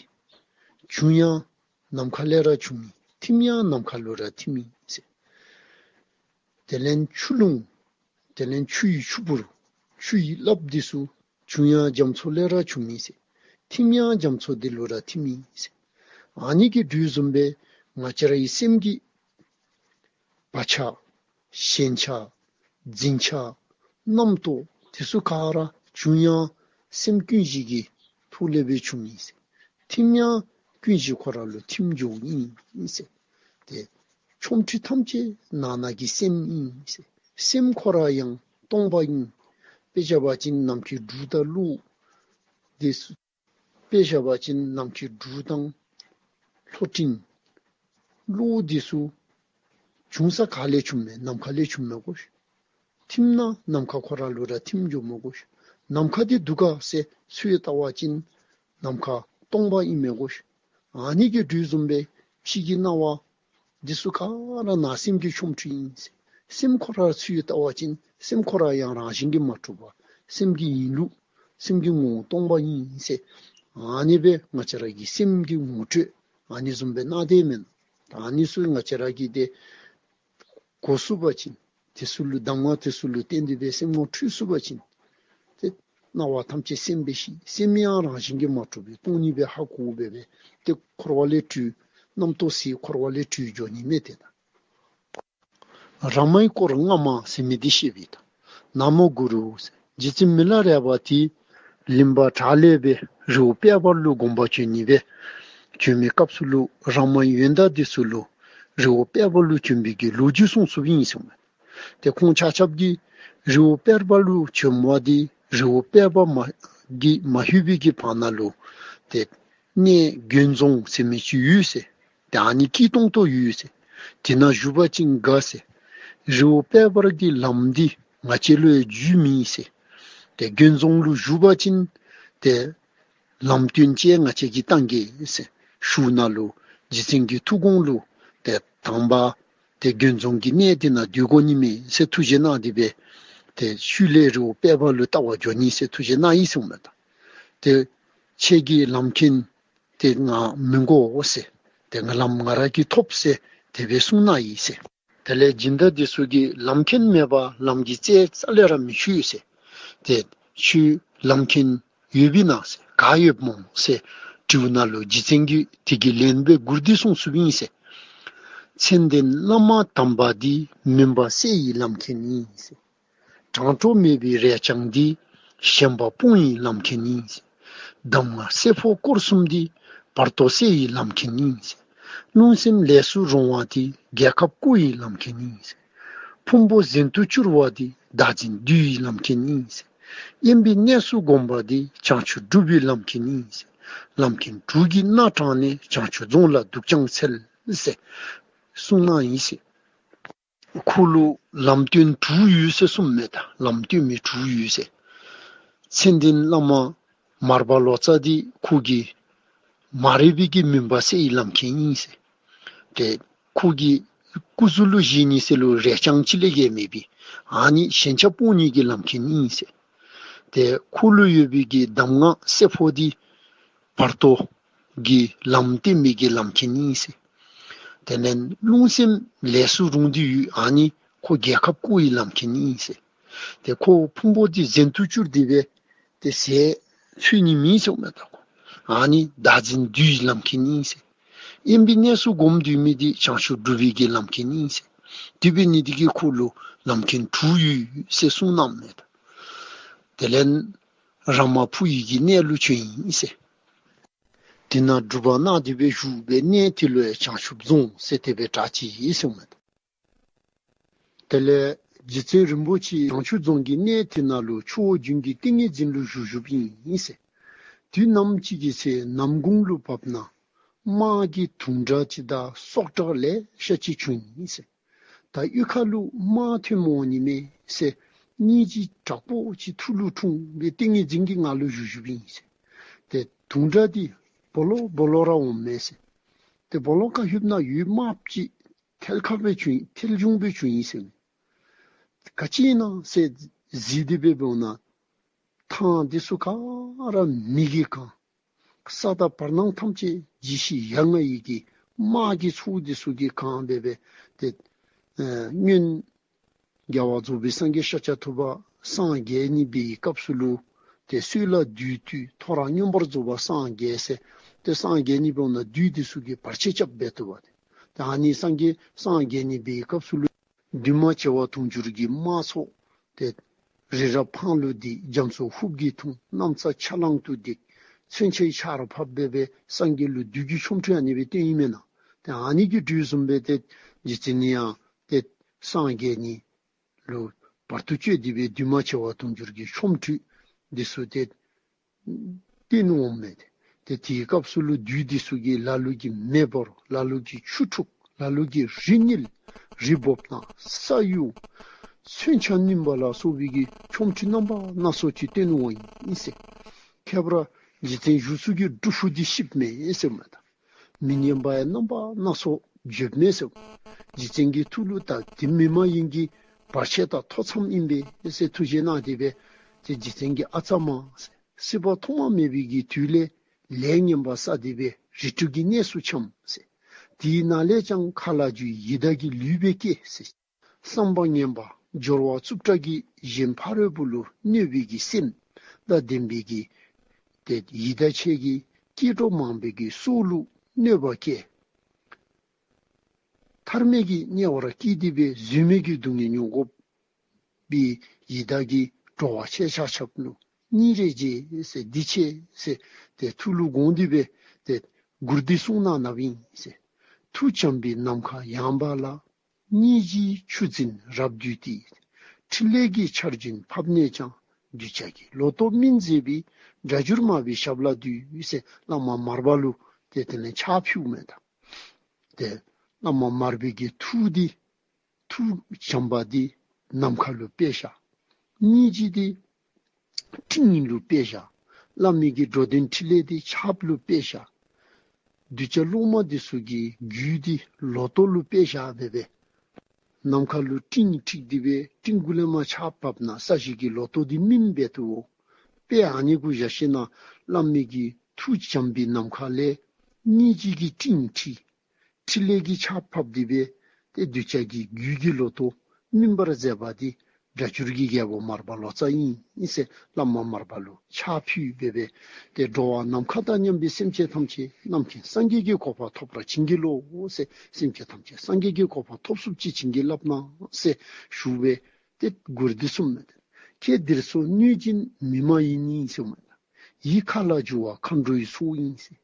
བྱུང་ཡང་ནམ་མཁའ་ལས་ར་བྱུང་ཡི། ཐིམ་ཡང་ནམ་མཁའ་ལུ་ར་ཐིམ་ཡི་ཟེར། དེ་ལས་ཆུ་ཀླུང་། དེ་ལས་ཆུ་ཡི་ཆུ་བུར། ཆུ་ཡི་རླབས་འདི་ཚུ། བྱུང་ཡང་རྒྱ་མཚོ་ལས་ར་བྱུང་ཡི་ཟེར། ཐིམ་ཡང་རྒྱ་མཚོ་འདི་ལུ་ར་ཐིམ་ཡི་ཟེར། ཨ་ནི་གི་འགྲོས་བཟུམ་སྦེ་ང་བཅས་རའི་སེམས་ཀྱི་བག་ཆགས། ཞེན་ཆགས། འཛིན་ཆགས། རྣམ་རྟོག་དེ་ཚུ་ག་ར་བྱུང་ཡང་སེམས་ཀུན་གཞི་གི་ཐོག་ལས་སྦེ་བྱུང་ཡི་ཟེར། ཐིམ་ཡང་ཀུན་གཞི་ཁོ་ར་ལུ་ཐིམ་འགྱོཝ་ཨིན་ཟེར། ཏེ་ཆོ་འཕྲུལ་ཐམས་ཅད་ནང་ན་གི་སེམས་ཨིན་ཟེར། སེམས་ཁོ་ར་ཡང་སྟོང་པ་ཨིན། དཔེ་བཞག་པ་ཅིན་ནམ་མཁའི་འབྲུག་དང་གློག་འདི་ཚུ། དཔེ་བཞག་པ་ཅིན་ནམ་མཁའི་འབྲུག་དང་ལྷོ་སྤྲིན། གློག་འདི་ཚུ་བྱུང་ས་ག་ལས་བྱུངམ་མས། ནམ་མཁའ་ལས་བྱུངམ་མས་གོ་ཤིག། ཐིམ་ན་ནམ་མཁའ་ཁོ་ར་ལུ་ར་ཐིམ་འགྱོཝ་མས་གོ་ཤིག། ནམ་མཁའ་འདི་འདུག་ག་ཟེར་འཚོལ་བལྟ་བ་ཅིན་ནམ་མཁའ་སྟོང་པ་ཨིན་མས་གོ་ཤིག། ཨ་ནི་གི་འགྲོས་བཟུམ་སྦེ་ཕྱི་གི་སྣང་བ་འདི་ཚུ་ག་ར་ནང་སེམས་ཀྱི་ཆོ་འཕྲུལ་ཨིན་ཟེར། སེམས་ཁོ་ར་ཚུར་བལྟ་བ་ཅིན་སེམས་ཁོ་ར་ཡང་རང་བཞིན་གྱིས་མ་གྲུབ་པ། སེམས་ཀྱི་ཡིན་ལུགས། སེམས་ཀྱི་ངོ་བོ་སྟོང་པ་ཨིན་ཟེར། ཨ་ནི་སྦེ་ང་བཅས་ར་གི་སེམས་ཀྱི་ངོ་སྤྲོད་ཨ་ནི་བཟུམ་སྦེ་གནང་དེས་མེན་ན། ད་ཨ་ནི་ཚུ་ང་བཅས་ར་གིས་ཏེ་གོ་ཚུགས་པ་ཅིན་དེ་ཚུ་ལུ་གདམས་ངག་དེ་ཚུ་ལུ་བརྟེན་ཏེ་སྦེ་སེམས་ངོ་འཕྲོད་ཚུགས་པ་ཅིན་ཏེ་སྣང་བ་ཐམས་ཅད་སེམས་སྦེ་ཤེས། སེམས་ཡང་རང་བཞིན་གྱིས་མ་གྲུབ་པའི་སྟོང་ཉིད་སྦེ་ཧ་གོ་སྦེ་སྦེ་ཏེ་འཁོར་བ་ལས་གྲོལ། རྣམ་རྟོག་སེལ། འཁོར་བ་ལས་གྲོལ་འགྱོ་ནི་མས་ཏེ་ད། རཱ་མའི་སྐོར་སྔ་མ་ཟེར་མི་འདི་བཤད་པའི་ད། ན་མོ་གུ་རུ། རྗེ་བཙུན་མི་ལ་རས་པ་དེ་གླིང་པ་བྲག་ལས་སྦེ་རི་བོ་དཔལ་འབར་ལུ་དགོངས་པ་བྱོན་ནི་སྦེ་བྱོན་མི་སྐབས་སུ་ལུ་རཱ་མ་ཡི་ཡོན་བདག་འདི་ཚུ་ལུ་རི་བོ་དཔལ་འབར་ལུ་བྱོན་པའི་གི་ལོ་རྒྱུས་གསུངས་གསུངསམ་ཨིན་གསུངམ་མས། ཏེ་ཁོང་ཆ་ཁྱབ་ཀྱིས་རི་བོ་དཔལ་འབར་ལུ་བྱོནམ་འདི་རི་བོ་དཔལ་འབར་མ་གི་མ་ལྷོད་པའི་གི་བར་ན་ལུ་ཏེ་གནས་དགོན་རྫོང་ཟེར་མི་ཅིག་ཡོད་ཟེར། ཏེ་ཨ་ནི་སྐྱིད་ཏོང་ཏོ་ཡོད་ཟེར། དེ་ནང་བཞུགས་པ་ཅིན་དགའ་ཟེར། རི་བོ་དཔལ་འབར་གྱི་ལམ་འདི་ང་བཅས་ལུ་ཡང་རྒྱུས་མེད་ཟེར། ཏེ་དགོན་རྫོང་ལུ་བཞུགས་པ་ཅིན་ཏེ་ལམ་སྟོན་ཅིག་ང་བཅས་ཀྱིས་བཏང་གེ་ཟེར། ཤུལ་ནང་ལུ་རྗེ་བཙུན་གྱི་ཐུགས་དགོངས་ལུ་ཏེ་དང་པ་ཏེ་དགོན་རྫོང་གི་གནས་དེ་ནང་སྡོད་དགོ་ནི་མས་ཟེར་ཐུགས་བཞེད་གནང་སྟེ་སྦེ་ཏེ་ཤུལ་ལས་རི་བོ་དཔལ་འབར་ལུ་བལྟ་བར་འགྱོ་ནི་ཟེར་ཐུགས་བཞེད་གནང་ཡི་གསུངམ་མས་ད། ཏེ་ཁྱེད་ཀྱི་ལམ་ཁྱེར་ཏེ་ང་མི་དགོ་ཟེར། ཏེ་ང་ལམ་ང་ར་གིས་ཐོབ་ཟེར་དེ་སྦེ་གསུངས་གནང་ཡི་ཟེར། དེ་ལས་སྦྱིན་བདག་འདི་ཚུ་གིས་ལམ་ཁྱེར་མེད་པར་ལམ་གྱི་རྩེ་རྩ་ལས་ར་མི་ཆོད་ཟེར། ཏེ་ཁྱོད་ལམ་ཁྱེར་ཡོདཔ་ཨིན་ན་ཟེར། ག་ཡོདཔ་སྨོ་ཟེར་དྲིཝ་ད་ལུ་རྗེ་བཙུན་གྱིས་དེ་གི་ལན་སྦེ་མགུར་འདི་གསུངས་གསུངསམ་ཨིན་ཟེར། མཚན་ལྡན་བླ་མ་དམ་པ་འདི། མུན་པ་སེལ་བའི་ལམ་ཁྱེར་ཨིན་ཟེར། གྲང་དྲོ་མེད་པའི་རས་བྱང་འདི། ཞེན་པ་སྤོང་བའི་ལམ་ཁྱེར་ཨིན་ཟེར། གདམས་ངག་བསྲེ་འཕོ་སྐོར་གསུམ་འདི། བར་དོ་སེལ་བའི་ལམ་ཁྱེར་ཨིན་ཟེར། རླུང་སེམས་ལས་སུ་རུང་བ་འདི། རྒྱལ་ཁབ་བསྐོར་བའི་ལམ་ཁྱེར་ཨིན་ཟེར། ཕུང་པོ་གཟན་དུ་བསྐྱུར་བ་འདི། བདག་འཛིན་འདུལ་བའི་ལམ་ཁྱེར་ཨིན་ཟེར། དབེན་པའི་གནས་སུ་བསྒོམ་པ་འདི། བྱང་ཆུབ་སྒྲུབ་པའི་ལམ་ཁྱེར་ཨིན་ཟེར། ལམ་ཁྱེར་དྲུག་གིས་སྣ་དྲངས་ནས། བྱང་ཆུབ་རྫོང་ལ་འདུག་ཀྱང་འཚལ་ཟེར་གསུངས་གནང་ཡི་ཟེར། ཁོ་ལུ་ལམ་སྟོན་དྲུག་ཡོད་ཟེར་གསུངམ་མས་ད། ལམ་སྟོན་མི་དྲུག་ཡོད་ཟེར། མཚན་ལྡན་བླ་མ་མར་པ་ལོ་ཙཱ་འདི་ཁོ་གི་མ་རིག་པའི་གི་མུན་པ་སེལ་བའི་ལམ་ཁྱེར་ཨིན་ཟེར། ཏེ་ཁོ་གི་སྐུ་གཟུགས་ལུ་བཞེས་ནི་ཟེར་ལུ་རས་བྱང་ཅིག་ལས་བརྒལ་མེད་པའི་ཨ་ནི་ཞེན་ཆགས་སྤོང་ནི་གི་ལམ་ཁྱེར་ཨིན་ཟེར། ཏེ་ཁོ་ལུ་ཡོད་པའི་གི་གདམས་ངག་བསྲེ་འཕོ་འདི་བར་དོ་གི་ལམ་སྟོན་མི་གི་ལམ་ཁྱེར་ཨིན་ཟེར། དེ་ལས་རླུང་སེམས་ལས་སུ་རུང་སྟེ་ཡོད་ཨ་ནི་ཁོ་རྒྱལ་ཁབ་བསྐོར་བའི་ལམ་ཁྱེར་ཨིན་ཟེར། ཏེ་ཁོ་ཕུང་པོ་འདི་གཟན་དུ་བསྐྱུར་ཏེ་སྦེ་ཏེ་ཟས་འཚོལ་ནི་མེད་ཟེརཝ་མས་ད་ཁོ། ཨ་ནི་བདག་འཛིན་འདུལ་བའི་ལམ་ཁྱེར་ཨིན་ཟེར། དབེན་པའི་གནས་སུ་བསྒོམ་སྡོད་མི་འདི་བྱང་ཆུབ་སྒྲུབ་པའི་གི་ལམ་ཁྱེར་ཨིན་ཟེར། དེ་འབད་ནི་འདི་གིས་ཁོ་ལུ་ལམ་ཁྱེར་དྲུག་ཡོད་ཟེར་གསུངས་གནངམ་མས་ད། དེ་ལས་རཱ་མ་ཕུ་ཡི་གི་གནས་ལུ་བྱོན་ཡི་ཟེར། དེ་ནང་སྒྲུབ་པ་གནང་སྟེ་སྦེ་བཞུགས་པའི་གནས་དེ་ལུ་ཡང་བྱང་ཆུབ་རྫོང་ཟེར་དེ་སྦེ་གྲགས་ཅི་ཡི་གསུངམ་མས། དེ་ལས་རྗེ་བཙུན་རིན་པོ་ཆེ་བྱང་ཆུབ་རྫོང་གི་གནས་དེ་ནང་ལུ་ཆུ་བོ་རྒྱུན་གྱི་ཏིང་ངེ་འཛིན་ལུ་བཞུགས་བཞུགསཔ་ཨིན་ཟེར། དུས་ནམ་ཅིག་གི་ཚེ་ནམ་གུང་ལུ་བབས་ན་དམག་གི་དུང་སྒྲ་ཅིག་དང་སྲོག་ཁྲག་ལེ་ཤ་ཅིག་བྱུང་ཡི་ཟེར། ད་གཡུས་ཁ་ལུ་དམག་ཐོནམ་འོང་ནི་མས་ཟེར་སྙིང་རྗེ་དྲག་པོ་ཅིག་ཐུགས་ལུ་འཁྲུངས་སྦེ་ཏིང་ངེ་འཛིན་གྱི་ངང་ལུ་བཞུགས་བཞུགསཔ་ཨིན་ཟེར། ཏེ་དུང་སྒྲ་འདི་སྦོ་ལོག་སྦོ་ལོག་ར་འོངམ་མས་ཟེར། ཏེ་སྦོ་ལོག་ཁར་ལྷོདཔ་ད་ཡུལ་དམརཔོ་ཅིག་ཐལ་ཁ་སྦེ་བྱུང་ཡི། ཐལ་བྱུང་སྦེ་བྱུང་ཡི་ཟེར། ག་ཅི་ཨིན་ན་ཟེར་གཟིགས་ཏེ་སྦེ་འབདཝ་ད་ཐང་འདི་ཚུ་ག་ར་མེ་གིས་གང་། ས་དང་བར་སྣང་ཐམས་ཅད་འཇིགས་ཤིང་ཡ་ང་བའི་གི་དམག་གི་ཚོགས་འདི་ཚུ་གིས་གང་སྦེ་སྦེ་ཏེ་ཨེ་སྔོན་རྒྱལ་བ་རྫོགས་པའི་སངས་རྒྱས་ཤཱཀྱ་ཐུབ་པ་སངས་རྒྱས་ནི་འབད་བའི་སྐབས་སུ་ལུ་ཏེ་སྲོད་ལ་བདུད་བཏུལ། ཐོ་རངས་མངོན་པར་རྫོགས་པ་སངས་རྒྱས་ཟེར། ཏེ་སངས་རྒྱས་ནི་འབདཝ་ད་བདུད་འདི་ཚུ་གིས་བར་ཆད་རྐྱབ་འབད་དོ་བ་ཏེ། ཏེ་ཨ་ནི་སངས་རྒྱས་སངས་རྒྱས་ནི་འབད་བའི་སྐབས་སུ་ལུ་བདུད་དམག་བྱེ་བ་དུང་ཕྱུར་གྱི་དམག་ཚོགས་ཏེ་རི་རབ་འཕང་ལུ་ལྡིང་། རྒྱ་མཚོ་ཧུབ་ཀྱིས་འཐུང་། གནམ་ས་ཆ་ལང་དུ་ལྡིང་། མཚོན་ཆའི་ཆརཔ་ཕབ་སྦེ་སྦེ་སངས་རྒྱས་ལུ་བདུད་ཀྱི་ཆོ་འཕྲུལ་ཨ་ནི་སྦེ་སྟོན་ཡི་མེན་ན། ཏེ་ཨ་ནི་གི་དུས་བཟུམ་སྦེ་ཏེ་རྗེ་བཙུན་ནི་ཡང་ཏེ་སངས་རྒྱས་ནི་ལུ་བར་དུ་གཅོད་དེ་སྦེ་བདུད་དམག་བྱེ་བ་དུང་ཕྱུར་གྱི་ཆོ་འཕྲུལ་འདི་ཚུ་ཏེ་སྟོན་འོངམ་མས་ཏེ། ཏེ་དེའི་སྐབས་སུ་ལུ་བདུད་འདི་ཚུ་གིས་ལ་ལུ་གིས་མེ་འབར། ལ་ལུ་གིས་ཆུ་འཁྲུགས། ལ་ལུ་གིས་རི་བསྙིལ། རི་སྦོབ་ན་ས་གཡོ། མཚོན་ཆ་བསྣུན་པ་ལ་སོགས་པའི་གི་ཆོ་འཕྲུལ་རྣམ་པ་སྣ་ཚོགས་ཅིག་སྟོན་འོང་ཡི་ཟེར། ཁྱད་པར་རྗེ་བཙུན་བཞུགས་ས་གི་སྒྲུབ་ཕུག་འདི་ཤིཝ་མས་ཟེརཝ་མས་ད། མི་སྙན་པ་ཡང་རྣམ་པ་སྣ་ཚོགས་བརྗོདཔ་མས་ཟེར། རྗེ་བཙུན་གྱི་ཐུགས་ལུ་ད་དེ་མི་མ་ཡིན་གྱི་བར་ཆད་དང་ཐོ་འཚམས་ཨིན་པས་ཟེར་ཐུགས་བཞེད་གནང་སྟེ་སྦེ་ཏེ་རྗེ་བཙུན་གྱིས་ཨ་ཙ་མ་ཟེར། སྲིད་པ་ཐོག་མ་མེད་པའི་གི་དུས་ལས་ལས་ངན་པ་བསགས་ཏེ་སྦེ་རིགས་དྲུག་གི་གནས་སུ་འཁྱམས་ཟེར། དེའི་ནང་ལས་ཀྱང་མཁའ་ལ་རྒྱུ་བའི་ཡི་དྭགས་ཀྱི་ལུས་སྦེ་སྐྱེས་ཟེར། བསམ་པ་ངན་པ་སྦྱོར་བ་རྩུབ་དྲགས་ཀྱིས་གཞན་ཕ་རོལ་པོ་ལུ་གནོད་པའི་གི་སེམས་དང་ལྡན་པའི་གི་ཏེ་ཡི་དྭགས་ཆེ་གི་སྐྱེ་འགྲོ་མང་པོའི་གི་སྲོག་ལུ་གནོད་པ་བསྐྱལ། ཐར་མེད་ཀྱི་དམྱལ་བར་སྐྱེས་ཏེ་སྦེ་བཟོད་མེད་ཀྱི་སྡུག་བསྔལ་མྱོང་དགོ་པའི་ཡི་དྭགས་ཀྱི་འགྲོ་བ་ཁྱེད་ཆ་ཁྱབ་ལུ་སྙིང་རེ་རྗེ་ཟེར་འདི་ཆེ་ཟེར་ཏེ་ཐུགས་ལུ་དགོངས་ཏེ་སྦེ་ཏེ་མགུར་འདི་གསུངས་གནང་གནངམ་ཨིན་ཟེར། མཐུ་བྱམས་པའི་ནམ་མཁའ་ཡངས་པ་ལ། སྙིང་རྗེའི་ཆུ་འཛིན་རབ་བསྡུས་ཏེ། ཕྲིན་ལས་ཀྱི་ཆར་རྒྱུན་ཕབ་ནས་ཀྱང་། གདུལ་བྱ་གི་ལོ་ཐོག་སྨིན་མཛད་པའི། སྒྲ་སྒྱུར་མར་པའི་ཞབས་ལ་འདུད་ཟེར་བླ་མ་མར་པ་ལུ་ཏེ་དེ་ལས་ཕྱག་ཕུལཝ་མས་ད། ཏེ་བླ་མ་མར་པའི་གི་ཐུགས་འདི་ཐུགས་བྱམས་པ་འདི་ནམ་མཁའ་ལུ་དཔེ་བཞག། སྙིང་རྗེ་འདི་སྤྲིན་ལུ་དཔེ་བཞག། བླ་མའི་གི་འགྲོ་དོན་ཕྲིན་ལས་འདི་ཆརཔ་ལུ་དཔེ་བཞག། གདུལ་བྱ་སློབ་མ་འདི་ཚུ་གི་རྒྱུད་འདི་ལོ་ཐོག་ལུ་དཔེ་བཞག་སྦེ་སྦེ་ནམ་མཁའ་ལུ་སྤྲིན་འཁྲིགས་ཏེ་སྦེ་སྤྲིན་གུ་ལས་མར་ཆརཔ་བབས་ན་ས་གཞི་གི་ལོ་ཐོག་འདི་སྨིན་སྦེ་འདུག། དཔེ་ཨ་ནི་གུ་བཞག་ཞིནམ་ལས་བླ་མའི་གི་ཐུགས་བྱམས་པའི་ནམ་མཁའ་ལས་སྙིང་རྗེ་གི་སྤྲིན་འཁྲིགས། ཕྲིན་ལས་ཀྱི་ཆརཔ་ཕབ་སྟེ་སྦེ་ཏེ་གདུལ་བྱ་གི་རྒྱུད་ཀྱི་ལོ་ཐོག་སྨིན་པར་མཛད་པ་འདི་སྒྲ་སྒྱུར་གྱི་རྒྱལ་པོ་མར་པ་ལོ་ཙཱ་ཨིན་ཟེར་བླ་མ་མར་པ་ལུ་ཕྱག་ཕུལ་སྦེ་སྦེ་ཏེ་འགྲོ་བ་ནམ་མཁའ་དང་མཉམ་པའི་སེམས་ཅན་ཐམས་ཅད་རྣམ་མཁྱེན་སངས་རྒྱས་ཀྱི་གོ་འཕང་ཐོབ་པར་བྱིན་གྱིས་རློབས་ཟེར། སེམས་ཅན་ཐམས་ཅད་སངས་རྒྱས་ཀྱི་གོ་འཕང་ཐོབ་ཚུགསཔ་ཅིག་བྱིན་གྱིས་བརླབས་གནང་ཟེར་ཞུ་སྦེ་ཏེ་མགུར་འདི་གསུངསམ་མས། ཁྱེད་འདིར་སོང་གནོད་སྦྱིན་མི་མ་ཡིན་ཟེརཝ་མས། ཡིད་མཁའ་ལ་རྒྱུ་བ་མཁའ་འགྲོའི་ཚོགས་ཨིན་ཟེར།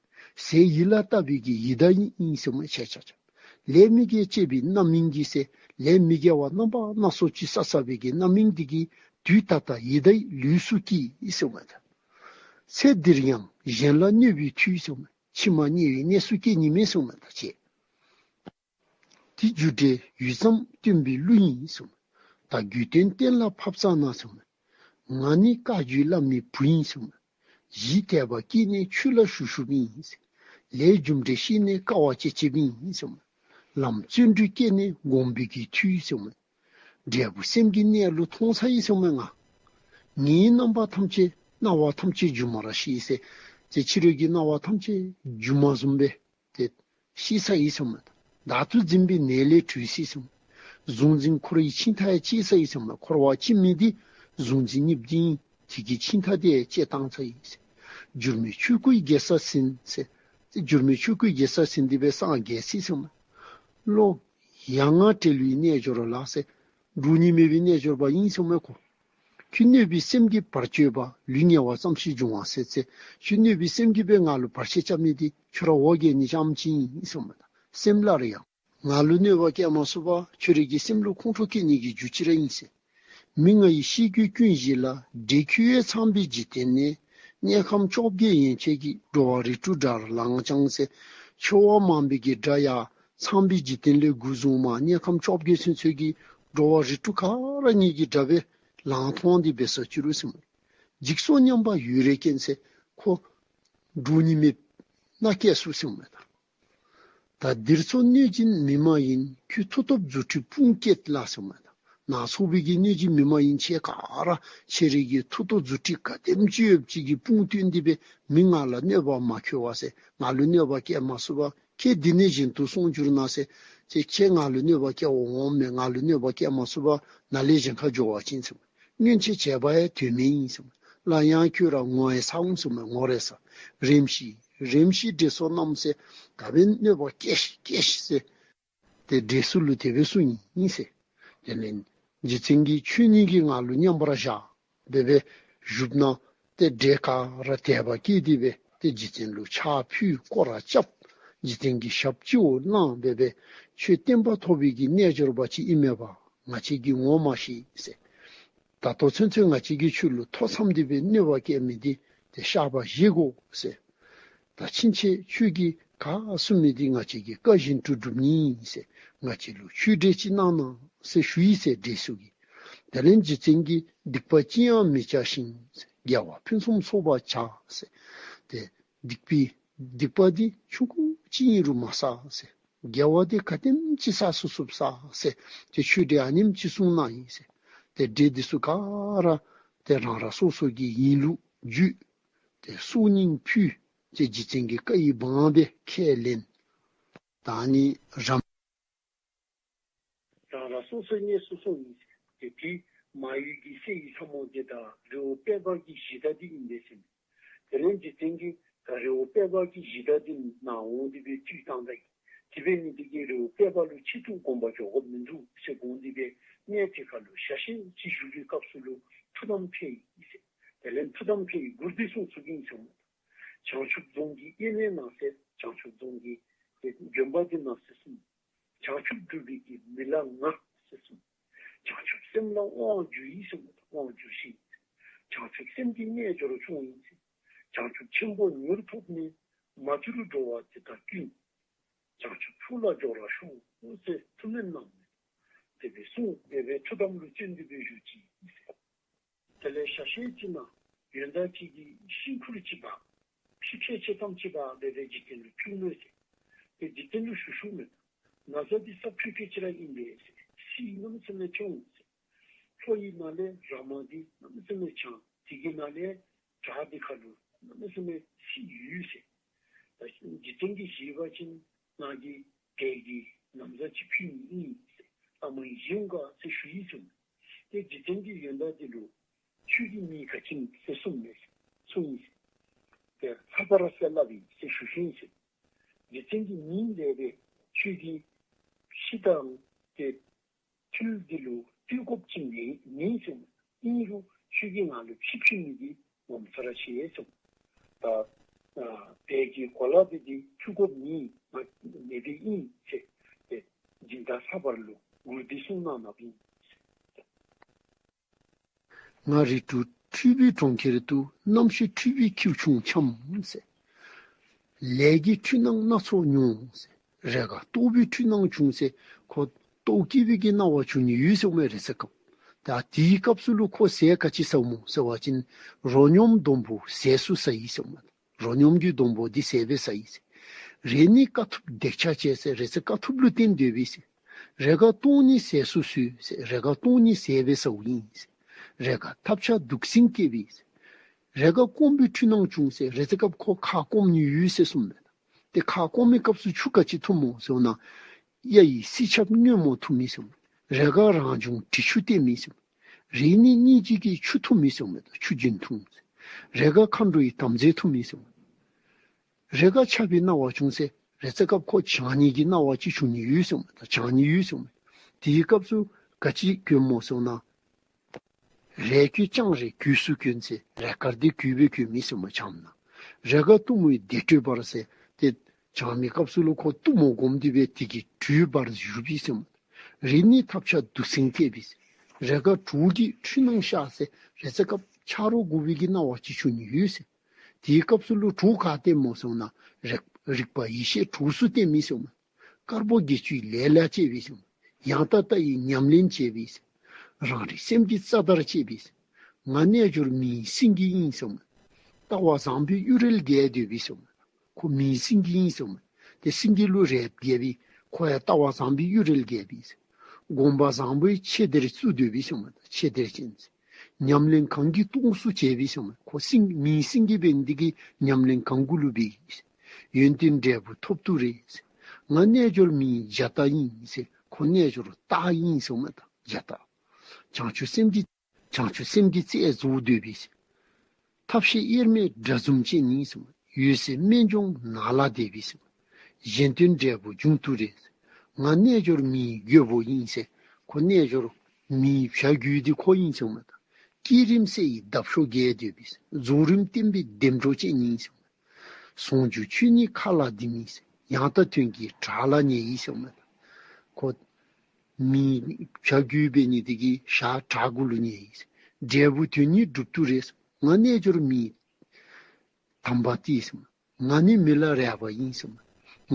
ཟས་ཡིད་ལ་བཏབ་པའི་གི་ཡི་དྭགས་ཨིན་ཟེརཝ་མས། ཁྱེད་ཆ་ཁྱབ་ལས་མི་དགེ་བྱེད་པའི་རྣམ་སྨིན་གྱིས་ཟེར། ལས་མི་དགེ་བ་རྣམ་པ་སྣ་ཚོགས་ཅིག་བསགས་བསགས་པའི་གི་རྣམ་སྨིན་འདི་གིས་དུས་ད་ལྟ་ཡི་དྭགས་ལུས་སུ་སྐྱེས་ཟེརཝ་མས། ཚེ་འདིར་ཡང་གཞན་ལ་གནོད་པའི་མཐུས་ཟེརཝ་མས། ཕྱི་མ་དམྱལ་བའི་གནས་སུ་སྐྱེ་ནི་མས་ཟེརཝ་མས། ད་ཁྱེད་དེ་རྒྱུ་འབྲས་ཡུད་ཙམ་སྟོན་པའི་གླུ་ཡིན་ཟེརཝ་མས། ད་རྒྱུད་དོན་གཏན་ལ་ཕབ་ཙ་ན་ཟེརཝ་མས། ང་ནི་བཀའ་བརྒྱུད་བླ་མའི་བུ་ཡིན་ཟེརཝ་མས། གཞི་དད་པ་སྐྱེས་ནས་ཆོས་ལ་ཞུགས་ཞུགསཔ་ཨིན་ཟེར། ལས་རྒྱུ་འབྲས་ཤེས་ནས་དཀའ་བ་སྤྱད་སྤྱདཔ་ཨིན་ཟེརཝ་མས། ལམ་བརྩོན་འགྲུས་སྐྱེས་ནས་སྒོམ་པའི་གི་མཐུས་ཟེརཝ་མས། འབྲས་བུ་སེམས་ཀྱི་གནས་ལུགས་མཐོང་ཚར་ཡི་ཟེརཝ་མས་ང་། ངའི་རྣམ་པ་ཐམས་ཅད་སྣང་བ་ཐམས་ཅད་སྒྱུ་མར་ཤེས་ཟེར། ཏེ་ཕྱི་རོལ་གྱི་སྣང་བ་ཐམས་ཅད་སྒྱུ་མ་བཟུམ་སྦེ་ཏེ་ཤེས་ཚར་ཡི་ཟེརཝ་མས། བདག་ཏུ་འཛིན་པའི་ནད་ལས་གྲོལ་ཚར་ཡི་ཟེརཝ་མས། གཟུང་འཛིན་འཁོར་བའི་འཆིང་ཐག་ཡང་བཅད་ཚར་ཡི་ཟེརཝ་མས། འཁོར་བ་འཆིང་མི་འདི་གཟུང་འཛིན་གཉིས་པོ་འདི་ཨིན། དེ་གི་འཆིང་ཐག་འདི་ཡང་བཅད་བཏང་ཚར་ཡི་ཟེར། འགྱུར་མེད་ཆོས་སྐུའི་རྒྱལ་ས་ཟིན་ཟེར། ཏེ་འགྱུར་མེད་ཆོས་སྐུའི་རྒྱལ་ས་ཟིན་ཏེ་སྦེ་སངས་རྒྱས་ཚར་ཡི་ཟེརཝ་མས། ལོ་ཡ་ང་བྲལ་བའི་རྣལ་འབྱོར་ལགས་ཟེར། འགྲོ་ནི་མེད་པའི་རྣལ་འབྱོར་པ་ཨིན་ཟེརཝ་མས་ཁོ། ཁྱོད་གནོད་པའི་སེམས་ཀྱིས་བར་གཅོད་པ། ལུས་ངལ་བ་ཙམ་ཞིག་འབྱུང་བ་སེལ་ཚེ། ཁྱོད་གནོད་པའི་སེམས་ཀྱིས་སྦེ་ང་ལུ་བར་ཆད་རྐྱབ་མི་འདི་ཁྱོད་ར་འོ་བརྒྱལ་ནི་རྐྱངམ་ཅིག་ཨིན་ཟེརཝ་མས། སེམས་སླར་ཡང་ང་ལུ་གནོད་པ་བཀལ་མ་ཚུགས་པར་ཁྱོད་རའི་གི་སེམས་ལུ་ཁོང་ཁྲོ་སྐྱེ་ནི་གི་རྒྱུ་ཅིག་ར་ཨིན་ཟེར། མི་ང་ཡི་ཤེས་རྒྱུད་ཀུན་གཞི་ལ། འདྲེ་ཁྱོད་ཡང་ཚངས་པའི་འཇིག་རྟེན་ནས། དམྱལ་ཁམས་བཅོ་བརྒྱད་ཡན་ཆད་ཀྱི། འགྲོ་བ་རིགས་དྲུག་དགྲར་ལངས་ཀྱང་ཟེར། འཆི་བ་མང་པོའི་གི་དགྲ་ཡང་ཚངས་པའི་འཇིག་རྟེན་ལས་འགོ་བཟུང་མར་དམྱལ་ཁམས་བཅོ་བརྒྱད་ཚུན་ཚོད་ཀྱི་འགྲོ་བ་རིགས་དྲུག་ག་ར་ངེ་གི་དགྲ་སྦེ་ལང་ཐོང་སྟེ་འབད་སོ་ཅི་རུང་ཟེརཝ་མས། འཇིགས་སོ་སྙམ་པ་ཡུན་རེ་སྐྱེན་ཟེར། ཁོ་འགྲོ་ནི་མེདཔ་ནང་སྐྱེ་སོ་ཟེརཝ་མས། ད་འདིར་སོང་གནོད་སྦྱིན་མི་མ་ཡིན། ཁྱོད་མཐུ་སྟོབས་རྫུ་འཕྲུལ་དཔུང་བསྐྱེད་ལ་ཟེརཝ་མས། ནང་སོང་བའི་གི་གནོད་སྦྱིན་མི་མ་ཡིན་ཁྱེད་ག་ར་ཁྱེད་རའི་གི་མཐུ་སྟོབས་རྫུ་འཕྲུལ་ག་དེམ་ཅིག་ཡོདཔ་ཅིག་གི་དཔུང་བསྟེན་ཏེ་སྦེ་མི་ང་ལ་གནོད་པ་མ་བཀལ་བར་ཟེར། ང་ལུ་གནོད་པ་བཀལ་མ་ཚུགས་པར་ཁྱེད་འདི་ནས་གཞན་དུ་སོང་གྱུར་ན་ཟེར། ཏེ་ཁྱེད་ང་ལུ་གནོད་པ་བཀལ་བར་འོངམ་མས། ང་ལུ་གནོད་པ་བཀལ་མ་ཚུགས་པར་ནཱ་ལས་གཞན་ཁར་འགྱོ་བ་ཅིན་ཟེརཝ་མས། སྔོན་ཆད་བྱས་པ་ཡང་དོན་མེད་ཨིན་ཟེརཝ་མས། སླར་ཡང་ཁྱོད་ར་ངོ་ཡང་ཚ་འོང་ཟེརཝ་མས། ངོ་རེ་ཚ། རེམ་ཤི་རེམ་ཤི་འདྲེ་ཚུ་རྣམས་ཟེར། ད་འབདན་གནོད་པ་བཀལ་ཤིག་བཀལ་ཤིག་ཟེར། ཏེ་འདྲེ་ཚུ་ལུ་དེ་སྦེ་གསུངས་ཡི་ཟེར། དེ་ལས་རྗེ་བཙུན་གྱིས་ཁྱོད་གཉིས་ཀྱིས་ང་ལུ་མཉམ་པར་བཞག་སྦེ་སྦེ་བཞུགས་ན་ཏེ་འདྲེ་ག་ར་དད་པ་སྐྱེས་ཏེ་སྦེ་ཏེ་རྗེ་བཙུན་ལུ་ཕྱག་ཕུལ་སྐོར་ར་རྐྱབ། རྗེ་བཙུན་གྱི་ཞབས་སྤྱི་བོར་བླངས་སྦེ་སྦེ་ཁྱོད་བསྟན་པ་ཐོབ་པའི་གི་རྣལ་འབྱོར་པ་ཅིག་ཨིན་མས་པ། ང་བཅས་ཀྱིས་ངོ་མ་ཤེས་ཟེར། ད་ལྟོ་ཚུན་ཚོད་ང་བཅས་ཀྱིས་ཁྱོད་ལུ་ཐོ་འཚམས་ཏེ་སྦེ་གནོད་པ་བཀལ་མི་འདི་ཏེ་བཤགས་པ་བཞེས་དགོ་ཟེར། ད་ཕྱིན་ཆད་ཁྱོད་ཀྱིས་ག་གསུང་མི་འདི་ང་བཅས་ཀྱིས་བཀའ་བཞིན་དུ་སྒྲུབ་ནི་ཨིན་ཟེར། ང་བཅས་ལུ་ཆོས་འབྲེལ་ཅིག་གནང་གནང་ཟེར་ཞུ་ཡི་ཟེར་འདྲེ་ཚུ་གིས། དེ་ལས་རྗེ་བཙུན་གྱིས་སྡིག་པ་ཅི་ཡང་མི་བྱ་ཞིང་། དགེ་བ་ཕུན་སུམ་ཚོགས་པར་བྱ་ཟེར། ཏེ་སྡིག་པའི་སྡིག་པ་འདི་ཆུང་ཀུ་ཅིག་ཨིན་རུང་མ་བསགས་ཟེར། དགེ་བ་འདི་ག་དེམ་ཅིག་བསགས་ཚུགས་ཚུགསཔ་བསགས་ཟེར། ཏེ་ཆོས་འབྲེལ་ཨ་ནེམ་ཅིག་གསུངས་གནང་ཡི་ཟེར། ཏེ་འབྲེལ་འདི་ཚུ་ག་ར་ཏེ་རང་རང་སོ་སོ་གི་ཡིན་ལུགས་བརྗོད། ཏེ་གསུང་སྙིང་ཕུལ། ཏེ་རྗེ་བཙུན་གྱི་བཀའ་ཡི་བང་སྦེ་ཁས་ལེན། ད་ནི་རམ། རང་རང་སོ་སོའི་གནས་སུ་སོང་ཡི་ཟེར། ཏེ་དེ་མ་ཡུལ་གྱི་སྲས་ཡི་ཚ་མོ་དེ་དང་རི་བོ་དཔལ་འབར་གྱི་གཞི་བདག་དེ་ཨིན་པས་ཟེར། དེ་ལས་རྗེ་བཙུན་གྱིས་ད་རི་བོ་དཔལ་འབར་གྱི་གཞི་བདག་དེ་ནཱ་འོང་སྟེ་སྦེ་བཏུལ་བཏང་ད་ཡི། དེ་འབད་ནི་དེ་གིས་རི་བོ་དཔལ་འབར་ལུ་ཆེད་དུ་དགོངས་པ་འཇོག་དགོཔ་མིན་འདུག་ཟེར་དགོངས་ཏེ་སྦེ་གནས་དེ་ཁར་ལུ་ཞག་ཤས་ཅིག་བཞུགས་པའི་སྐབས་སུ་ལུ་ཐུགས་དམ་འཕེལ་ཡི་ཟེར། དེ་ལས་ཐུགས་དམ་འཕེལ་ཡི་མགུར་འདི་གསུངས་ཚུགས་ཡི་ཟེར། བྱང་ཆུབ་རྫོང་གི་གཡས་གནས་ན་ཟེར། བྱང་ཆུབ་རྫོང་གི་དགོན་པ་འདི་ན་ཟེར་གསུངས། བྱང་ཆུབ་སྒྲུབ་པའི་གི་མི་ལ་ང་ཟེར་གསུངས། བྱང་ཆུབ་སེམས་ལ་དབང་བསྒྱུར་ཡི་ཟེར། དབང་བསྒྱུར་ཞིང་། བྱང་ཆུབ་སེམས་ཀྱི་རྣལ་འབྱོར་བྱུང་ཡི་ཟེར། བྱང་ཆུབ་ཆེན་པོ་མྱུར་ཐོབ་ནས། མ་གྱུར་འགྲོ་བ་དེ་དག་ཀུན། བྱང་ཆུབ་མཆོག་ལ་སྦྱོར་བར་ཤོག་ཟེར་ཐུགས་སྨོན་གནང་། དེ་སྦེ་གསུངས། དེ་སྦེ་ཐུགས་དམ་ལུ་བརྩོན་ཏེ་སྦེ་བཞུགས་ཅི་ཟེར། དེ་ལས་ཞག་ཤས་ཅིག་ནང་ཡོན་བདག་ཅིག་གིས་ཤིང་ཁུར་ཅིག་འབག། ཕྱེ་ཕྱེ་ཕྱེ་ཐམ་ཅིག་འབག་སྦེ་རྗེ་བཙུན་ལུ་བཙུགས་ནུག་ཟེར། ཏེ་རྗེ་བཙུན་ལུ་ཞུ་ཞུཝ་མས། ན་བཟའ་འདི་ས་ཕུད་ཕུད་ཅིག་ར་ཨིན་པས་ཟེར། བསིལ་གནམ་མེད་ས་མེད་བྱུང་ཟེར། ལྷོ་ཡི་ནང་ལས་ར་མ་འདི་གནམ་མེད་ས་མེད་གྱང་། དེ་གི་ནང་ལས་བྲག་འདི་ཁར་ལུ་གནམ་མེད་ས་མེད་བསིལ་ཡོད་ཟེར། ད་རྗེ་བཙུན་གྱིས་བཞེས་པ་ཅིན་ང་གིས་བལ་གྱི་ན་བཟའ་ཅིག་ཕུལ་ནི་ཨིན་ཟེར། ལྷ་མོ་ཡིས་བཞེས་འོང་ག་ཟེར་ཞུ་ཡི་ཟེར། ཏེ་རྗེ་བཙུན་གྱིས་ཡོན་བདག་དེ་ལུ་ཁྱོད་ཀྱི་མིང་ག་ཅི་ཨིན་ཟེར་གསུངས་མས་ཟེར། གསུངས་ཡི་ཟེར། ཏེ་ལྷ་དར་ཟེར་སླབ་ཨིན་ཟེར་ཞུ་ཞུ་ཡི་ཟེར། རྗེ་བཙུན་གྱིས་མིང་ལས་པས་ཁྱོད་ཀྱི་ཤི་དང་ཏེ་ཐུལ་འདི་ལུ་ལྟོས་དགོཔ་ཅིག་མེད་མེད་ཟེར། ཨིན་རུང་ཁྱོད་ཀྱིས་ང་ལུ་ཕྱེ་ཕུལ་ནི་འདི་ངོ་མཚར་ཆེ་ཟེར། ད་ཨ་བལ་གྱི་གོ་ལ་འདི་འདི་འཐུ་དགོཔ་མེད་མེད་པའི་ཨིན་ཟེར། ཏེ་སྦྱིན་བདག་ལྷ་དར་ལུ་མགུར་འདི་གསུངས་གནང་གནངམ་ཨིན། ང་རིགས་དྲུག་འཁྲུལ་པའི་གྲོང་ཁྱེར་དུ། རྣམ་ཤེས་འཁྲུལ་པའི་ཁྱེའུ་ཆུང་འཁྱམས་ཟེར། ལས་ཀྱི་འཁྲུལ་སྣང་སྣ་ཚོགས་མྱོང་ཟེར། རེས་འགའ་རྟོག་པའི་འཁྲུལ་སྣང་བྱུང་ཟེར། ཁོ་རྟོག་སྐྱེས་པའི་གི་སྣང་བ་བྱུང་ནི་ཡོད་ཟེར་མས་རེས་སྐབས། ད་དེའི་སྐབས་སུ་ལུ་ཁོ་ཟས་ག་ཅི་ཟཝ་སྨོ་ཟེར་བ་ཅིན་རོ་སྙོམས་སྡོང་པོ་ཟས་སུ་ཟ་ཡི་ཟེར་མས། རོ་སྙོམས་ཀྱི་སྡོང་པོ་འདི་ཟས་སྦེ་ཟ་ཡི་ཟེར། རེས་ནི་དཀའ་ཐུབ་འདེགས་ཆ་བྱས་ཟེར། རེས་དཀའ་ཐུབ་ལུ་བརྟེན་སྡོད་པས་ཟེར། རེས་འགའ་ལྟོགས་ནི་ཟས་སུ་ཟོས་ཟེར། རེས་འགའ་ལྟོགས་ནི་ཟས་སྦེ་ཟཝ་ཨིན་ཟེར། རེས་འགའ་ཐབས་ཆག་འདུག་སེམས་སྐྱེས་པས་ཟེར། རེས་འགའ་སྐོམ་པའི་འཁྲུལ་སྣང་བྱུང་ཟེར། རེས་སྐབས་ཁོ་ཁ་སྐོམ་ནི་ཡོད་ཟེར་གསུངས་མས། ཏེ་ཁ་སྐོམ་པའི་སྐབས་སུ་ཆུ་ག་ཅི་འཐུངམ་སྨོ་ཟེར་ན་གཡའ་ཡི་བསིལ་ཆབ་སྔོན་མོ་འཐུང་མི་ཟེར་མས། རེས་འགའ་རང་བྱུང་དྲི་ཆུ་བསྟེན་མི་ཟེར་མས། རེས་ནི་སྙིང་རྗེ་གི་ཆུ་འཐུང་མི་ཟེར་མས། ཆུ་རྒྱུན་འཐུང་། རེས་འགའ་མཁའ་འགྲོའི་དམ་རྫས་འཐུང་མི་ཟེར་མས། རེས་འགའ་ཆགས་པའི་སྣང་བ་བྱུང་ཟེར། རེས་སྐབས་ཁོ་བྱང་ཉེས་ཀྱི་སྣང་བ་ཅིག་བྱུང་ནི་ཡོད་ཟེར་མས། བྱང་ཉེས་ཡོད་ཟེར་མས། དེའི་སྐབས་སུ་ག་ཅི་གྱོནམ་སྨོ་ཟེར་ན་རས་གོས་ལྕང་རས་གོས་སུ་གྱོན་ཟེར། རས་དཀར་འདི་གོས་སྦེ་གྱོན་མི་ཟེར་མས་བྱང་ན། རེས་འགའ་གཏུམ་མོའི་བདེ་དྲོད་འབར་ཟེར། ཏེ་བྱང་མི་སྐབས་སུ་ལུ་ཁོ་གཏུམ་མོ་བསྒོམས་ཏེ་སྦེ་དེ་གི་དྲོད་འབར་བཞུགས་པས་ཟེར་མས། རེས་ནི་ཐབས་ཆག་འདུག་སེམས་སྐྱེས་པས་ཟེར། རེས་འགའ་གྲོགས་ཀྱི་འཁྲུལ་སྣང་ཤར་ཟེར། རེས་སྐབས་ཆ་རོགས་དགོ་པའི་གི་སྣང་བ་ཅིག་བྱུང་ནི་ཡོད་ཟེར། དེའི་སྐབས་སུ་ལུ་གྲོགས་ག་བསྟེན་སྨོ་ཟེར་ན་རིག་རིག་པ་ཡེ་ཤེས་གྲོགས་སུ་བསྟེན་མི་ཟེར་མས། དཀར་པོ་དགེ་བཅུའི་ལས་ལ་སྤྱད་པས་ཟེར་མས། ཡང་དག་ལྟ་བའི་ཉམས་ལེན་བྱེད་པས་ཟེར། རང་རིག་སེམས་ཀྱི་རྩ་བརྡར་བཅད་པས་ཟེར། ང་རྣལ་འབྱོར་མི་ཡི་སེང་གེ་ཨིན་ཟེར་མས། ལྟ་བ་བཟང་པོའི་གཡུ་རལ་རྒྱས་སྡོད་པས་ཟེར་མས། ཁོ་མི་ཡི་སེང་གེ་ཨིན་ཟེར་མས། ཏེ་སེང་གེ་ལུ་རལ་རྒྱས་པས། ཁོ་ཡང་ལྟ་བ་བཟང་པོའི་གཡུ་རལ་རྒྱས་པས་ཟེར། སྒོམ་པ་བཟང་པོའི་ཆོས་སྡེར་བཙུགས་སྡོད་པས་ཟེར་མས། ཆོས་སྡེ་ཅན་ཟེར། ཉམས་ལེན་གང་གིས་སྟོང་གསུམ་བྱེད་པས་ཟེར་མས། ཁོ་སེང་མི་ཡི་སེང་གེ་འབད་ནི་དེ་གིས་ཉམས་ལེན་གང་གུ་ལུ་འབད་ཡི་ཟེར། ཡོན་ཏན་འབྲས་བུ་ཐོབ་ཏུ་རེ་ཟེར། ང་རྣལ་འབྱོར་མི་ཡི་རྒྱ་སྟག་ཨིན་ཟེར། ཁོ་རྣལ་འབྱོར་སྟག་ཨིན་ཟེར་མས། ད་རྒྱ་སྟག། བྱང་ཆུབ་སེམས་ཀྱི་བྱང་ཆུབ་སེམས་ཀྱི་རྩལ་རྫོགས་སྡོད་པས་ཟེར། ཐབས་ཤེས་དབྱེར་མེད་དགྲ་འཛུམ་ཅན་ཨིན་ཟེར་མས། འོད་གསལ་རྨད་བྱུང་ནགས་ལ་བསྡད་པས་ཟེར་མས། གཞན་དོན་འབྲས་བུ་འབྱུང་དུ་རེ་ཟེར། ང་རྣལ་འབྱོར་མི་ཡི་རྒོད་པོ་ཨིན་ཟེར། ཁོ་རྣལ་འབྱོར་མི་ཡི་བྱ་རྒོད་འདི་ཁོ་ཨིན་ཟེར་མས། ད་བསྐྱེད་རིམ་སྲས་ཡི་འདབ་གཤོག་རྒྱས་སྡོད་པས་ཟེར། རྫོགས་རིམ་བསྟན་པའི་བདེ་འགྲོ་ཅན་ཨིན་ཟེར་མས། ཟུང་འཇུག་ཆོས་ཉིད་མཁའ་ལ་ལྡིང་མི་ཟེར། ཡང་དག་དོན་གྱི་བྲག་ལ་ཉལ་ཡི་ཟེར་མས། ཁོ་མི་བྱ་རྒོད་འབད་ནི་དེ་གིས་ཤར་བྲག་གུ་ལུ་ཉལ་ཡི་ཟེར། འབྲས་བུ་དོན་གཉིས་འགྲུབ་ཏུ་རེ་ཟེར། ང་རྣལ་འབྱོར་མི་དམ་པ་སྟེ་ཟེར་མས། ང་ནི་མི་ལ་རས་པ་ཡིན་ཟེར་མས།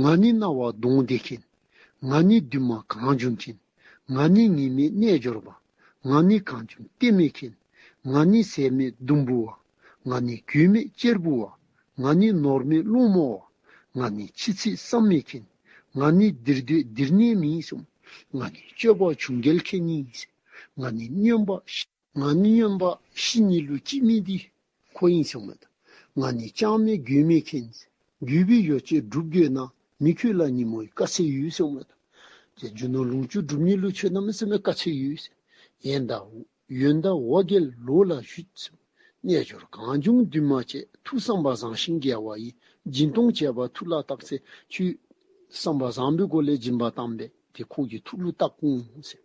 ང་ནི་རྣ་བ་གདོང་བདེ་མཁན། ང་ནི་འདུན་མ་གང་བྱུང་མཁན། ང་ནི་ཉི་མའི་རྣལ་འབྱོར་པ། ང་ནི་གང་བྱུང་གཏད་མེད་མཁན། ང་ནི་ཟས་མེད་སྡོང་བུ་བ། ང་ནི་གོས་མེད་གཅེར་བུ་བ། ང་ནི་ནོར་མེད་སློང་མོ་བ། ང་ནི་འཆི་ཚེ་བསམ་མེད་མཁན། ང་ནི་འདིར་སྡོད་འདིར་གནས་མིན་གསུངས། ང་ནི་སྤྱོད་པ་བྱུང་རྒྱལ་མཁན་ཡིན་ཟེར། ང་ནི་སྨྱོན་པ་ཤི་ང་ནི་སྨྱོན་པ་ཤི་ནི་ལུ་སྐྱེ་མི་འདི་ཁོ་ཡིན་གསུངས་མས་ད། ང་ནི་ཅང་མེད་རྒྱུས་མེད་མཁན་ཟེར། རྒྱུས་པའི་ཡོ་བྱད་སྒྲུབ་དགོས་ན་མི་ཁྱོད་ལ་ཉིན་མོའི་དཀའ་ཚེགས་ཡོད་གསུངས་མས་ད། ཏེ་རྒྱུ་ནོར་ལོངས་སྤྱོད་སྒྲུབ་ནི་ལུ་ཁྱོད་གནམ་མེད་ས་མེད་དཀའ་ཚེགས་ཡོད་ཟེར། ཡོན་བདག་ཡོན་བདག་འོ་བརྒྱལ་ལོ་ལ་བཞུད་ཟེར། རྣལ་འབྱོར་གང་བྱུང་འདུས་མ་བྱས། ཐུགས་བསམ་པ་བཟང་ཞིང་དགེ་བ་ཡིས། སྦྱིན་གཏོང་བྱས་པ་ཐུགས་ལ་བཏགས་ཟེར། ཁྱོད་བསམ་པ་བཟང་པོའི་སྒོ་ལས་སྦྱིན་པ་བཏང་པས། ཏེ་ཁོ་གི་ཐུགས་ལུ་བཏགས་འོང་ཟེར།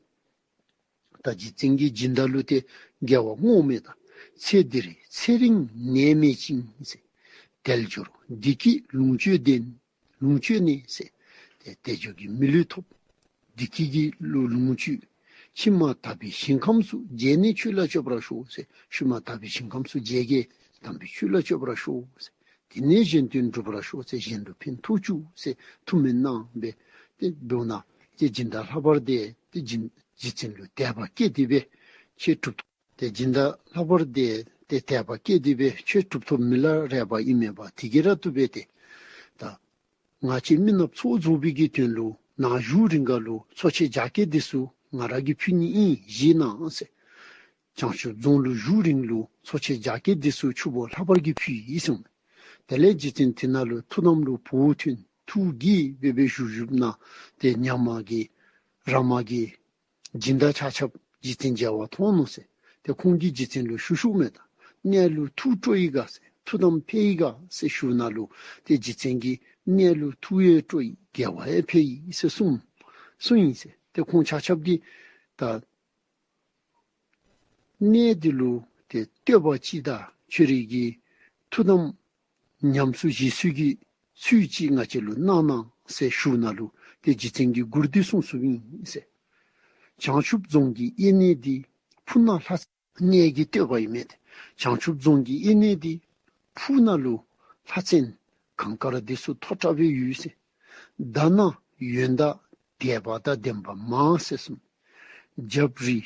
ད་རྗེ་བཙུན་གྱིས་སྦྱིན་བདག་ལུ་ཏེ་དགེ་བ་བསྔོ་མི་ད། ཚེ་འདིར་ཚེ་རིང་ནད་མེད་ཅིང་ཟེར། དལ་འབྱོར་བདེ་སྐྱིད་ལོངས་སྤྱོད་ལྡན། ལོངས་སྤྱོད་ནས་ཟེར། ཏེ་དལ་འབྱོར་གྱི་མི་ལུས་ཐོབ། བདེ་སྐྱིད་ཀྱི་ལུ་ལོངས་སྤྱོད། ཕྱི་མ་དག་པའི་ཞིང་ཁམས་སུ། མཇལ་ནས་ཆོས་ལ་སྤྱོད་པར་ཤོག་ཟེར། ཕྱི་མ་དག་པའི་ཞིང་ཁམས་སུ་མཇལ་གེ། དམ་པའི་ཆོས་ལ་སྤྱོད་པར་ཤོག་ཟེར། དེ་ནས་གཞན་དོན་སྒྲུབ་པར་ཤོག་ཟེར། གཞན་ལུ་ཕན་ཐོགས་བཅུག་ཟེར་ཐུགས་སྨོན་གནང་སྦེ་ཏེ་འབདཝ་ད་ཏེ་སྦྱིན་བདག་ལྷག་པར་དེ་ཏེ་སྦྱིན་རྗེ་བཙུན་ལུ་དད་པ་སྐྱེས་ཏེ་སྦེ་ཆོས་སྒྲུབ་ཏེ་སྦྱིན་བདག་ལྷག་པར་དེ་ཏེ་དད་པ་སྐྱེས་ཏེ་སྦེ་ཆོས་སྒྲུབ་ཐོབ་མི་ལ་རས་པ་ཨིན་མས་པ། དེ་གིས་ར་བཏུབ་པས་ཏེ། ད་ང་བཅས་མི་ནག་ཚོགས་རྫོགས་པའི་གི་དོན་ལུ་ནཱ་བཞུགས་རིང་ཁ་ལུ་འཚོ་བྱེད་རྒྱ་སྐྱེགས་འདི་ཚུ་ང་ར་གིས་ཕུལ་ནི་ཨིན། བཞེས་གནང་ཟེར། བྱང་ཆུབ་རྫོང་ལུ་བཞུགས་རིང་ལུ་འཚོ་བྱེད་རྒྱ་སྐྱེགས་འདི་ཚུ་ཆུ་བོ་ལྷག་པར་གྱིས་ཕུལ་ཡི་གསུངས། དེ་ལས་རྗེ་བཙུན་དེ་ནང་ལུ་ཐུགས་དམ་ལུ་བོ་ཐོན། ཐུགས་དགྱེས་སྦེ་སྦེ་བཞུགས་བཞུགསཔ་ད་ཏེ་ཉ་མ་གིས་ར་མ་གིས་སྦྱིན་བདག་ཆ་ཁྱབ་རྗེ་བཙུན་མཇལ་བར་མཐོང་ནུག་ཟེར། ཏེ་ཁོང་གིས་རྗེ་བཙུན་ལུ་ཞུ་ཞུཝ་མས་ད། གནས་ལུ་ཐུགས་སྤྲོ་ཡི་ག་ཟེར། ཐུགས་དམ་འཕེལ་ཡི་ག་ཟེར་ཞུཝ་ད་ལུ་ཏེ་རྗེ་བཙུན་གྱིས་གནས་ལུ་ཐུགས་ཡང་སྤྲོ་ཡི་དགེ་བ་ཡང་འཕེལ་ཡི་ཟེར་གསུངས་གསུངས་ཡི་ཟེར། ཏེ་ཁོང་ཆ་ཁྱབ་ཀྱིས་ད་གནས་འདི་ལུ་ཏེ་བསྟོད་པ་ཅིག་དང་ཁྱོད་རའི་གི་ཐུགས་དམ་ཉམས་སུ་བཞེས་ཚུལ་གྱི་ཚུལ་ཅིག་ང་བཅས་ལུ་གནང་གནང་ཟེར་ཞུཝ་ད་ལུ་ཏེ་རྗེ་བཙུན་གྱིས་མགུར་འདི་གསུངས་གསུངསམ་ཨིན་ཟེར། བྱང་ཆུབ་རྫོང་གི་དབེན་གནས་འདི། ཕུ་ན་ལྷ་གནས་ཀྱི་བསྟོད་པ་ཨིན་མས། བྱང་ཆུབ་རྫོང་གི་དབེན་གནས་འདི། ཕུ་ན་ལུ་ལྷ་བཙན་གངས་དཀར་འདི་ཚུ་མཐོ་དྲགས་སྦེ་ཡོད་ཟེར། ད་ནཱ་ཡོན་བདག་དད་པ་དང་ལྡན་པ་མང་ཟེར་གསུངས། རྒྱབ་རི་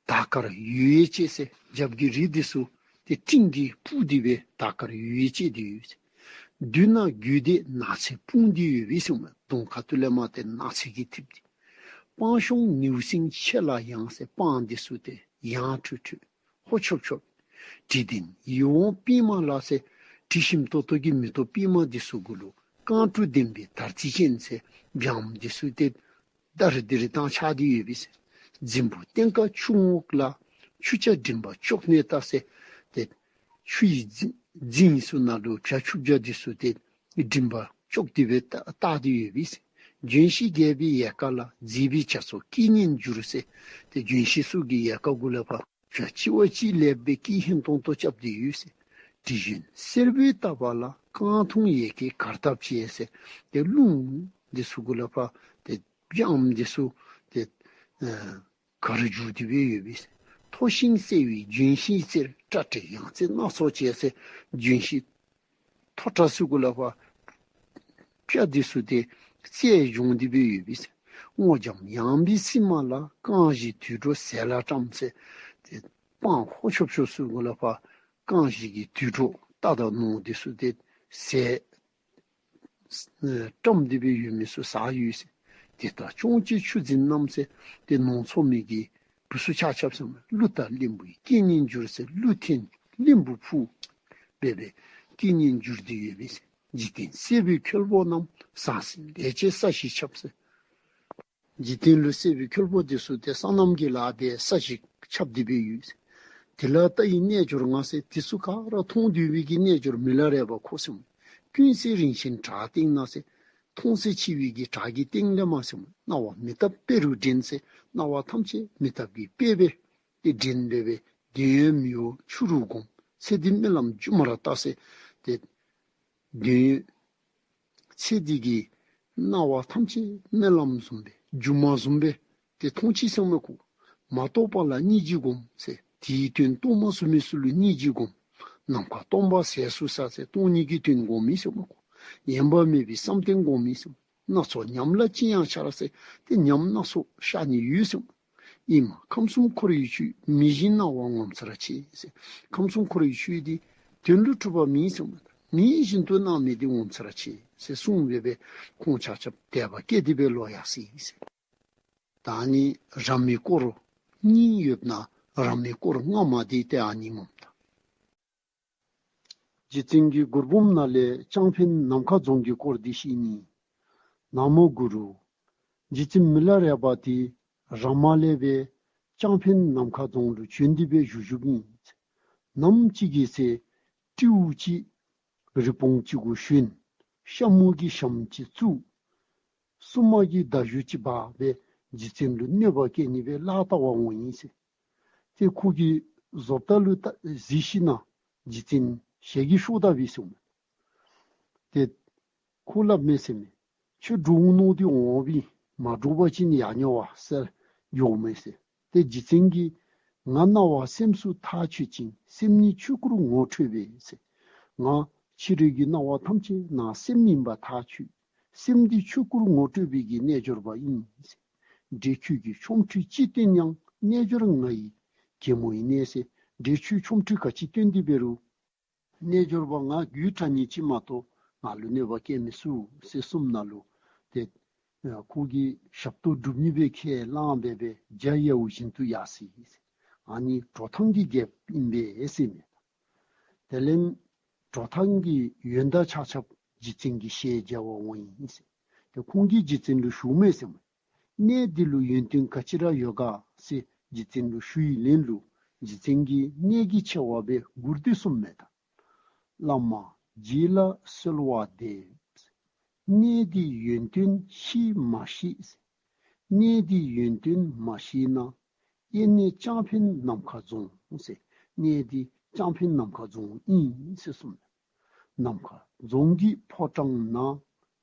དར་དཀར་ཡོལ་ཡལ་བཅད་ཟེར། རྒྱབ་ཀྱི་རི་འདི་ཚུ་ཏེ་སྤྲིན་གྱིས་སྤུར་ཏེ་སྦེ་དར་དཀར་ཡོལ་ཡལ་བཅད་དེ་ཡོད་ཟེར། མདུན་ན་རྒྱུད་སྡེ་ནགས་ཚལ་སྤུངས་ཏེ་ཡོད་པས་གསུངས་མས། གདོང་ཁ་ཐུག་ལས་མར་ཏེ་ནགས་ཚལ་གྱིས་འཐིབས་ཏེ། སྤང་གཤོང་ནེའུ་གསིང་ཆེ་ལ་ཡང་ཟེར། སྤང་འདི་ཚུ་ཏེ་ཡང་ཁྲོད་ཁྲོད་ཧོ་ཆོབ་ཆོབ། དྲི་ལྡན་ཡིད་འོང་པདྨ་ལ་ཟེར། དྲི་ཞིམ་ཏོག་ཏོ་གི་མེ་ཏོག་པདྨ་འདི་ཚུ་གུ་ལུ་རྐང་དྲུག་ལྡན་པའི་དར་ཅིག་ཅན་ཟེར། བྱམོ་འདི་ཚུ་ཏེ་དར་དིར་བཏང་ཆགས་ཏེ་ཡོད་པས་ཟེར། རྫིང་བུ་སྟེང་ཁ་ཆུ་ངོགས་ལ། ཆུ་བྱ་མགྲིན་པ་ཅོག་ནས་བལྟ་ཟེར། ཏེ་ཆུ་ཡི་རྫིང་རྫིང་ཚུ་ནང་ལུ་བྱ་ཆུ་བྱ་འདི་ཚུ་ཏེ་མགྲིན་པ་ཅོག་སྟེ་སྦེ་བལྟ་བལྟ་སྟེ་ཡོད་པས་ཟེར། ལྗོན་ཤིང་རྒྱས་པའི་ཡལ་ག་ལ། མཛེས་པའི་བྱ་ཚོགས་སྐད་སྙན་འགྱུར་ཟེར། ཏེ་ལྗོན་ཤིང་ཚུ་གི་ཡལ་ག་གུ་ལས་ཕར་བྱ་གཅིག་བ་གཅིག་ལེགས་སྦེ་སྐད་སྙན་ཏོང་ཏོ་རྐྱབ་སྟེ་ཡོད་ཟེར། དྲི་བཞོན་སེར་པོའི་ལྟ་བ་ལ། རྐང་འཐུང་ཡལ་གའི་གར་སྟབས་བྱས་ཟེར། ཏེ་རླུང་འདི་ཚུ་གུ་ལས་ཕར་ཏེ་བྱམོ་འདི་ཚུ་ཏེ་ཨ་གར་འགྱུར་ཏེ་སྦེ་ཡོད་པས་ཟེར། མཐོ་ཞིང་གསལ་བའི་ལྗོན་ཤིང་རྩེར། སྐྲ་བྲེགས་ཡང་རྩེ་སྣ་ཚོགས་བྱས་ཟེར། ལྗོན་ཤིང་མཐོ་དྲགས་ཚུ་གུ་ལས་ཕར་བྱ་འདི་ཚུ་ཏེ་རྩེ་སྦྱོང་སྟེ་སྦེ་ཡོད་པས་ཟེར། སྔོ་ལྗང་ཡངས་པའི་སྲིབ་མ་ལ། རྐང་བཞིའི་དུད་འགྲོ་ཟས་ལ་བཀྲམ་ཟེར། ཏེ་སྤང་ཧོ་ཆོབ་ཆོབ་ཚུ་གུ་ལས་ཕར་རྐང་བཞི་གི་དུད་འགྲོ་རྟ་དང་ནོར་འདི་ཚུ་ཏེ་ཟས་ཨེ་བཀྲམ་སྟེ་སྦེ་ཡོད་མི་ཚུ་ཟ་ཡོད་ཟེར། དེ་དག་སྐྱོང་བྱེད་ཆུ་འཛིན་རྣམས་ཟེར། ཏེ་ནོར་འཚོ་མི་གི་བུ་ཚུ་ཆ་ཁྱབ་ཟེར་མས། གླུ་དང་གླིང་བུའི་སྐད་སྙན་འགྱུར་ཟེར། གླུ་འཐེན་གླིང་བུ་ཕུ་སྦེ་སྦེ་སྐད་སྙན་འགྱུར་ཏེ་ཡོད་པས་ཟེར། འཇིག་རྟེན་སྲིད་པའི་འཁྱོལ་པོ་རྣམས། ཟང་ཟིང་ལས་བྱེད་ས་གཞི་ཁྱབ་ཟེར། འཇིག་རྟེན་ལུ་སྲིད་པའི་འཁྱོལ་པོ་འདི་ཚུ་ཏེ་སོ་ནམ་གྱི་ལཱ་འབད་ས་གཞི་ཁྱབ་སྟེ་སྦེ་ཡོད་ཟེར། དེ་ལ་ལྟ་ཡི་རྣལ་འབྱོར་ང་ཟེར། དེ་ཚུ་ག་ར་མཐོང་སྡོད་པའི་གི་རྣལ་འབྱོར་མི་ལ་རས་པ་ཁོ་ཟེར་མས། ཀུན་གསལ་རིན་ཆེན་བྲག་སྟེང་ན་ཟེར། མཐོང་གསལ་ཆེ་བའི་གི་བྲག་གི་སྟེང་ལས་མར་ཟེར་མས། སྣང་བ་མེ་ལྟབ་དཔེ་རུ་འདྲེན་ཟེར། སྣང་བ་ཐམས་ཅད་མེ་ལྟབ་ཀྱི་དཔེ་སྦེ་ཏེ་འདྲེན་སྦེ་སྦེ་འདོད་ཡོན་མི་གཡོ་ཆུ་རུ་བསྒོམ། ཚེ་འདི་རྨི་ལམ་སྒྱུ་མར་བལྟ་ཟེར། ཏེ་འདོད་ཡོན་ཚེ་འདི་གི་སྣང་བ་ཐམས་ཅད་རྨི་ལམ་བཟུམ་སྦེ་སྒྱུ་མ་བཟུམ་སྦེ་ཏེ་མཐོང་ཅི་ཟེར་མས་ཁོ། མ་རྟོགས་པ་ལ་སྙིང་རྗེ་བསྒོམ་ཟེར། དེའི་དོན་རྟོགས་མ་ཚུགས་མི་ཚུ་ལུ་སྙིང་རྗེ་བསྒོམ། ནམ་མཁའ་སྟོང་པ་ཟད་སུ་ས་ཟེར། སྟོང་ཉིད་ཀྱི་དོན་བསྒོམ་མི་ཟེར་མས་ཁོ། ཡེངས་པ་མེད་པའི་བསམ་གཏན་བསྒོམ་མི་ཟེར་མས། སྣ་ཚོགས་ཉམས་ལ་ཅི་ཡང་འཆར་ཟེར། ཏེ་ཉམས་སྣ་ཚོགས་ཤར་ནི་ཡོད་ཟེར་མས། ཨིན་མ་ཁམས་གསུམ་འཁོར་བའི་ཆོས། མི་གཞན་སྣང་བ་ངོ་མཚར་ཆེ་ཟེར། ཁམས་གསུམ་འཁོར་བའི་ཆོས་འདི་དོན་ལུ་གྲུབ་པ་མེན་ཟེར་མས། མིན་བཞིན་དུ་སྣང་མི་འདི་ངོ་མཚར་ཆེ་ཟེར་གསུངས་སྦེ་སྦེ་ཁོང་ཆ་ཁྱབ་དད་པ་སྐྱེས་ཏེ་སྦེ་ལོག་ཡར་སོ་ཡི་ཟེར། ད་ནི་ར་མི་སྐོར་གཉིས་ཡོདཔ་ནང་ར་མི་སྐོར་སྔ་མ་འདི་ཏེ་ཨ་ནི་སྨོ་ད། རྗེ་བཙུན་གྱིས་མགུར་འབུམ་ནང་ལས་ལྕང་ཕན་ནམ་མཁའ་རྫོང་གི་སྐོར་འདི་བཤད་ནི། ན་མོ་གུ་རུ། རྗེ་བཙུན་མི་ལ་རས་པ་འདི་ར་མ་ལས་སྦེ་ལྕང་ཕན་ནམ་མཁའ་རྫོང་ལུ་བྱོན་ཏེ་སྦེ་བཞུགས་བཞུགསཔ་ཨིན། ནམ་ཅིག་གི་ཚེ་སྤྲེའུ་ཅིག་རི་བོང་ཅིག་གུ་ཞོན། ཤ་མུ་གི་ཞྭམོ་ཅིག་བཙུགས། སྲུང་མ་གིས་མདའ་གཞུ་ཅིག་འབག་སྦེ་རྗེ་བཙུན་ལུ་གནོད་པ་བཀལ་ནི་སྦེ་ལཱ་བལྟ་བར་འོང་ཡི་ཟེར། ཏེ་ཁོ་གིས་བཟོ་ལྟ་ལུ་བལྟ་གཟིགས་ཞིནམ་རྗེ་བཙུན་ཞལ་གྱིས་ཤོར་ད་པས་ཟེར་མས། ཏེ་ཁོ་སླབ་མས་ཟེར་མས། ཁྱོད་འདྲོག་མནོ་སྟེ་འོངམ་ཨིན། མ་འདྲོག་པ་ཅིན་ཡང་ཉོབ་པས་ཟེར་ཡོད་མས་ཟེར། ཏེ་རྗེ་བཙུན་གྱིས་ང་རྣ་བ་སེམས་སུ་ཐག་ཆོད་ཅིང་སེམས་ཉིད་ཆོས་སྐུར་ངོ་འཕྲོད་པས་ཟེར། ང་ཕྱི་རོལ་གྱི་སྣང་བ་ཐམས་ཅད་ནང་སེམས་ཨིན་པ་ཐག་ཆོད། སེམས་འདི་ཆོས་སྐུར་ངོ་སྤྲོད་པའི་གི་རྣལ་འབྱོར་པ་ཨིན་ཟེར། འདྲེ་ཁྱོད་ཀྱིས་ཆོ་འཕྲུལ་ཅི་སྟོན་ཡང་རྣལ་འབྱོར་ང་ཡི་གད་མོ་ཨིན་ནས་ཟེར། འདྲེ་ཁྱོད་ཆོ་འཕྲུལ་ག་ཅི་སྟོན་ཏེ་འབད་རུང་རྣལ་འབྱོར་པ་ང་རྒྱུད་དྲང་ནི་ཅིག་མ་གཏོགས་ང་ལུ་གནོད་པ་བཀལ་མི་ཚུགས་ཟེར་གསུངམ་ད་ལུ་ཏེ་ཁོ་གིས་ཞབས་ཏོག་སྒྲུབ་ནི་སྦེ་ཁས་བླངས་སྦེ་སྦེ་རྒྱ་ཡལཝ་བཞིན་དུ་ཡར་སོ་ཡི་ཟེར། ཨ་ནི་གྲོ་ཐང་གི་རྒྱལཔོ་ཨིན་པས་ཟེར་མས། དེ་ལས་གྲོ་ཐང་གི་ཡོན་བདག་ཆ་ཁྱབ་རྗེ་བཙུན་གྱི་ཞལ་མཇལ་བར་འོང་ཡི་ཟེར། ཏེ་ཁོང་གིས་རྗེ་བཙུན་ལུ་ཞུཝ་མས་ཟེར་མས། གནས་འདི་ལུ་ཡོན་ཏན་ག་ཅི་ར་ཡོད་ག་ཟེར་རྗེ་བཙུན་ལུ་ཞུ་ཡི་ལན་ལུ་རྗེ་བཙུན་གྱིས་གནས་ཀྱི་ཆེ་བ་སྦེ་མགུར་འདི་གསུངམ་མས་ད། བླ་མ་རྗེ་ལ་གསོལ་བ་འདེབས། གནས་འདི་ཡོན་ཏན་ཤེས་མ་ཤེས། གནས་འདི་ཡོན་ཏན་མ་ཤེས་ན། གཡས་གནས་ལྕང་ཕན་ནམ་མཁའ་རྫོང་ཟེར། གནས་འདི་ལྕང་ཕན་ནམ་མཁའ་རྫོང་ཨིན་ཟེར་གསུངས། ནམ་མཁའ་རྫོང་གི་ཕོ་བྲང་ན།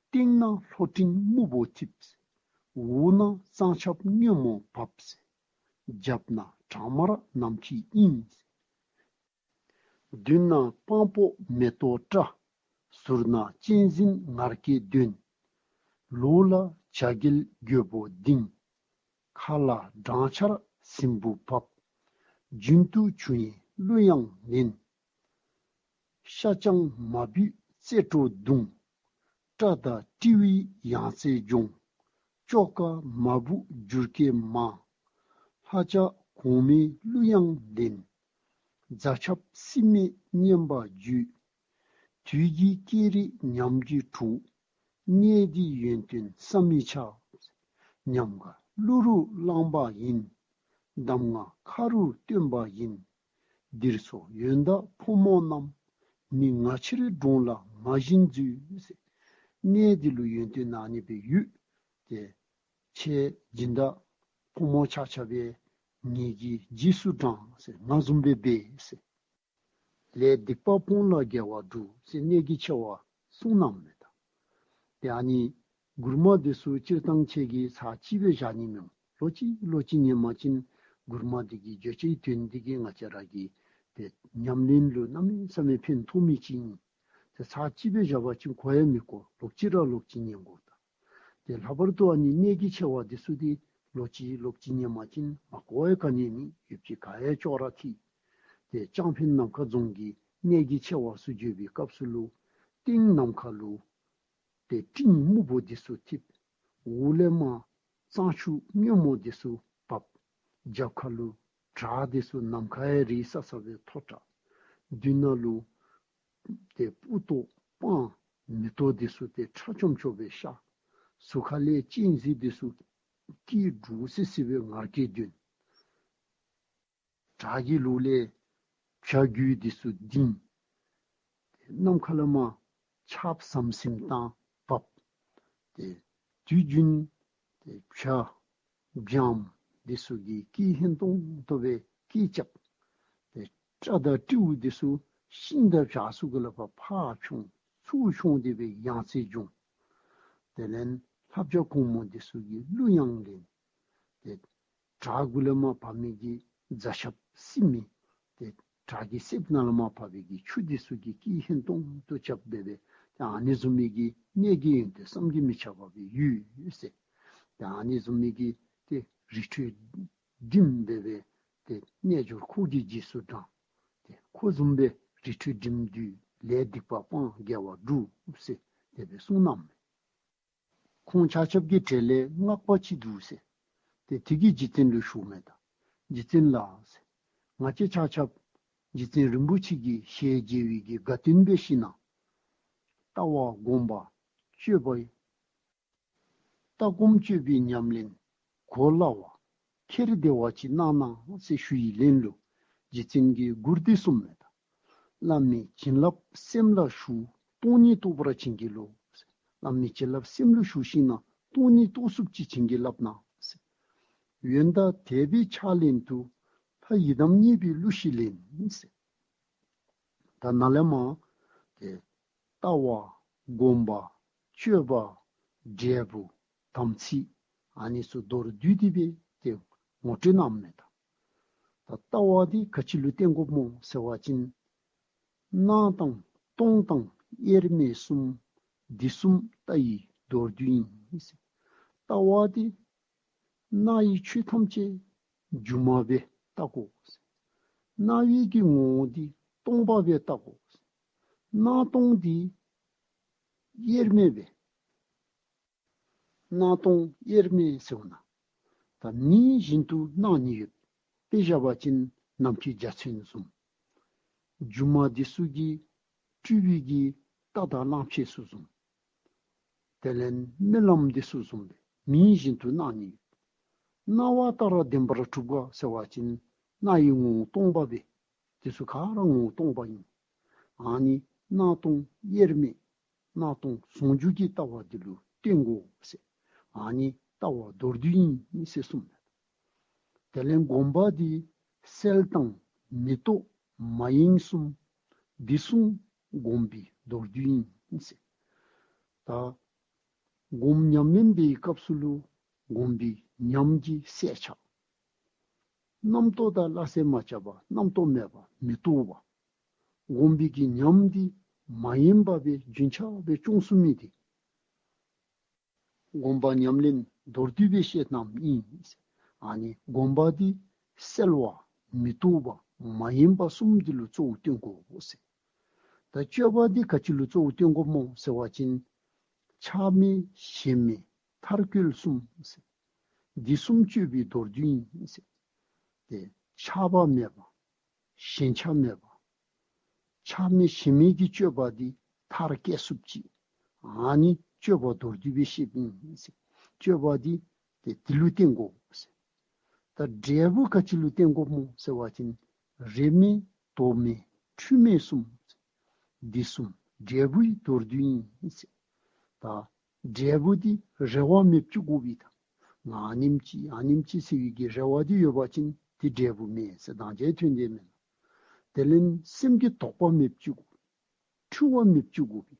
སྟེང་ན་ལྷོ་སྤྲིན་སྨུག་པོ་འཐིབས། འོག་ན་གཙང་ཆབ་སྔོན་མོ་བབས། རྒྱབ་ན་བྲག་དམར་ནམ་མཁའི་དབྱིངས། མདུན་ན་སྤང་སྤོ་མེ་ཏོག་བཀྲ། ཟུར་ན་གཅན་གཟན་ངར་སྐད་འདོན། ལོགས་ལ་བྱ་རྒྱལ་རྒོད་པོ་ལྡིང་། ཁ་ལ་སྦྲང་ཆར་ཟིམ་བུ་བབས། རྒྱུན་དུ་བྱུང་ཡི་གླུ་དབྱངས་ལེན། ཤ་ལྕང་མ་བུས་རྩེ་བྲོ་བརྡུང་། སྤྲ་དང་སྤྲེའུའི་ཡང་རྩེ་སྦྱོང་། ཅོག་ཀ་མ་བུ་འགྱུར་སྐད་མང་། ལྷ་ལྕགས་གོང་མའི་གླུ་དབྱངས་ལེན། རྫ་ཆབ་སྲིན་མོའི་སྙན་པ་བརྗོད། དུས་ཀྱི་སྐད་རིགས་ཉམས་ཀྱིས་འཁྲུགས། གནས་འདི་ཡོན་ཏན་བསམ་མི་ཁྱབ། ཉམས་དགའ་གླུ་རུ་བླངས་པ་ཡིན། གདམས་ངག་ཁ་རུ་བཏོན་པ་ཡིན། འདིར་འཚོགས་ཡོན་བདག་ཕོ་མོ་རྣམས། མི་ང་ཕྱིར་འགྲོངས་ལ་མ་བཞེངས་མཛོད་ཟེར། གནས་འདི་ལུ་ཡོན་ཏན་ཨ་ནི་སྦེ་ཡོད། ཏེ་ཁྱེད་སྦྱིན་བདག་ཕོ་མོ་ཆ་ཁྱབ་སྦེ་ངེ་གི་རྗེས་སུ་འབྲང་ཟེར། ང་བཟུམ་སྦེ་འབད་ཟེར། ལས་སྡིག་པ་སྤོངས་ལ་དགེ་བ་སྒྲུབ་ཟེར་གནས་ཀྱི་ཆེ་བ་གསུངས་གནངམ་མས་ད། ཏེ་ཨ་ནི་མགུར་མ་འདི་ཚུ་སྤྱིར་བཏང་ཁྱེད་ཀྱིས་ཚར་གཅིག་སྦེ་བཞག་ནི་མི་འོང་། ལོག་ཅི་ལོག་ཅི་ཉན་པ་ཅིན་མགུར་མ་འདི་གི་བརྗོད་བྱའི་དོན་འདི་གིས་ང་བཅས་ར་གི་ཏེ་ཉམས་ལེན་ལུ་གནམ་མེད་ས་མེད་ཕན་ཐོགས་མི་ཅིག་ཨིན། ཏེ་ཚར་གཅིག་སྦེ་བཞག་པ་ཅིན་གོ་ཡང་མི་གོ། ལོག་ཅི་ར་ལོག་ཅི་ཉན་དགོ་ད། ཏེ་ལྷག་པར་དུ་ཨ་ནི་གནས་ཀྱི་ཆེ་བ་འདི་ཚུ་འདི་ལོག་ཅི་ལོག་ཅི་ཉན་པ་ཅིན་མ་གོ་བའི་ག་ནི་མེད། ཡོད་ཅི་ག་ཡང་ཅོག་ར་འཐད། ཏེ་ལྕང་ཕན་ནམ་མཁའ་རྫོང་གི་གནས་ཀྱི་ཆེ་བ་ཚུ་བརྗོད་པའི་སྐབས་སུ་ལུ་སྟེང་ནམ་མཁའ་ལུ་ཏེ་སྤྲིན་སྨུག་པོ་འདི་ཚུ་འཐིབས། འོག་ལས་མར་གཙང་ཆུ་སྔོན་མོ་འདི་ཚུ་བབས། རྒྱབ་ཁ་ལུ་བྲག་འདི་ཚུ་ནམ་མཁའ་ཡང་རིག་ས་ས་སྦེ་མཐོ་དྲགས། མདུན་ན་ལུ་ཏེ་སྤུ་ཏོག་སྤང་མེ་ཏོག་འདི་ཚུ་ཏེ་ཁྲ་ཅོམ་ཅོམ་སྦེ་ཤར། ཟུར་ཁ་ལས་གཅན་གཟན་འདི་ཚུ་སྐད་སྒྲོག་སི་སི་སྦེ་ངར་སྐད་འདོན། བྲག་གི་ལོགས་ལས་བྱ་རྒོད་འདི་ཚུ་ལྡིང་། ཏེ་ནམ་མཁའ་ལས་མར་ཆརཔ་ཟམ་ཟིམ་བཏང་བབས། ཏེ་དུས་རྒྱུན་ཏེ་བྱ་འབྱམ་འདི་ཚུ་གིས་སྐད་ཧན་ཏོང་ཏོ་སྦེ་སྐད་རྐྱབ། ཏེ་སྤྲ་དང་སྤྲེའུ་འདི་ཚུ་ཤིང་དང་བྱ་ཚུ་གུ་ལས་ཕར་ཕར་མཆོང་ཚུར་མཆོང་སྟེ་སྦེ་ཡང་རྩེ་སྦྱོང་། དེ་ལས་ལྷ་བྱ་གོང་མོ་འདི་ཚུ་གིས་གླུ་དབྱངས་ལེན། ཏེ་བྲག་གུ་ལས་མར་བབས་མི་གི་རྫ་ཆབ་སྲིན་མོ་ཏེ་བྲག་གི་གསེབ་ནང་ལས་མར་བབས་པའི་གི་ཆུ་འདི་ཚུ་གིས་སྐད་ཧན་ཏོང་ཏོ་རྐྱབ་སྦེ་སྦེ་ཏེ་ཨ་ནི་བཟུམ་མའི་གི་གནས་ཀྱི་ཡོན་ཏན་བསམ་གྱིས་མི་ཁྱབ་པ་སྦེ་ཡོད་ཟེར། ཏེ་ཨ་ནི་བཟུམ་མའི་གི་ཏེ་རི་ཁྲོད་འགྲིམ་སྦེ་སྦེ་ཏེ་རྣལ་འབྱོར་ཁོ་གི་རྗེས་སུ་འབྲང་། ཏེ་ཁོ་བཟུམ་སྦེ་རི་ཁྲོད་འགྲིམ་སྡོད་ ལས་སྡིག་པ་སྤང་དགེ་བ་སྒྲུབ་ཟེར་དེ་སྦེ་གསུངས་གནངམ་མས། ཁོང་ཆ་ཁྱབ་ཀྱི་གྲལ་ལས་སྔགས་པ་ཅིག་འདུག་ཟེར། ཏེ་དེ་གིས་རྗེ་བཙུན་ལུ་ཞུཝ་མས་ད། རྗེ་བཙུན་ལགས་ཟེར། ང་བཅས་ཆ་ཁྱབ་རྗེ་བཙུན་རིན་པོ་ཆེ་གི་ཞལ་མཇལ་བའི་གི་དགའ་སྟོན་འབད་ཞིནམ་ལས་ལྟ་བ་སྒོམ་པ་སྤྱོད་པ་ལྟ་སྒོམ་སྤྱོད་པའི་ཉམས་ལེན་གོ་སླ་བ་ཁྱེར་བདེ་བ་ཅིག་གནང་གནང་ཟེར་ཞུ་བའི་ལན་ལུ་རྗེ་བཙུན་གྱིས་མགུར་འདི་གསུངསམ་མས་ད། བླ་མའི་བྱིན་རླབས་སེམས་ལ་ཞུགས། སྟོང་ཉིད་རྟོགས་པར་བྱིན་གྱིས་རློབས། བླ་མའི་བྱིན་རླབས་སེམས་ལུ་ཞུགས་ཞིནམ་ལས་སྟོང་ཉིད་རྟོགས་ཚུགསཔ་ཅིག་བྱིན་གྱིས་བརླབས་གནང་ཟེར། འོན་ཏང་དད་པའི་ཕྱག་ལེན་དུ་ལྷ་ཡི་དམ་མཉེས་པའི་གླུ་ཞིག་ལེན་ཟེར། ད་ནཱ་ལས་མར་ཏེ་ལྟ་བ་སྒོམ་པ་སྤྱོད་པ་འབྲས་བུ་དམ་ཚིག་ཨ་ནི་ཚུ་མདོར་བསྡུས་ཏེ་སྦེ་ཏེ་ངོ་སྤྲོད་གནངམ་མས་ད། ད་ལྟ་བ་འདི་ག་ཅི་ལུ་བརྟེན་དགོཔ་སྨོ་ཟེར་བ་ཅིན་སྣང་དང་སྟོང་དང་དབྱེར་མེད་གསུམ། འདི་གསུམ་ལྟ་བའི་མདོར་བསྡུས་ཡིན་ཟེར། ལྟ་བ་འདི་སྣང་བའི་ཆོས་ཐམས་ཅད་སྒྱུ་མ་སྦེ་བལྟ་དགོ། སྣང་བའི་གི་ངོ་བོ་འདི་སྟོང་པ་སྦེ་བལྟ་དགོ། སྣང་སྟོང་འདི་དབྱེར་མེད་སྦེ་སྣང་སྟོང་དབྱེར་མེད་ཟེརཝ་ད་ད་མིང་བཞིན་དུ་སྣང་ནི་ཡོད། དཔེ་བཞག་པ་ཅིན་ནམ་མཁའི་འཇའ་ཚོན་བཟུམ། སྒྱུ་མ་འདི་ཚུ་གིས་སྤྲུལ་པའི་གི་རྟ་དང་གླང་ཆེན་ཚུ་བཟུམ། དེ་ལས་རྨི་ལམ་འདི་ཚུ་བཟུམ་སྦེ་མིང་བཞིན་དུ་སྣང་ནི་ཡོད། སྣང་བ་ལྟར་བདེན་པར་གྲུབ་ག་ཟེར་བ་ཅིན་སྣང་བའི་ངོ་བོ་སྟོང་པ་སྦེ་དེ་ཚུ་ག་ར་ངོ་བོ་སྟོང་པ་ཨིན། ཨ་ནི་སྣང་སྟོང་དབྱེར་མེད་སྣང་སྟོང་ཟུང་འཇུག་གི་ལྟ་བ་འདི་ལུ་བརྟེན་དགོ་ཟེར། ཨ་ནི་ལྟ་བ་མདོར་བསྡུས་ཨིན་ཟེར་གསུངསམ་མས། དེ་ལས་སྒོམ་པ་འདི་གསལ་དང་མི་རྟོག་མ་ཡེངས་གསུམ། འདི་གསུམ་སྒོམ་པའི་མདོར་བསྡུས་ཨིན་ཟེར། ད་སྒོམ་ཉམས་ལེན་འབད་བའི་སྐབས་སུ་ལུ་སྒོམ་པའི་ཉམས་ཀྱི་གསལ་ཆ། རྣམ་རྟོག་དང་སླ་བསྲེ་མ་རྐྱབ་པར་རྣམ་རྟོག་མེད་པར་མི་རྟོག་པ། སྒོམ་པའི་གི་ཉམས་འདི་མ་ཡེངས་པ་སྦེ་རྒྱུན་ཆགས་སྦེ་སྐྱོང་ཚུགས་མི་འདི་སྒོམ་པ་ཉམས་ལེན་མདོར་བསྡུས་སྦེ་བཤད་གནངམ་ཨིན། ཨ་ནི་སྒོམ་པ་འདི་གསལ་བ་མི་རྟོག་པ་མ་ཡེངས་པ་གསུམ་འདི་ལུ་གཙོ་བོ་བསྟེན་དགོ་ཟེར། ད་སྤྱོད་པ་འདི་ག་ཅི་ལུ་གཙོ་བོ་བསྟེན་དགོཔ་སྨོ་ཟེར་བ་ཅིན་ཆགས་མེད་ཞེན་མེད་མཐར་བཀོད་གསུམ་ཟེར། འདི་གསུམ་སྤྱོད་པའི་མདོར་བསྡུས་ཨིན་ཟེར། ཏེ་ཆགས་པ་མེད་པ། ཞེན་ཆགས་མེད་པ། ཆགས་མེད་ཞེན་མེད་ཀྱི་སྤྱོད་པ་འདི་མཐར་སྐྱེལ་ཚུགསཔ་ཅིག། ཨ་ནི་སྤྱོད་པ་མདོར་བསྡུས་སྦེ་བཤདཔ་ཨིན་ཟེར། སྤྱོད་པ་འདི་ཏེ་འདི་ལུ་བརྟེན་དགོ་ཟེར། ད་འབྲས་བུ་ག་ཅི་ལུ་བརྟེན་དགོཔ་སྨོ་ཟེར་བ་ཅིན་རེ་མེད་དོགས་མེད་འཁྲུལ་མེད་གསུམ། འདི་གསུམ་འབྲས་བུའི་མདོར་བསྡུས་ཨིན་ཟེར། ད་འབྲས་བུ་འདི་རེ་བ་མེདཔ་ཅིག་དགོ་པས་ད། ང་ཨ་ནེམ་ཅིག་ཨ་ནེམ་ཅིག་ཟེར་བའི་གི་རེ་བ་འདི་ཡོད་པ་ཅིན་འདི་འབྲས་བུ་མེན་ཟེར་དང་བཅས་ཐོན་ཏེ་མེན་ན། དེ་ལས་སེམས་ཀྱི་དོགས་པ་མེདཔ་ཅིག་དགོ། འཁྲུལ་བ་མེདཔ་ཅིག་དགོ་པས།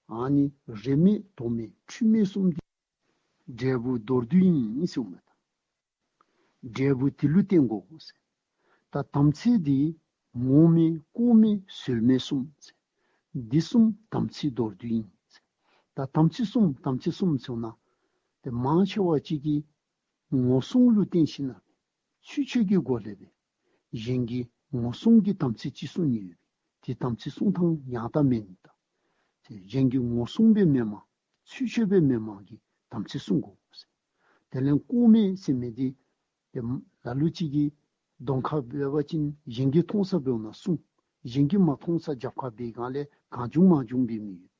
ཨ་ནི་རེ་མེད་དོགས་མེད་འཁྲུལ་མེད་གསུམ་འདི་འབྲས་བུ་མདོར་བསྡུས་ཨིན་ཟེརཝ་མས་ད། འབྲས་བུ་འདི་ལུ་བརྟེན་དགོ་ཟེར། ད་དམ་ཚིག་འདི་ངོ་མེད་ལྐོག་མེད་ཟོལ་མེད་གསུམ་ཟེར། འདི་གསུམ་དམ་ཚིག་མདོར་བསྡུས་ཨིན་ཟེར། ད་དམ་ཚིག་གསུམ་དམ་ཚིག་གསུམ་ཟེརཝ་ད་ཏེ་མང་ཆེ་བ་ཅིག་གིས་ངོ་སྲུང་ལུ་བརྟེན་ཞིནམ་ལས་ཚུལ་འཆོས་ཀྱི་སྒོ་ལས་སྦེ་གཞན་གྱི་ངོ་སྲུང་གི་དམ་ཚིག་ཅིག་བསྲུང་ནི་ཡོད་པས། ཏེ་དམ་ཚིག་བསྲུང་ཐངས་ཡང་དག་མེན་ད། ཏེ་གཞན་གྱི་ངོ་སྲུང་སྦེ་མེན་པར་ཚུལ་འཆོས་སྦེ་མེན་པར་གྱི་དམ་ཚིག་བསྲུང་དགོ་ཟེར། དེ་ལས་ལྐོག་མེད་ཟེར་མི་འདི་ཏེ་ལ་ལུ་ཅིག་གིས་གདོང་ཁར་འབད་བ་ཅིན་གཞན་གྱིས་མཐོང་ས་འབདཝ་ན་བསྲུང་། གཞན་གྱིས་མ་མཐོང་ས་རྒྱབ་ཁར་འབད་སྒང་ལས་གང་བྱུང་མང་བྱུང་འབད་མི་ཡོད།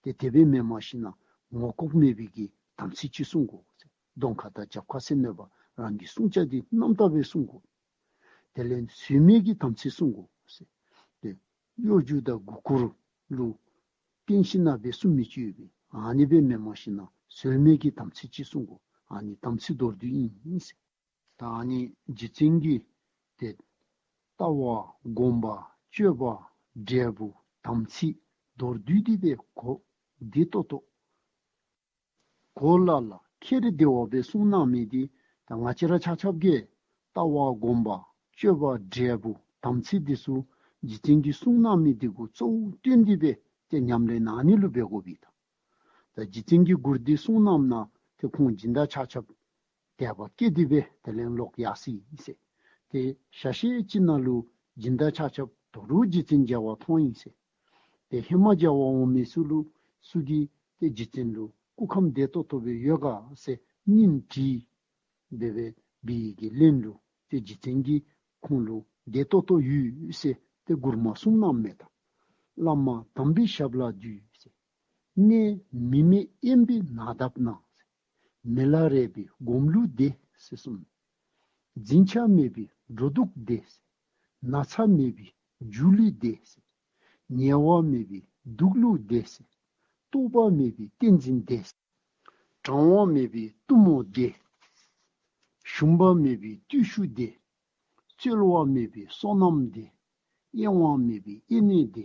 ཏེ་དེ་སྦེ་མེན་པར་ཞིནམ་ལས་ངོ་ལྐོག་མེད་པའི་གི་དམ་ཚིག་ཅིག་བསྲུང་དགོ་ཟེར། གདོང་ཁར་དང་རྒྱབ་ཁར་ཟེར་མེད་པར་རང་གི་བསྲུང་བྱ་འདི་རྣམ་དག་སྦེ་བསྲུང་དགོ། དེ་ལས་ཟོལ་མེད་ཀྱི་དམ་ཚིག་བསྲུང་དགོ་ཟེར། ཏེ་གཡོ་སྒྱུ་དང་མགུ་སྐོར་ལུ་བརྟེན་ཞིནམ་ལས་སྦེ་བསྲུང་མི་ཅིག་ཡོད་པས། ཨ་ནི་སྦེ་མེན་པར་ཞིནམ་ལས་ཟོལ་མེད་ཀྱི་དམ་ཚིག་ཅིག་བསྲུང་དགོ། ཨ་ནི་དམ་ཚིག་མདོར་བསྡུས་ཨིན་ཟེར། ད་ཨ་ནི་རྗེ་བཙུན་གྱིས་ཏེ་ལྟ་བ་སྒོམ་པ་སྤྱོད་པ་འབྲས་བུ་དམ་ཚིག་མདོར་བསྡུས་ཏེ་སྦེ་གོ་བདེ་ཏོག་ཏོ་གོ་སླ་སླ་ཁྱེར་བདེ་བ་སྦེ་གསུངས་གནང་མི་འདི་ད་ང་བཅས་ར་ཆ་ཁྱབ་ཀྱིས་ལྟ་བ་སྒོམ་པ་སྤྱོད་པ་འབྲས་བུ་དམ་ཚིག་འདི་ཚུ་རྗེ་བཙུན་གྱིས་གསུངས་གནང་མི་འདི་གུ་གཙོ་བོ་བསྟེན་ཏེ་སྦེ་ཏེ་ཉམས་ལེན་གནང་ནི་ལུ་འབད་དགོ་པས་ད། ད་རྗེ་བཙུན་གྱིས་མགུར་འདི་གསུངས་གནངམ་ད་ཏེ་ཁོང་སྦྱིན་བདག་ཆ་ཁྱབ་དད་པ་སྐྱེས་ཏེ་སྦེ་དེ་ལས་ལོག་ཡར་སོ་ཡི་ཟེར། ཏེ་ཞག་ཤས་ཅིག་ནང་ལུ་སྦྱིན་བདག་ཆ་ཁྱབ་དོ་རུང་རྗེ་བཙུན་མཇལ་བར་ཐོན་ཡི་ཟེར། ཏེ་ཧེ་མ་མཇལ་བར་འོང་མི་ཚུ་ལུ་ཚུ་གིས་ཏེ་རྗེ་བཙུན་ལུ་སྐུ་ཁམས་བདེ་ཏོག་ཏོ་སྦེ་ཡོད་ག་ཟེར་སྙན་དྲིས་འབད་བའི་བི་ཡི་གི་ལན་ལུ་ཏེ་རྗེ་བཙུན་གྱིས་ཁོང་ལུ་བདེ་ཏོག་ཏོ་ཡོད་ཟེར་ཏེ་མགུར་མ་གསུངས་གནངམ་མས་ད། བླ་མ་དམ་པའི་ཞབས་ལ་འདུད་ཟེར། གནས་མི་མེད་དབེན་པའི་ནགས་འདབས་ན། མི་ལ་རས་པའི་སྒོམ་ལུགས་བདེ་ཟེར་གསུངས། འཛིན་ཆགས་མེད་པའི་འགྲོ་འདུག་བདེ་ཟེར། ན་ཚ་མེད་པའི་རྒྱུ་ལུས་བདེ་ཟེར། ཉལ་བ་མེད་པའི་འདུག་ལུགས་བདེ་ཟེར། རྟོག་པ་མེད་པའི་ཏིང་འཛིན་བདེ་ཟེར། གྲང་བ་མེད་པའི་གཏུམ་མོ་བདེ། ཞུམ་པ་མེད་པའི་བརྟུལ་ཞུགས་བདེ། རྩོལ་བ་མེད་པའི་བསོད་ནམས་བདེ། གཡེང་བ་མེད་པའི་ཡེ་ནས་བདེ།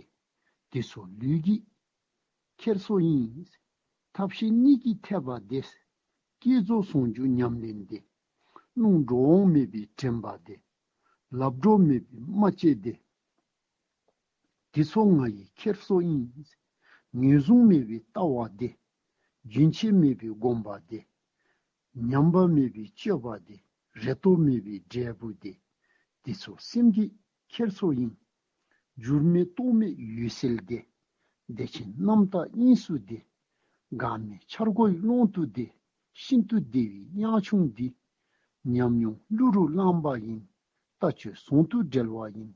དེ་ཚོ་ལུས་ཀྱི་ཁྱེར་སོ་ཡིན། ཐབས་ཤེས་གཉིས་ཀྱིས་ཐེབས་པ་བདེ། བསྐྱེད་རྫོགས་ཟུང་འཇུག་ཉམས་ལེན་བདེ། རླུང་འགྲོ་འོང་མེད་པའི་དྲན་པ་བདེ། ལབ་འགྲོ་མེད་པའི་སྨྲ་བཅད་བདེ། དེ་ཚོ་ང་ཡི་ཁྱེར་སོ་ཡིན། ངེས་བཟུང་མེད་པའི་ལྟ་བ་བདེ། རྒྱུན་ཆད་མེད་པའི་སྒོམ་པ་བདེ། ཉམས་པ་མེད་པའི་སྤྱོད་པ་བདེ། རེ་དོགས་མེད་པའི་འབྲས་བུ་བདེ། དེ་ཚོ་སེམས་ཀྱི་ཁྱེར་སོ་ཡིན། འགྱུར་མེད་རྟོག་མེད་འོད་གསལ་བདེ། བདེ་ཆེན་རྣམ་དག་དབྱིངས་སུ་བདེ། འགག་མེད་འཆར་སྒོའི་ཀློང་དུ་བདེ། ཤིན་ཏུ་བདེ་བའི་དབྱངས་ཕྱུང་འདི། ཉམས་མྱོང་གླུ་རུ་བླངས་པ་ཡིན། ལྟ་སྤྱོད་ཟུང་དུ་འབྲེལ་བ་ཡིན།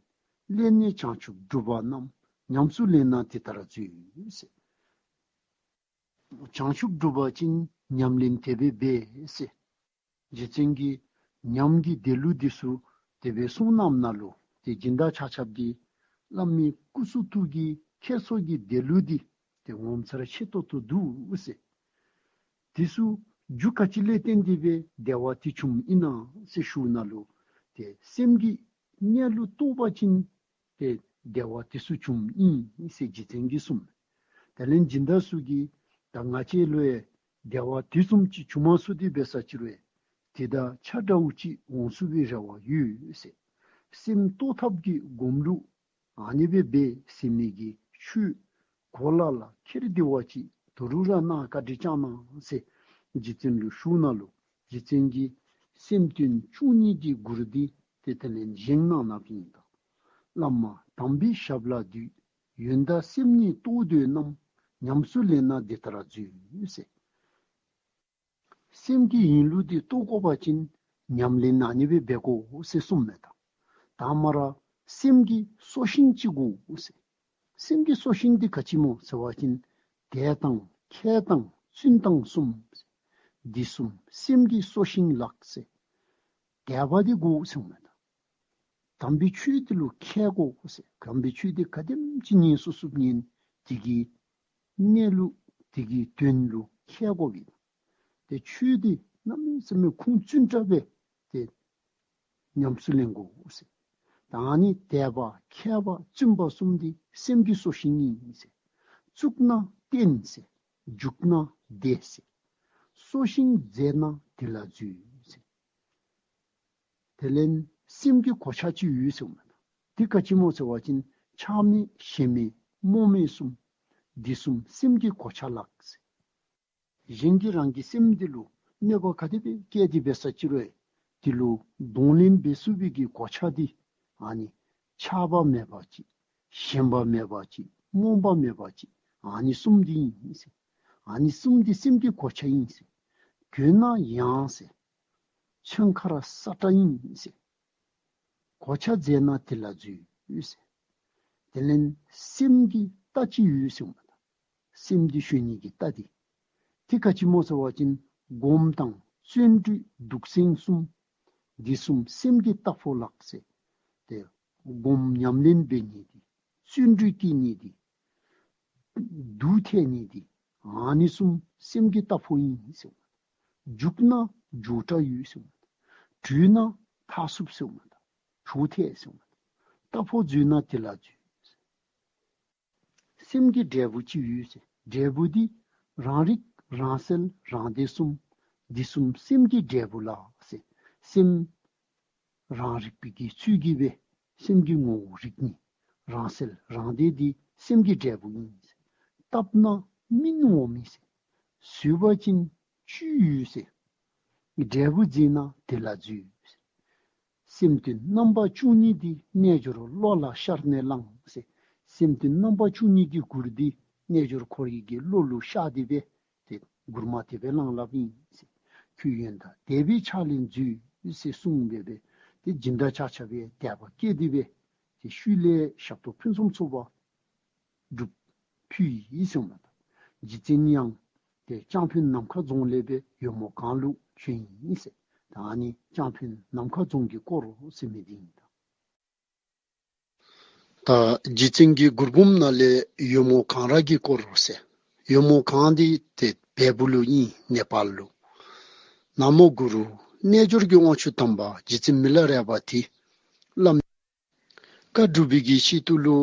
སླད་ནས་བྱང་ཆུབ་སྒྲུབ་པ་རྣམས། ཉམས་སུ་ལེན་ན་འདི་ལྟར་མཛོད་ཟེར། བྱང་ཆུབ་སྒྲུབ་པ་ཅིན་ཉམས་ལེན་དེ་སྦེ་འབད་ཟེར། རྗེ་བཙུན་གྱིས་ཉམས་ཀྱི་བདེ་ལུགས་འདི་ཚུ་དེ་སྦེ་གསུངས་གནངམ་ད་ལུ་ཏེ་སྦྱིན་བདག་ཆ་ཁྱབ་ཀྱིས་བླ་མའི་སྐུ་གསུང་ཐུགས་ཀྱི་ཁྱེར་སོ་གི་བདེ་ལུགས་འདི་ཏེ་ངོ་མཚར་ཆེ་ཏོག་ཏོ་འདུག་ཟེར། དེ་ཚུ་རྒྱུ་ག་ཅི་ལས་བརྟེན་ཏེ་སྦེ་བདེ་བ་དེ་བྱུངམ་ཨིན་ན་ཟེར་ཞུཝ་ད་ལུ་ཏེ་སེམས་ཀྱི་གནས་ལུགས་རྟོགས་པ་ཅིན་ཏེ་བདེ་བ་དེ་ཚུ་བྱུངམ་ཨིན་ཟེར་རྗེ་བཙུན་གྱིས་གསུངས། དེ་ལས་སྦྱིན་བདག་ཚུ་གིས་ད་ང་བཅས་ལུ་ཡང་བདེ་བ་དེ་བཟུམ་ཅིག་བྱུང་མ་ཚུགས་ཏེ་འབད་ས་ཅིག་རུང་ཡང་དེ་དང་ཆ་འདྲཝ་ཅིག་འོང་ཚུགས་པའི་རེ་བ་ཡོད་ཟེར། སེམས་རྟོགས་ཐབས་ཀྱི་སྒོམ་ལུགས་ཨ་ནི་སྦེ་འབད་ཟེར་མི་གི་ཆོས་གོ་ལ་ལ་ཁྱེར་བདེ་བ་ཅིག་ད་རུང་ར་གནང་བཀའ་དྲིན་བསྐྱང་གནང་ཟེར་རྗེ་བཙུན་ལུ་ཞུཝ་ད་ལུ་རྗེ་བཙུན་གྱིས་སེམས་དོན་བཅུ་གཉིས་ཀྱི་མགུར་འདི་ཏེ་དེ་ལས་བཞེངས་གནང་གནངམ་ཨིན་ད། བླ་མ་དམ་པའི་ཞབས་ལ་འདུད། ཡོན་བདག་སེམས་ཉིད་རྟོགས་འདོད་རྣམས། ཉམས་སུ་ལེན་ན་འདི་ལྟར་མཛོད་ཟེར། སེམས་ཀྱི་ཡིན་ལུགས་འདི་རྟོགས་དགོ་པ་ཅིན་ཉམས་ལེན་ཨ་ནི་སྦེ་འབད་དགོ་ཟེར་གསུངསམ་མས་ད། དང་པ་ར་སེམས་ཀྱི་སྲོག་ཤིང་ཅིག་དགོ་ཟེར། སེམས་ཀྱི་སྲོག་ཤིང་འདི་ག་ཅི་སྨོ་ཟེར་བ་ཅིན་དད་དང་མཁས་དང་བཙུན་དང་གསུམ། འདི་གསུམ་སེམས་ཀྱི་སྲོག་ཤིང་ལགས་ཟེར། དད་པ་འདི་དགོ་གསུངསམ་མས་ད། དམ་པའི་ཆོས་འདི་ལུ་མཁས་དགོ་ཟེར། དམ་པའི་ཆོས་འདི་ག་དེམ་ཅིག་ཉན་ཚུགས་ཚུགས་ཉན་དེ་གི་གནས་ལུགས་དེ་གི་དོན་ལུ་མཁས་དགོ་པས། ཏེ་ཆོས་འདི་གནམ་མེད་ས་མེད་ཁུངས་བཙུན་དྲགས་སྦེ་ཏེ་ཉམས་སུ་ལེན་དགོ་ཟེར། ད་ཨ་ནི་དད་པ་མཁས་པ་བཙུན་པ་གསུམ་འདི་སེམས་ཀྱི་སྲོག་ཤིང་ཨིན་ཟེར། བཙུགས་ན་བརྟན་ཟེར། འཇུག་ན་བདེ་ཟེར། སྲོག་ཤིང་མཛེས་ན་དེ་ལ་མཛོད་ཟེར། དེ་ལས་སེམས་ཀྱི་གོ་ཆ་ཅིག་ཡོད་ཟེརཝ་མས། དེ་ག་ཅི་སྨོ་ཟེར་བ་ཅིན་ཆགས་མེད་ཞེན་མེད་རྨོངས་མེད་གསུམ། འདི་གསུམ་སེམས་ཀྱི་གོ་ཆ་ལགས་ཟེར། གཞན་གྱིས་རང་གི་སེམས་འདི་ལུ་གནོད་པ་ག་དེ་སྦེ་བསྐྱལ་ཏེ་འབད་ས་ཅིག་རུང་དེ་ལུ་གདོང་ལེན་འབད་ཚུགས་པའི་གི་གོ་ཆ་འདི་ཨ་ནི་ཆགས་པ་མེད་པ་ཅིག། ཞེན་པ་མེད་པ་ཅིག། རྨོངས་པ་མེད་པ་ཅིག། ཨ་ནི་གསུམ་འདི་ཨིན་ཟེར། ཨ་ནི་གསུམ་འདི་སེམས་ཀྱི་གོ་ཆ་ཨིན་ཟེར། གྱོན་ན་ཡངས་ཟེར། མཚོན་ཁར་སྲ་ཀྲག་ཨིན་ཟེར། གོ་ཆ་མཛེས་ན་དེ་ལ་མཛོད་ཟེར། དེ་ལས་སེམས་ཀྱི་རྟ་ཅིག་ཡོད་ཟེརཝ་མས། སེམས་འདི་ཞོན་ནི་གི་རྟ་འདི། དེ་ག་ཅི་སྨོ་ཟེར་བ་ཅིན་སྒོམ་དང་བརྩོན་འགྲུས་གདུགས་སེམས་གསུམ། འདི་གསུམ་སེམས་ཀྱི་རྟ་ཕོ་ལགས་ཟེར། ཏེ་སྒོམ་ཉམས་ལེན་འབད་ནི་འདི། བརྩོན་འགྲུས་བསྐྱེད་ནི་འདི། གདུགས་ཐེག་ནི་འདི། ཨ་ནི་གསུམ་སེམས་ཀྱི་རྟ་ཕོ་ཨིན་ཟེརཝ་མས། རྒྱུག་ན་མགྱོགས་དྲགས་ཡོད་ཟེརཝ་མས། བྲོས་ན་ཐག་ཚུབ་ཟེརཝ་མས། གྲོགས་ཐེག་ཟེརཝ་མས། རྟ་ཕོ་མཛོད་ན་དེ་ལ་མཛོད། སེམས་ཀྱི་འབྲས་བུ་ཅིག་ཡོད་ཟེར། འབྲས་བུ་འདི་རང་རིག་རང་གསལ་རང་བདེ་གསུམ། འདི་གསུམ་སེམས་ཀྱི་འབྲས་བུ་ལགས་ཟེར། སེམས་རང་རིག་པའི་གི་ཚུལ་གྱིས་སྦེ་སེམས་ཀྱི་ངོ་བོ་རིག་ནི་རང་གསལ་རང་བདེ་འདི་སེམས་ཀྱི་འབྲས་བུ་ཨིན་ཟེར། བཏབ་ན་སྨིན་འོང་མི་ཟེར། ཟོས་པ་ཅིན་བཅུད་ཡོད་ཟེར། འབྲས་བུ་མཛེས་ན་དེ་ལ་མཛོད་ཟེར། སེམས་དོན་རྣམ་པ་བཅུ་གཉིས་འདི། རྣལ་འབྱོར་བློ་ལ་ཤར་ནས་བླང་ཟེར། སེམས་དོན་རྣམ་པ་བཅུ་གཉིས་ཀྱི་མགུར་འདི་རྣལ་འབྱོར་ཁོ་རའི་གི་བློ་ལུ་ཤར་ཏེ་སྦེ་ཏེ་མགུར་མ་དེ་སྦེ་བླངས་སླབ་ཨིན་ཟེར། ཁྱོད་ཡོན་བདག་དད་པའི་ཕྱག་ལེན་མཛོད་ཟེར་གསུངས་སྦེ་སྦེ་ཏེ་སྦྱིན་བདག་ཆ་ཁྱབ་སྦེ་དད་པ་སྐྱེས་ཏེ་སྦེ་ཏེ་ཤུལ་ལས་ཞབས་ཏོག་ཕུན་སུམ་ཚོགས་པ་སྒྲུབ་ཕུལ་ཡི་ཟེར་མས། རྗེ་བཙུན་ཡང་ཏེ་ལྕང་ཕན་ནམ་མཁའ་རྫོང་ལས་སྦེ་ཡོལ་མོ་སྒང་ལུ་བྱོན་ཡི་ཟེར། ད་ཨ་ནི་ལྕང་ཕན་ནམ་མཁའ་རྫོང་གི་སྐོར་ཟེར་མི་འདི་ཨིན། ད་རྗེ་བཙུན་གྱི་མགུར་འབུམ་ནང་ལས་ཡོལ་མོ་སྒང་ར་གི་སྐོར་ཟེར། ཡོལ་མོ་སྒང་འདི་ཏེ་བལ་པོ་ལུ་ཨིན། ནེ་པཱལ་ལུ། ན་མོ་གུ་རུ། རྣལ་འབྱོར་གྱི་དབང་ཕྱུག་དམ་པ་རྗེ་བཙུན་མི་ལ་རས་པ་འདི་བླམ་བཀའ་སྒྲུབ་པའི་གི་ཆེད་དུ་ལུ་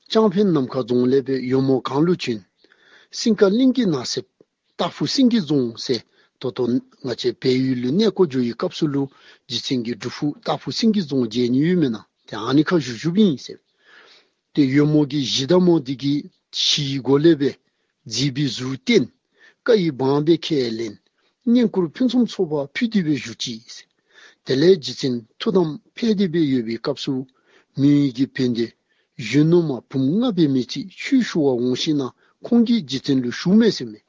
ལྕང་ཕན་ནམ་མཁའ་རྫོང་ལས་སྦེ་ཡོལ་མོ་སྒང་ལུ་བྱོན། སིང་ག་གླིང་གི་ནགས་གསེབ་སྟག་ཕུ་སེང་གེ་རྫོང་ཟེར་ད་ལྟོ་ང་བཅས་བལ་ཡུལ་ལུ་གནས་སྐོར་འགྱོ་བའི་སྐབས་སུ་ལུ་རྗེ་བཙུན་གྱི་སྒྲུབ་ཕུག་སྟག་ཕུ་སེང་གེ་རྫོང་མཇལ་ནི་ཡོད་མེན་ན། ཏེ་ཨ་ནི་ཁར་བཞུགས་བཞུགསཔ་ཨིན་ཟེར། ཏེ་ཡོལ་མོ་གི་གཞི་བདག་མོ་འདི་གིས་ཞི་བའི་སྒོ་ལས་སྦེ་མཛེས་པའི་གཟུགས་བསྟན། བཀའ་ཡི་བང་སྦེ་ཁས་ལེན། བསྙེན་བཀུར་ཕུན་སུམ་ཚོགས་པ་ཕུལ་ཏེ་སྦེ་བཞུགས་ཅི་ཟེར། དེ་ལས་རྗེ་བཙུན་ཐུགས་དམ་འཕེལ་ཏེ་སྦེ་ཡོད་པའི་སྐབས་སུ་མི་ཡུལ་གྱི་བན་དེ་གཞོན་ནུ་མ་བུམོ་ལྔ་འབད་མི་ཅིག་ཆོས་ཞུ་བར་འོང་ཞིན་ན་ཁོང་གིས་རྗེ་བཙུན་ལུ་ཞུ་མས་ཟེར་མས།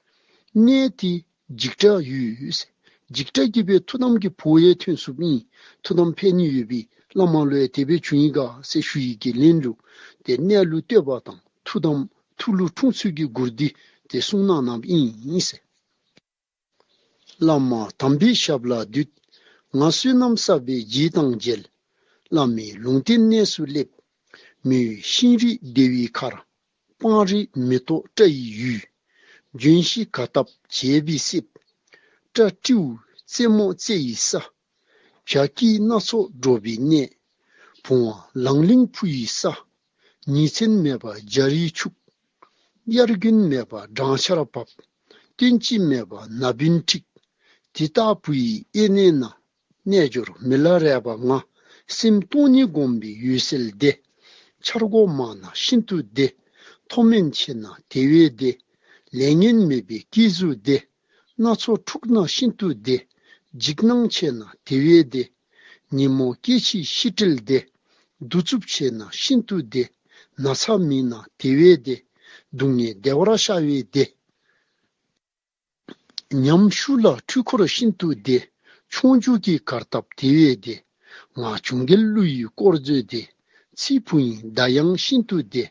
གནས་འདི་འཇིགས་སྐྲག་ཡོད་ཟེར། འཇིགས་སྐྲག་གིས་སྦེ་ཐུགས་དམ་གྱི་བོགས་ཡང་ཐོན་སོངམ་ཨིན། ཐུགས་དམ་འཕེལ་ནི་ཡོད་པའི་བླ་མ་ལུ་ཡང་དེ་སྦེ་བྱུང་ཡི་ག་ཟེར་ཞུ་ཡི་གི་ལན་ལུ་ཏེ་གནས་ལུ་བསྟོད་པ་དང་ཐུགས་དམ་ཐུགས་ལུ་འཁྲུངས་ཚུལ་གྱི་མགུར་འདི་ཏེ་གསུངས་གནང་གནངམ་ཨིན་ཟེར། བླ་མ་དམ་པའི་ཞབས་ལ་འདུད། ང་བསོད་ནམས་བསགས་པའི་རྗེས་དང་མཇལ། བླ་མའི་ལུང་བསྟན་གནས་སུ་སླེབས། མི་ཡུལ་ཤིང་རི་སྡེ་བའི་མཁར། སྤང་རི་མེ་ཏོག་བཀྲ་ཡི་ཡུལ། ལྗོན་ཤིང་ག་དབ་བྱེ་བའི་གསེབ། སྤྲ་སྤྲེའུ་རྩེ་མོ་རྩེ་ཡི་ས། བྱ་སྐྱིད་སྣ་ཚོགས་འགྲོ་བའི་གནས། བུང་བ་ལང་ལིང་འཕུར་ཡི་ས། ཉིན་མཚན་མེད་པར་འཇའ་རིས་འཁྱུག། དབྱར་དགུན་མེད་པར་སྦྲང་ཆར་འབབ། སྟོན་དཔྱིད་མེད་པར་ན་བུན་འཁྲིགས། དེ་ལྟ་བུ་ཡི་དབེན་གནས་ན། རྣལ་འབྱོར་མི་ལ་རས་པ་ང་། སེམས་སྟོང་ཉིད་བསྒོམས་པའི་འོད་གསལ་བདེ། འཆར་སྒོ་མང་ན་ཤིན་ཏུ་བདེ། མཐོ་དམན་ཆེ་ན་དེ་བས་བདེ། ལས་ངན་མེད་པའི་སྐྱེ་གཟུགས་བདེ། སྣ་ཚོགས་འཁྲུགས་ན་ཤིན་ཏུ་བདེ། འཇིགས་སྣང་ཆེ་ན་དེ་བས་བདེ། ཉོན་མོངས་སྐྱེ་འཆི་ཤི་བྲལ་བདེ། གདུག་རྩུབ་ཆེ་ན་ཤིན་ཏུ་བདེ། ན་ཚ་མེད་ན་དེ་བས་བདེ། སྡུག་བསྔལ་བདེ་བར་ཤར་བས་བདེ། ཉམས་ཤུགས་ལ་འཕྲུལ་འཁོར་ཤིན་ཏུ་བདེ། མཆོང་རྒྱུག་གི་གར་སྟབས་དེ་བས་བདེ། ངག་བྱུང་རྒྱལ་གླུ་ཡི་དཀོར་མཛོད་བདེ། ཚིག་ཕུ་ཡི་མདའ་ཡང་ཤིན་ཏུ་བདེ།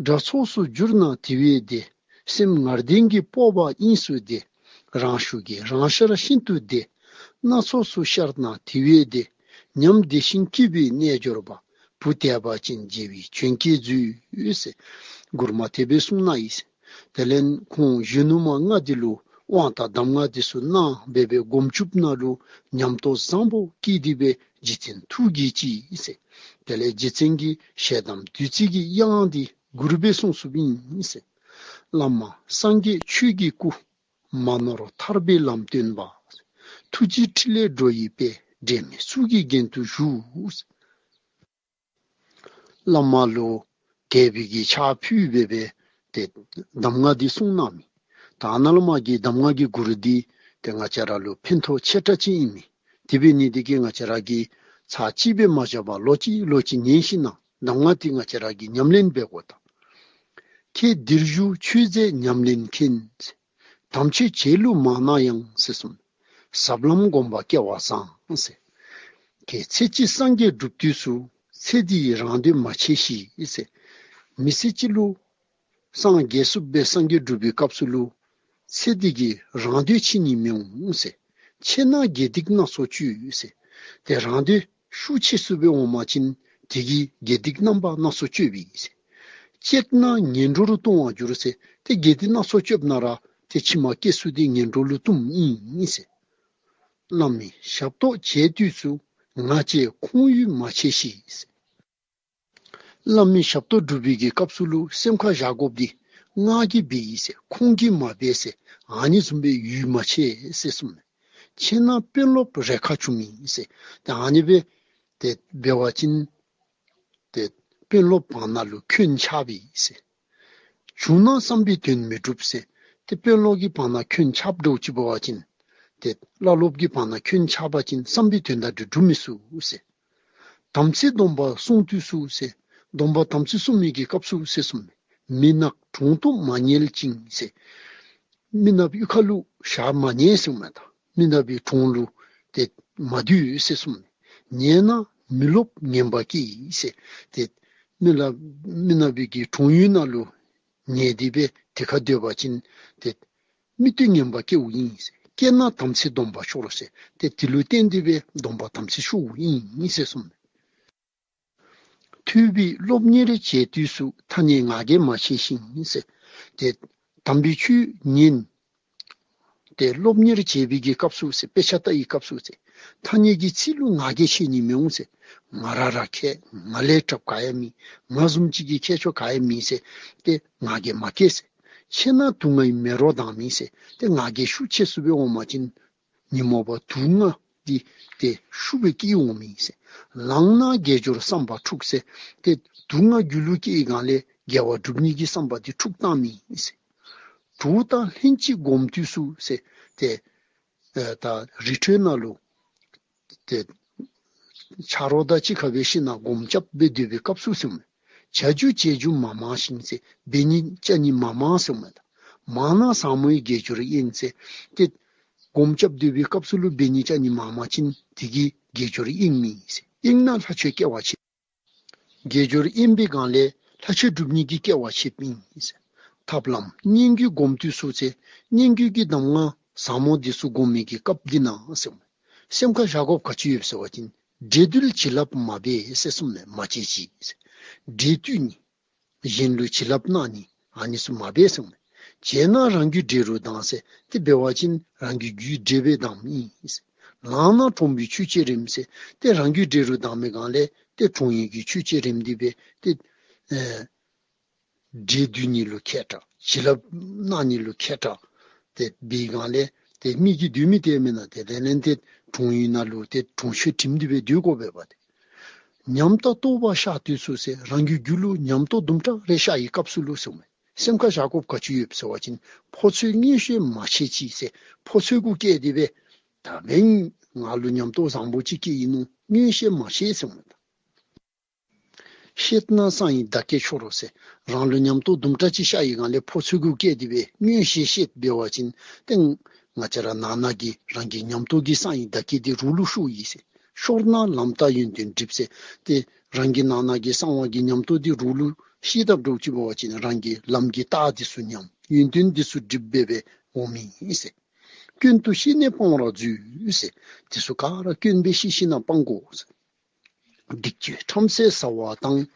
དགྲ་ཚོགས་སུ་གྱུར་ན་དེ་བས་བདེ། སེམས་ངར་ལྡན་གྱི་སྤོབས་པ་དབྱིངས་སུ་བདེ། རང་ཤུགས་ཀྱིས་རང་ཤར་ཤིན་ཏུ་བདེ། སྣ་ཚོགས་སུ་ཤར་ན་དེ་བས་བདེ། ཉམས་བདེ་ཞིང་སྐྱིད་པའི་རྣལ་འབྱོར་པ། བུ་དད་པ་ཅན་མཇལ་བའི་བྱོན་སྐྱེས་མཛོད་ཟེར་མགུར་མ་དེ་སྦེ་གསུངས་གནང་ཡི་ཟེར། དེ་ལས་ཁོང་གཞོན་ནུ་མ་ལྔ་འདི་ལུ་དབང་དང་གདམས་ངག་འདི་ཚུ་གནང་སྦེ་སྦེ་སྒོམ་སྒྲུབ་ནང་ལུ་ཉམས་རྟོགས་བཟང་པོ་སྐྱེས་ཏེ་སྦེ་རྗེ་བཙུན་ཐུགས་དགྱེས་ཅི་ཟེར། དེ་ལས་རྗེ་བཙུན་གྱིས་ཞལ་གདམས་བདུད་རྩི་གི་དབྱངས་འདི་མགུར་སྦེ་གསུངས་གསུངསམ་ཨིན་ཟེར། བླ་མ་སངས་རྒྱས་ཆོས་ཀྱི་སྐུ། མ་ནོར་ཐར་པའི་ལམ་སྟོན་པ། ཐུགས་རྗེའི་ཕྲིན་ལས་འགྲོ་ཡི་དཔལ། འབྲལ་མེད་གཙུག་གི་རྒྱན་དུ་བཞུགས། བླ་མ་ལུ་དད་པའི་གི་ཕྱག་ཕུལ་སྦེ་སྦེ་ཏེ་གདམས་ངག་འདི་གསུངས་གནང་མི། ད་ནཱ་ལས་མར་གྱི་གདམས་ངག་གི་མགུར་འདི་ཏེ་ང་བཅས་ར་ལུ་ཕན་ཐོགས་ཆེ་དྲགས་ཅིག་ཨིན་མི། དེ་འབད་ནི་འདི་གིས་ང་བཅས་ར་གིས་ཚར་གཅིག་སྦེ་མ་བཞག་པར་ལོག་ཅི་ལོག་ཅི་ཉན་ཞིན་ན་གདམས་ངག་འདི་ང་བཅས་ར་གིས་ཉམས་ལེན་འབད་དགོ་ད། ཁྱེད་འདིར་བཞུགས་ཆོས་མཛད་ཉམས་ལེན་མཁན། དམ་ཆོས་བྱེད་ལུགས་མང་ན་ཡང་ཟེར་གསུངས། ཟབ་ལམ་སྒོམ་པ་སྐལ་བ་བཟང་ཟེར། ཁྱེད་ཚེ་གཅིག་སངས་རྒྱས་སྒྲུབ་དུས་སུ། ཚེ་འདིའི་རང་དོན་མ་བྱས་ཤིག་ཟེར། མི་ཚེ་གཅིག་ལུ་སངས་རྒྱས་ཚུགསཔ་སྦེ་སངས་རྒྱས་སྒྲུབ་པའི་སྐབས་སུ་ལུ་ཚེ་འདི་གི་རང་དོན་བྱེད་ནི་མི་འོང་ཟེར། བྱས་ན་དགེ་སྡིག་སྣ་ཚོགས་སྤྱོད་ཟེར། ཏེ་རང་དོན་ཤུགས་ཆེ་སུ་སྦེ་འོང་པ་ཅིན་དེ་གིས་དགེ་སྡིག་རྣམ་པ་སྣ་ཚོགས་སྤྱོད་པས་ཟེར། སྤྱད་ན་ངན་འགྲོ་རུ་ལྟུང་བར་འགྱུར་ཟེར། ཏེ་དགེ་སྡིག་སྣ་ཚོགས་སྤྱོདཔ་ན་ར་ཏེ་ཕྱི་མ་སྐྱེ་ས་འདི་ངན་འགྲོ་ལུ་ལྟུང་ཨིན་ཟེར། བླ་མའི་ཞབས་ཏོག་བྱེད་དུས་སུ། ང་བཅས་ཁོང་ཡུལ་མ་ཆེ་ཤིག་ཟེར། བླ་མའི་ཞབས་ཏོག་སྒྲུབ་པའི་གི་སྐབས་སུ་ལུ་སེམས་ཁར་བཞག་དགོཔ་འདི་ང་གིས་འབད་ཡི་ཟེར། ཁོང་གིས་མ་འབད་ཟེར། ཨ་ནི་བཟུམ་སྦེ་ཡུལ་མ་ཆེ་ཟེར་གསུངས་མས། ཆེ་ན་དཔོན་སློབ་རེ་ཁ་བྱུང་ཡི་ཟེར། ཏེ་ཨ་ནི་སྦེ་ཏེ་འབད་བ་ཅིན་ཏེ་དཔོན་སློབ་བར་ན་ལུ་འཁོན་ཆགསཔ་ཨིན་ཟེར། བྱུང་ན་བསམ་པའི་དོན་མི་འགྲུབ་ཟེར། ཏེ་དཔོན་སློབ་ཀྱི་བར་ན་འཁོན་ཆགསཔ་འདྲཝ་ཅིག་འབད་བ་ཅིན་ཏེ་བླ་སློབ་ཀྱི་བར་ན་འཁོན་ཆགས་པ་ཅིན་བསམ་པའི་དོན་དག་འདི་འགྲུབ་མི་ཚུགས་ཟེར། དམ་ཚིག་སྡོམ་པ་བསྲུང་དུས་སུ་ཟེར། སྡོམ་པ་དམ་ཚིག་སྲུང་མི་གི་སྐབས་སུ་ཟེར་གསུངས་མས། མི་ནག་གྲོང་དུ་མ་ཉལ་ཅིང་ཟེར། མི་ནག་པའི་ཡུལ་ཁ་ལུ་ཞག་མ་ཉལ་གསུངས་མས། ད་མི་ནག་པའི་གྲོང་ལུ་ཏེ་མ་སྡོད་ཟེར་གསུངས་མས། ཉལ་ན་མི་རློབས་ངན་པ་སྐྱེ་ཟེར། ཏེ་མི་ལ་མི་ནག་པའི་གི་གྲོང་ཡུལ་ནང་ལུ་ཉལ་ཏེ་སྦེ་དེ་ཁར་སྡོད་པ་ཅིན་ཏེ་མི་ལྟོས་ངན་པ་སྐྱེཝ་ཨིན་ཟེར། སྐྱེས་ན་དམ་ཚིག་སྡོམ་པ་ཤོར་ཟེར། ཏེ་དེ་ལུ་བརྟེན་ཏེ་སྦེ་སྡོམ་པ་དམ་ཚིག་ཤོརཝ་ཨིན་ཟེར་གསུངས་མས། ཐོས་པའི་སློབ་གཉེར་བྱེད་དུས་སུ། ཐ་སྙད་ངག་གིས་མ་བཤད་ཞིང་ཟེར། ཏེ་དམ་པའི་ཆོས་ཉན། ཏེ་སློབ་གཉེར་བྱེད་པའི་གི་སྐབས་སུ་ཟེར། དཔེ་ཆ་ལྟ་བའི་སྐབས་སུ་ཟེར། ཐ་སྙད་ཀྱི་ཚིག་ལུ་ངག་གིས་བཤད་ནི་མི་འོང་ཟེར། ང་ར་ར་མཁས། ང་ལས་དྲགཔ་ག་ཡང་མེད། ང་བཟུམ་ཅིག་གི་མཁས་མཆོག་ག་ཡང་མེད་ཟེར། ཏེ་ངག་གིས་མ་བཤད་ཟེར། བཤད་ན་དུག་ལྔའི་མེ་རོ་ལྡང་མི་ཟེར། ཏེ་ངག་གིས་ཤུགས་ཆེ་སུ་སྦེ་འོང་པ་ཅིན་ཉོན་མོངས་པ་དུག་ལྔ་འདི་ཏེ་ཤུགས་སྦེ་སྐྱེ་འོང་མི་ཟེར། ལངས་ན་དགེ་སྦྱོར་བསམ་པ་འཁྲུགས་ཟེར། ཏེ་དུག་ལྔ་རྒྱུད་ལུ་སྐྱེ་བའི་སྒང་ལས་དགེ་བ་སྒྲུབ་ནི་གི་བསམ་པ་འདི་འཁྲུགས་བཏང་མི་ཟེར། གྲོགས་དང་ལྷན་ཅིག་སྒོམ་དུས་སུ་ཟེར། ཏེ་ཨེ་ད་རི་ཁྲོད་ནང་ལུ་ཏེ་ཆ་རོགས་དང་གཅིག་ཁར་སྦེ་ཤིང་ནང་སྒོམ་རྐྱབ་སྦེ་སྡོད་པའི་སྐབས་སུ་ཟེར་མས། བྱ་རྒྱུ་བྱེད་རྒྱུ་མ་མང་ཞིང་ཟེར། འབད་ནི་བྱ་ནི་མ་མང་ཟེར་མས། ད་མང་ན་ཟབ་མོའི་དགེ་སྦྱོར་གཡེང་ཟེར། ཏེ་སྒོམ་རྐྱབ་སྡོད་པའི་སྐབས་སུ་ལུ་འབད་ནི་བྱ་ནི་མང་མང་ཅིན་དེ་གིས་དགེ་སྦྱོར་གཡེང་མི་ཟེར། གཡེང་ན་ལྷ་ཆོས་སྐལ་བ་ཆད། དགེ་སྦྱོར་གཡེང་བའི་སྒང་ལས་ལྷ་ཆོས་སྒྲུབ་ནི་གི་སྐལ་བ་ཆད་མི་ཟེར། ཐབས་ལམ་སྙན་བརྒྱུད་སྒོམ་དུས་སུ་ཟེར། སྙན་བརྒྱུད་ཀྱི་གདམས་ངག་ཟབ་མོ་འདི་ཚུ་སྒོམ་མི་གི་སྐབས་འདི་ནང་ཟེར་མས། སེམས་ཁར་བཞག་དགོཔ་ག་ཅི་ཡོད་ཟེར་བ་ཅིན་འདྲེ་འདུལ་བྱིན་རླབས་མ་འབད་ཟེར་གསུངས་མས། མ་བྱེད་ཅིག་ཟེར། འདྲེ་འདུལ་ནི་གཞན་ལུ་བྱིན་རླབས་གནང་ནི་ཨ་ནི་ཚུ་མ་འབད་གསུངས་མས། བྱས་ན་རང་རྒྱུད་འདྲེ་རུ་ལྡང་ཟེར། ཏེ་འབད་བ་ཅིན་རང་གི་རྒྱུད་འདྲེ་སྦེ་ལྡང་མི་ཨིན་ཟེར། ལངས་ན་གྲོང་པའི་ཆོས་བྱེད་རིམ་ཟེར། ཏེ་རང་རྒྱུད་འདྲེ་རུ་ལྡང་མི་སྒང་ལས་ཏེ་གྲོང་ཡུལ་གྱི་ཆོས་བྱེད་རིམ་འདི་སྦེ་ཏེ་ཨེ་འདྲེ་འདུལ་ནི་ལུ་མཁས་དྲགས། བྱིན་རླབས་གནང་ནི་ལུ་མཁས་དྲགས། ཏེ་འབད་བའི་སྒང་ལས་ཏེ་མི་གིས་སྡོད་མི་དེ་མེན་ན། ཏེ་དེ་ལས་ཏེ་གྲོང་ཡུལ་ནང་ལུ་ཏེ་གྲོང་ཆོས་འགྲིམ་སྟེ་སྦེ་སྡོད་དགོ་པས་པ་ཏེ། ཉམས་རྟོགས་རྟོགས་པ་ཤར་དུས་སུ་ཟེར། རང་གི་རྒྱུད་ལུ་ཉམས་རྟོགས་དུམ་གྲ་རེ་ཤར་བའི་སྐབས་སུ་ལུ་ཟེར་མས། སེམས་ཁར་བཞག་དགོཔ་ག་ཅི་ཡོད་ཟེར་བ་ཅིན་ཕོ་ཚོད་མངོན་ཤེས་མ་ཤེས་ཅིག་ཟེར། ཕོ་ཚོད་གུ་བསྐྱེད་དེ་སྦེ་ད་འབདན་ང་ལུ་ཉམས་རྟོགས་བཟང་པོ་ཅིག་སྐྱེས་ཡི་ནོ་མངོན་ཤེས་མ་ཤེས་ཟེར་མས། ད་ཤེས་ན་གསང་བའི་བདག་བསྐྱེད་འཆོར་རོ་ཟེར། རང་ལུ་ཉམས་རྟོགས་དུམ་གྲ་ཅིག་ཤར་བའི་སྒང་ལས་ཕོ་ཚོད་གུ་བསྐྱེད་དེ་སྦེ་མངོན་ཤེས་ཤེས་འབད་བ་ཅིན་ཏེ་ང་བཅས་ར་ནང་ན་གི་རང་གི་ཉམས་རྟོགས་ཀྱི་གསང་བའི་བདག་བསྐྱེད་འདི་རོགས་ལུ་ཤོར་ཡི་ཟེར། ཤོར་ན་ལམ་རྟགས་ཡོན་ཏན་འགྲིབ་ཟེར། ཏེ་རང་གི་ནང་ན་གི་གསང་བ་གི་ཉམས་རྟོགས་འདི་རོགས་ལུ་ཤོར་དཔ་འདྲཝ་ཅིག་འབད་བ་ཅིན་རང་གི་ལམ་གྱི་རྟགས་འདི་ཚུ་ཉམས། ཡོན་ཏན་འདི་ཚུ་འགྲིབ་སྦེ་འབད་འོང་མི་ཨིན་ཟེར། སྐྱོན་དུ་ཤེས་ནས་སྤང་བར་མཛོད་ཟེར། འདི་ཚུ་ག་ར་སྐྱོན་སྦེ་ཤེས་ཤེས་ན་སྤང་དགོ་ཟེར། སྡིག་སྤྱོད་ཁྲམ་ཟས་ཟ་བ་དང་།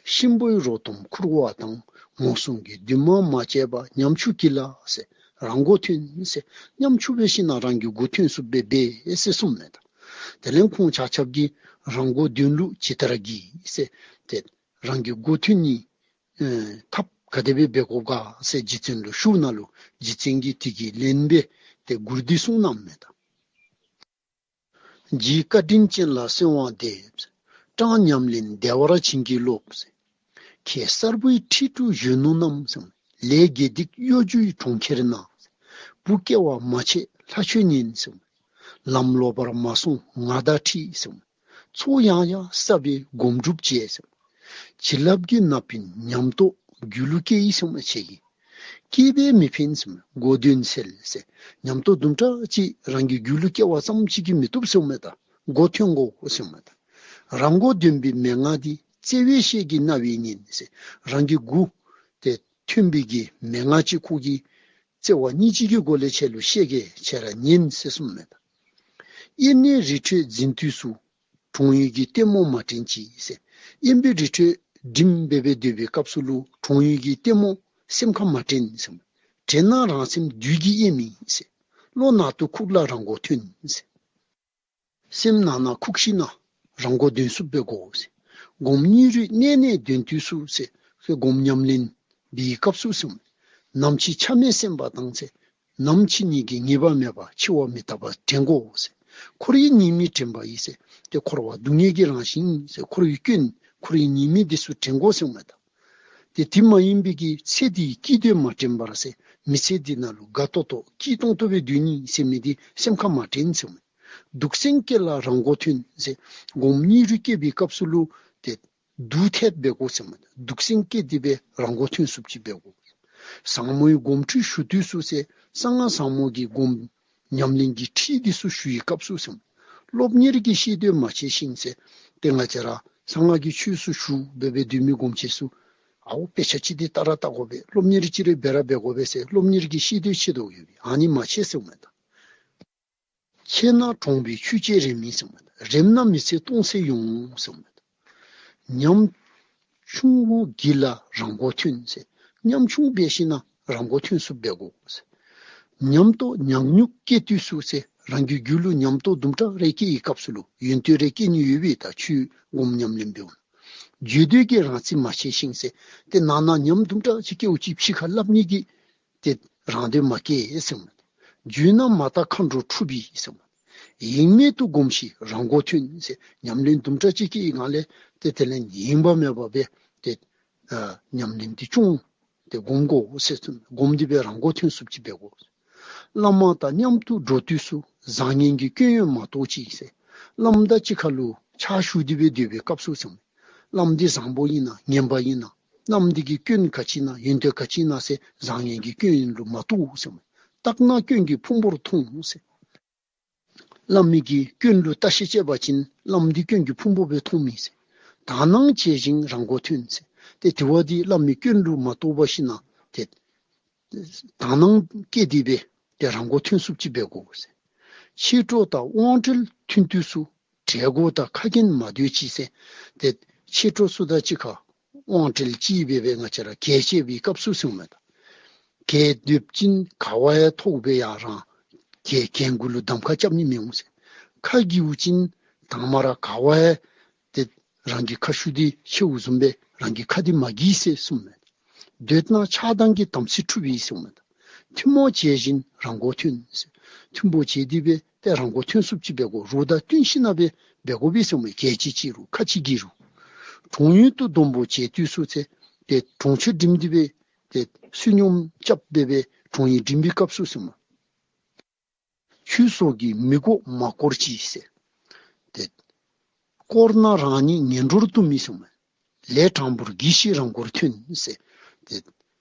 གཤིན་པོའི་རོ་གཏུམ་འཁུར་བ་དང་། ངོ་སྲུང་གི་འདུན་མ་མ་བྱས་པ། ཉམ་ཆུང་གྱིས་ལ་ཟེར། རང་མགོ་ཐོན་ཟེར། ཉམ་ཆུང་སྦེ་ཤེས་ན་རང་གི་མགོ་ཐོན་ཚུགསཔ་སྦེ་འབད་ཟེར་གསུངས་མས། ད་དེ་ལས་ཁོང་ཆ་ཁྱབ་ཀྱིས་རང་མགོ་འདོན་ལུགས་ཇི་ལྟར་བགྱི་ཟེར། ཏེ་རང་གི་མགོ་ཐོན་ནི་ཨེ་ཐབས་ག་དེ་སྦེ་འབད་དགོཔ་ག་ཟེར་རྗེ་བཙུན་ལུ་ཞུཝ་ད་ལུ་རྗེ་བཙུན་གྱིས་དེ་གི་ལན་སྦེ་ཏེ་མགུར་འདི་གསུངས་གནངམ་མས། ད་རྗེའི་བཀའ་དྲིན་ཅན་ལ་གསོལ་བ་འདེབས། གྲངས་ཉམས་ལེན་བདེ་བར་བྱིན་གྱིས་རློབས། ཁྱེད་གསར་བུའི་ཁྲི་དྲུག་གཞོན་ནུ་རྣམས། ལས་དགེ་སྡིག་གཡོ་སྒྱུའི་གྲོང་ཁྱེར་ན། བུ་སྐྱེ་བ་མ་ཆད་ལྷ་ཆོས་ཉན། ལམ་ལོག་པར་མ་སོང་ང་དང་འཁྲིལ། ཚོགས་ཡང་ཡང་བསགས་པས་སྒོམ་སྒྲུབ་བྱས། བྱིན་རླབས་ཀྱི་ན་བུན་ཉམས་རྟོགས་རྒྱུད་ལུ་སྐྱེས་ཡི་ཟེར་མས། ཁྱེད་ཀྱིས་སྐྱེས་པས་མི་ཕན་ཟེར་མས། མགོ་འདོན་འཚལ་ཟེར། ཉམས་རྟོགས་དུམ་གྲ་ཅིག་རང་གི་རྒྱུད་ལུ་སྐྱེ་བ་ཙམ་ཅིག་གིས་མི་བཏུབ་ཟེར་མས། ད་མགོ་ཐོན་དགོ་ཟེར་མས། ད་རང་མགོ་འདོན་པའི་མན་ངག་འདི་བརྩེ་བའི་ཤེལ་གྱི་རྣ་བས་ཉན་ཟེར། རང་གི་མགོ་ཏེ་ཐོན་པའི་གི་མན་ངག་ཅིག་ཁོ་གིས་བརྩེ་བ་སྙིང་རྗེ་གི་སྒོ་ལས་ཁྱེད་ལུ་བཤད་གེ། ཁྱེད་ར་ཉན་ཟེར་གསུངས་མས། ད་དབེན་གནས་རི་ཁྲོད་འཛིན་དུས་སུ། གྲོང་ཡུལ་གྱི་ལྟད་མོ་མ་དྲན་ཅིག་ཟེར། དབེན་པའི་རི་ཁྲོད་འགྲིམ་སྦེ་སྦེ་སྡོད་པའི་སྐབས་སུ་ལུ་གྲོང་ཡུལ་གྱི་ལྟད་མོ་སེམས་ཁར་མ་དྲན་ཟེར། དྲན་ན་རང་སེམས་བདུད་ཀྱིས་དབྱེ་མི་ཟེར། བློ་ནང་དུ་ཁུག་ལ་རང་མགོ་ཐོན་ཟེར། སེམས་ནང་ན་ཁུག་ཤེས་ན་རང་མགོ་འདོན་ཚུགསཔ་སྦེ་དགོ་ཟེར། སྒོམ་སྙིང་རུས་གནས་ནས་འདོན་དུས་སུ་ཟེར། སྒོམ་ཉམས་ལེན་འབད་བའི་སྐབས་སུ་ཟེར། ནམ་འཆི་ཆ་མེད་སེམས་དཔའ་དང་ཟེར། ནམ་འཆི་ནི་གི་ངེས་པ་མེད་པར་འཆི་བ་མི་རྟག་པ་དྲན་དགོ་ཟེར། འཁོར་བའི་ཉེས་དམིགས་དྲན་པ་ཡིས་ཟེར། ཏེ་འཁོར་བ་སྡུག་བསྔལ་གྱི་རང་བཞིན་ཟེར། འཁོར་བའི་སྐྱོན་འཁོར་བའི་ཉེས་དམིགས་འདི་ཚུ་དྲན་དགོ་ཟེར་མས། ད་ཏེ་དེ་མ་ཡིན་པའི་གི་ཚེ་འདིའི་སྐྱིད་སྡུག་མ་དྲན་པར་ཟེར། མི་ཚེ་འདི་ནང་ལུ་དགའ་ཏོག་ཏོ་སྐྱིད་ཏོང་ཏོ་སྦེ་སྡོད་ནི་ཟེར་མི་འདི་སེམས་ཁར་མ་དྲན་ཟེར་མས། སྡུག་བསྔལ་སྐྱེ་ལ་རང་མགོ་ཐོན་ཟེར། སྒོམ་སྙིང་རུས་སྐྱེ་བའི་སྐབས་སུ་ལུ་ཏེ་ སྡུག་ཐེབས་འབད་དགོ་ཟེར་མས། སྡུག་སྲན་བསྐྱེད་དེ་སྦེ་རང་མགོ་ཐོན་ཚུགསཔ་ཅིག་འབད་དགོ། ཟབ་མོའི་སྒོམ་ཁྲིད་ཞུ་དུས་སུ་ཟེར་གསང་སྔགས་ཟབ་མོ་གི་སྒོམ་ཉམས་ལེན་གྱི་ཁྲིད་འདི་ཚུ་ཞུ་བའི་སྐབས་སུ་ཟེར་མས། སློབ་གཉེར་གྱི་ཤེས་འདོད་མ་ཆེ་ཞིང་ཟེར། ཏེ་ང་བཅས་ར་གསང་སྔགས་ཀྱི་ཆོས་སུ་ཞུགས་སྦེ་སྦེ་སྡོད་མི་སྒོམ་ཆེན་ཚུ་ཨའོ་དཔེ་ཆ་ཅིག་འདི་ལྟ་ར་ལྟ་དགོ་པས། སློབ་གཉེར་ཅིག་རེ་འབད་ར་འབད་དགོ་པས་ཟེར་སློབ་གཉེར་གྱི་ཤེས་འདོད་ཆེ་དོ་ཡོད་པས། ཨ་ནི་མ་ཆེ་ཟེར་མས་ད། ཆེ་ན་གྲོང་པའི་ཆོས་བཅས་རེད་མི་ཟེར་མས། རེམ་ན་མི་ཚེ་སྟོང་ཟད་ཡོང་ཟེར་མས། ཉམ་ཆུང་བོ་གྱིས་ལ་རང་མགོ་ཐོན་ཟེར། ཉམ་ཆུང་འབད་ཞིན་ན་རང་མགོ་ཐོན་ཚུགསཔ་འབད་དགོ་ཟེར། ཉམས་རྟོགས་ཉག་ཉོག་སྐྱེ་དུས་སུ་ཟེར། རང་གི་རྒྱུད་ལུ་ཉམས་རྟོགས་དུམ་གྲ་རེ་སྐྱེ་བའི་སྐབས་སུ་ལུ་ཡོན་ཏན་རེ་སྐྱེ་ནི་ཡོད་པས། ད་ཆོས་སྒོམ་ཉམས་ལེན་འབདཝ་ད་བརྗོད་འདོད་ཀྱི་རང་ཚིག་མ་ཆེ་ཞིང་ཟེར། ཏེ་ནང་ན་ཉམས་དུམ་གྲ་ཅིག་སྐྱེཝ་ཅིག་ཕྱི་ཁར་སླབ་ནི་གི་ཏེ་རང་འདོད་མ་སྐྱེ་ཟེར་མས། བརྗོད་ན་མ་དག་མཁའ་འགྲོ་འཁྲུགས་པའི་ཟེར་མས། ཡེངས་མེད་དུ་སྒོམ་ཞིང་རང་མགོ་ཐོན་ཟེར། ཉམས་ལེན་དུམ་གྲ་ཅིག་གི་ངང་ལས་ཏེ་དེ་ལས་ཡེངས་པ་མེད་པར་སྦེ་ཏེ་ཨ་ཉམས་ལེན་འདི་སྐྱོང་སྟེ་སྒོམ་དགོ་ཟེར་གསུངས། སྒོམ་སྟེ་སྦེ་རང་མགོ་ཐོན་ཚུགསཔ་ཅིག་འབད་དགོ། བླ་མ་དང་མཉམ་དུ་འགྲོ་དུས་སུ་བཟང་ངན་གྱི་སྐྱོན་ཡང་མ་རྟོགས་ཅིག་ཟེར། བླམ་དང་གཅིག་ཁར་ལུ་ཕྱག་ཞུ་སྟེ་སྦེ་སྡོད་པའི་སྐབས་སུ་ཟེར་མས། བླམ་འདི་བཟང་པོ་ཨིན་ན་ངན་པ་ཨིན་ན། བླམ་འདི་གི་སྐྱོན་ག་ཅི་ཨིན་ན་ཡོན་ཏན་ག་ཅི་ཨིན་ན་ཟེར་བཟང་ངན་གྱི་སྐྱོན་ལུ་མ་རྟོགས་ཟེར་མས། བརྟགས་ན་སྐྱོན་གྱི་ཕུང་པོར་མཐོང་ཟེར། བླ་མའི་གི་སྐྱོན་ལུ་བརྟག་ཞིབ་དཔྱད་པ་ཅིན་བླམ་འདི་སྐྱོན་གྱི་ཕུང་པོ་སྦེ་མཐོང་མི་ཟེར། དག་སྣང་བྱེད་ཅིང་རང་མགོ་ཐོན་ཟེར། ཏེ་དེ་བ་འདི་བླ་མའི་སྐྱོན་ལུ་མ་རྟོགས་པར་ཞིན་ན་ཏེ་དག་སྣང་བསྐྱེད་དེ་སྦེ་ཏེ་རང་མགོ་ཐོན་ཚུགསཔ་ཅིག་འབད་དགོ་ཟེར། མཆེད་གྲོགས་དང་དབང་བྲལ་མཐུན་དུས་སུ། གྲལ་མགོ་དང་ཁ་རྒྱན་མ་སྡོད་ཅིག་ཟེར། ཏེ་མཆེད་གྲོགས་ཚུ་དང་གཅིག་ཁར་དབང་བྲལ་ཅིག་སྦེ་སྦེ་ང་བཅས་ར་གྱལ་བཅས་པའི་སྐབས་སུ་ཟེར་མས་ད། གྱལ་སྡོད་ཅིན་ག་བ་ཡང་ཐོག་སྦེ་ཡར་རང་གྱལ་གྱལ་མགུ་ལུ་གདམ་ཁ་རྐྱབ་ནི་མི་འོང་ཟེར། ཁ་གྱེས་ཅིན་དང་མ་ར་ག་བ་ཡང་ཏེ་རང་གི་ཁ་ཤུ་འདི་ཤེཝ་བཟུམ་སྦེ་རང་གི་ཁ་འདི་མ་གྱེས་ཟེར་གསུངས་མས། སྡོད་ན་ཆགས་སྡང་གི་དམ་ཚིག་འཁྲུགས་པའི་ཟེར་མས། མཐུན་མོ་བྱེད་བཞིན་རང་མགོ་ཐོན་ཟེར། མཐུན་པོ་བྱས་ཏེ་སྦེ་ཏེ་རང་མགོ་ཐོན་ཚུགསཔ་ཅིག་འབད་དགོ། རོགས་དང་བསྟུན་ཞིན་ན་སྦེ་འབད་དགོ་པས་ཟེར་མས། གྱལ་གཅིག་ཅིག་རུང་ཁ་གཅིག་གྱིས་རུང་། གྲོང་ཡུལ་དུ་སྡོམ་པོ་བྱེད་དུས་སུ་ཟེར། ཏེ་གྲོང་ཁྱེར་འགྲིམ་སྟེ་སྦེ་ཏེ་བསོད་སྙོམས་རྐྱབ་སྦེ་སྦེ་གྲོང་ཡུལ་འགྲིམ་པའི་སྐབས་སུ་ཟེར་མས། ཁྱོད་སོགས་ཀྱིས་མི་དགོ་མ་བསྐོར་ཅིག་ཟེར། ཏེ་བསྐོར་ན་རང་ཉིད་ངན་འགྲོར་ལྟུང་མི་ཟེར་མས། ལས་དྲང་པོར་གྱིས་ཤིག་རང་མགོར་ཐོན་ཟེར། ཏེ་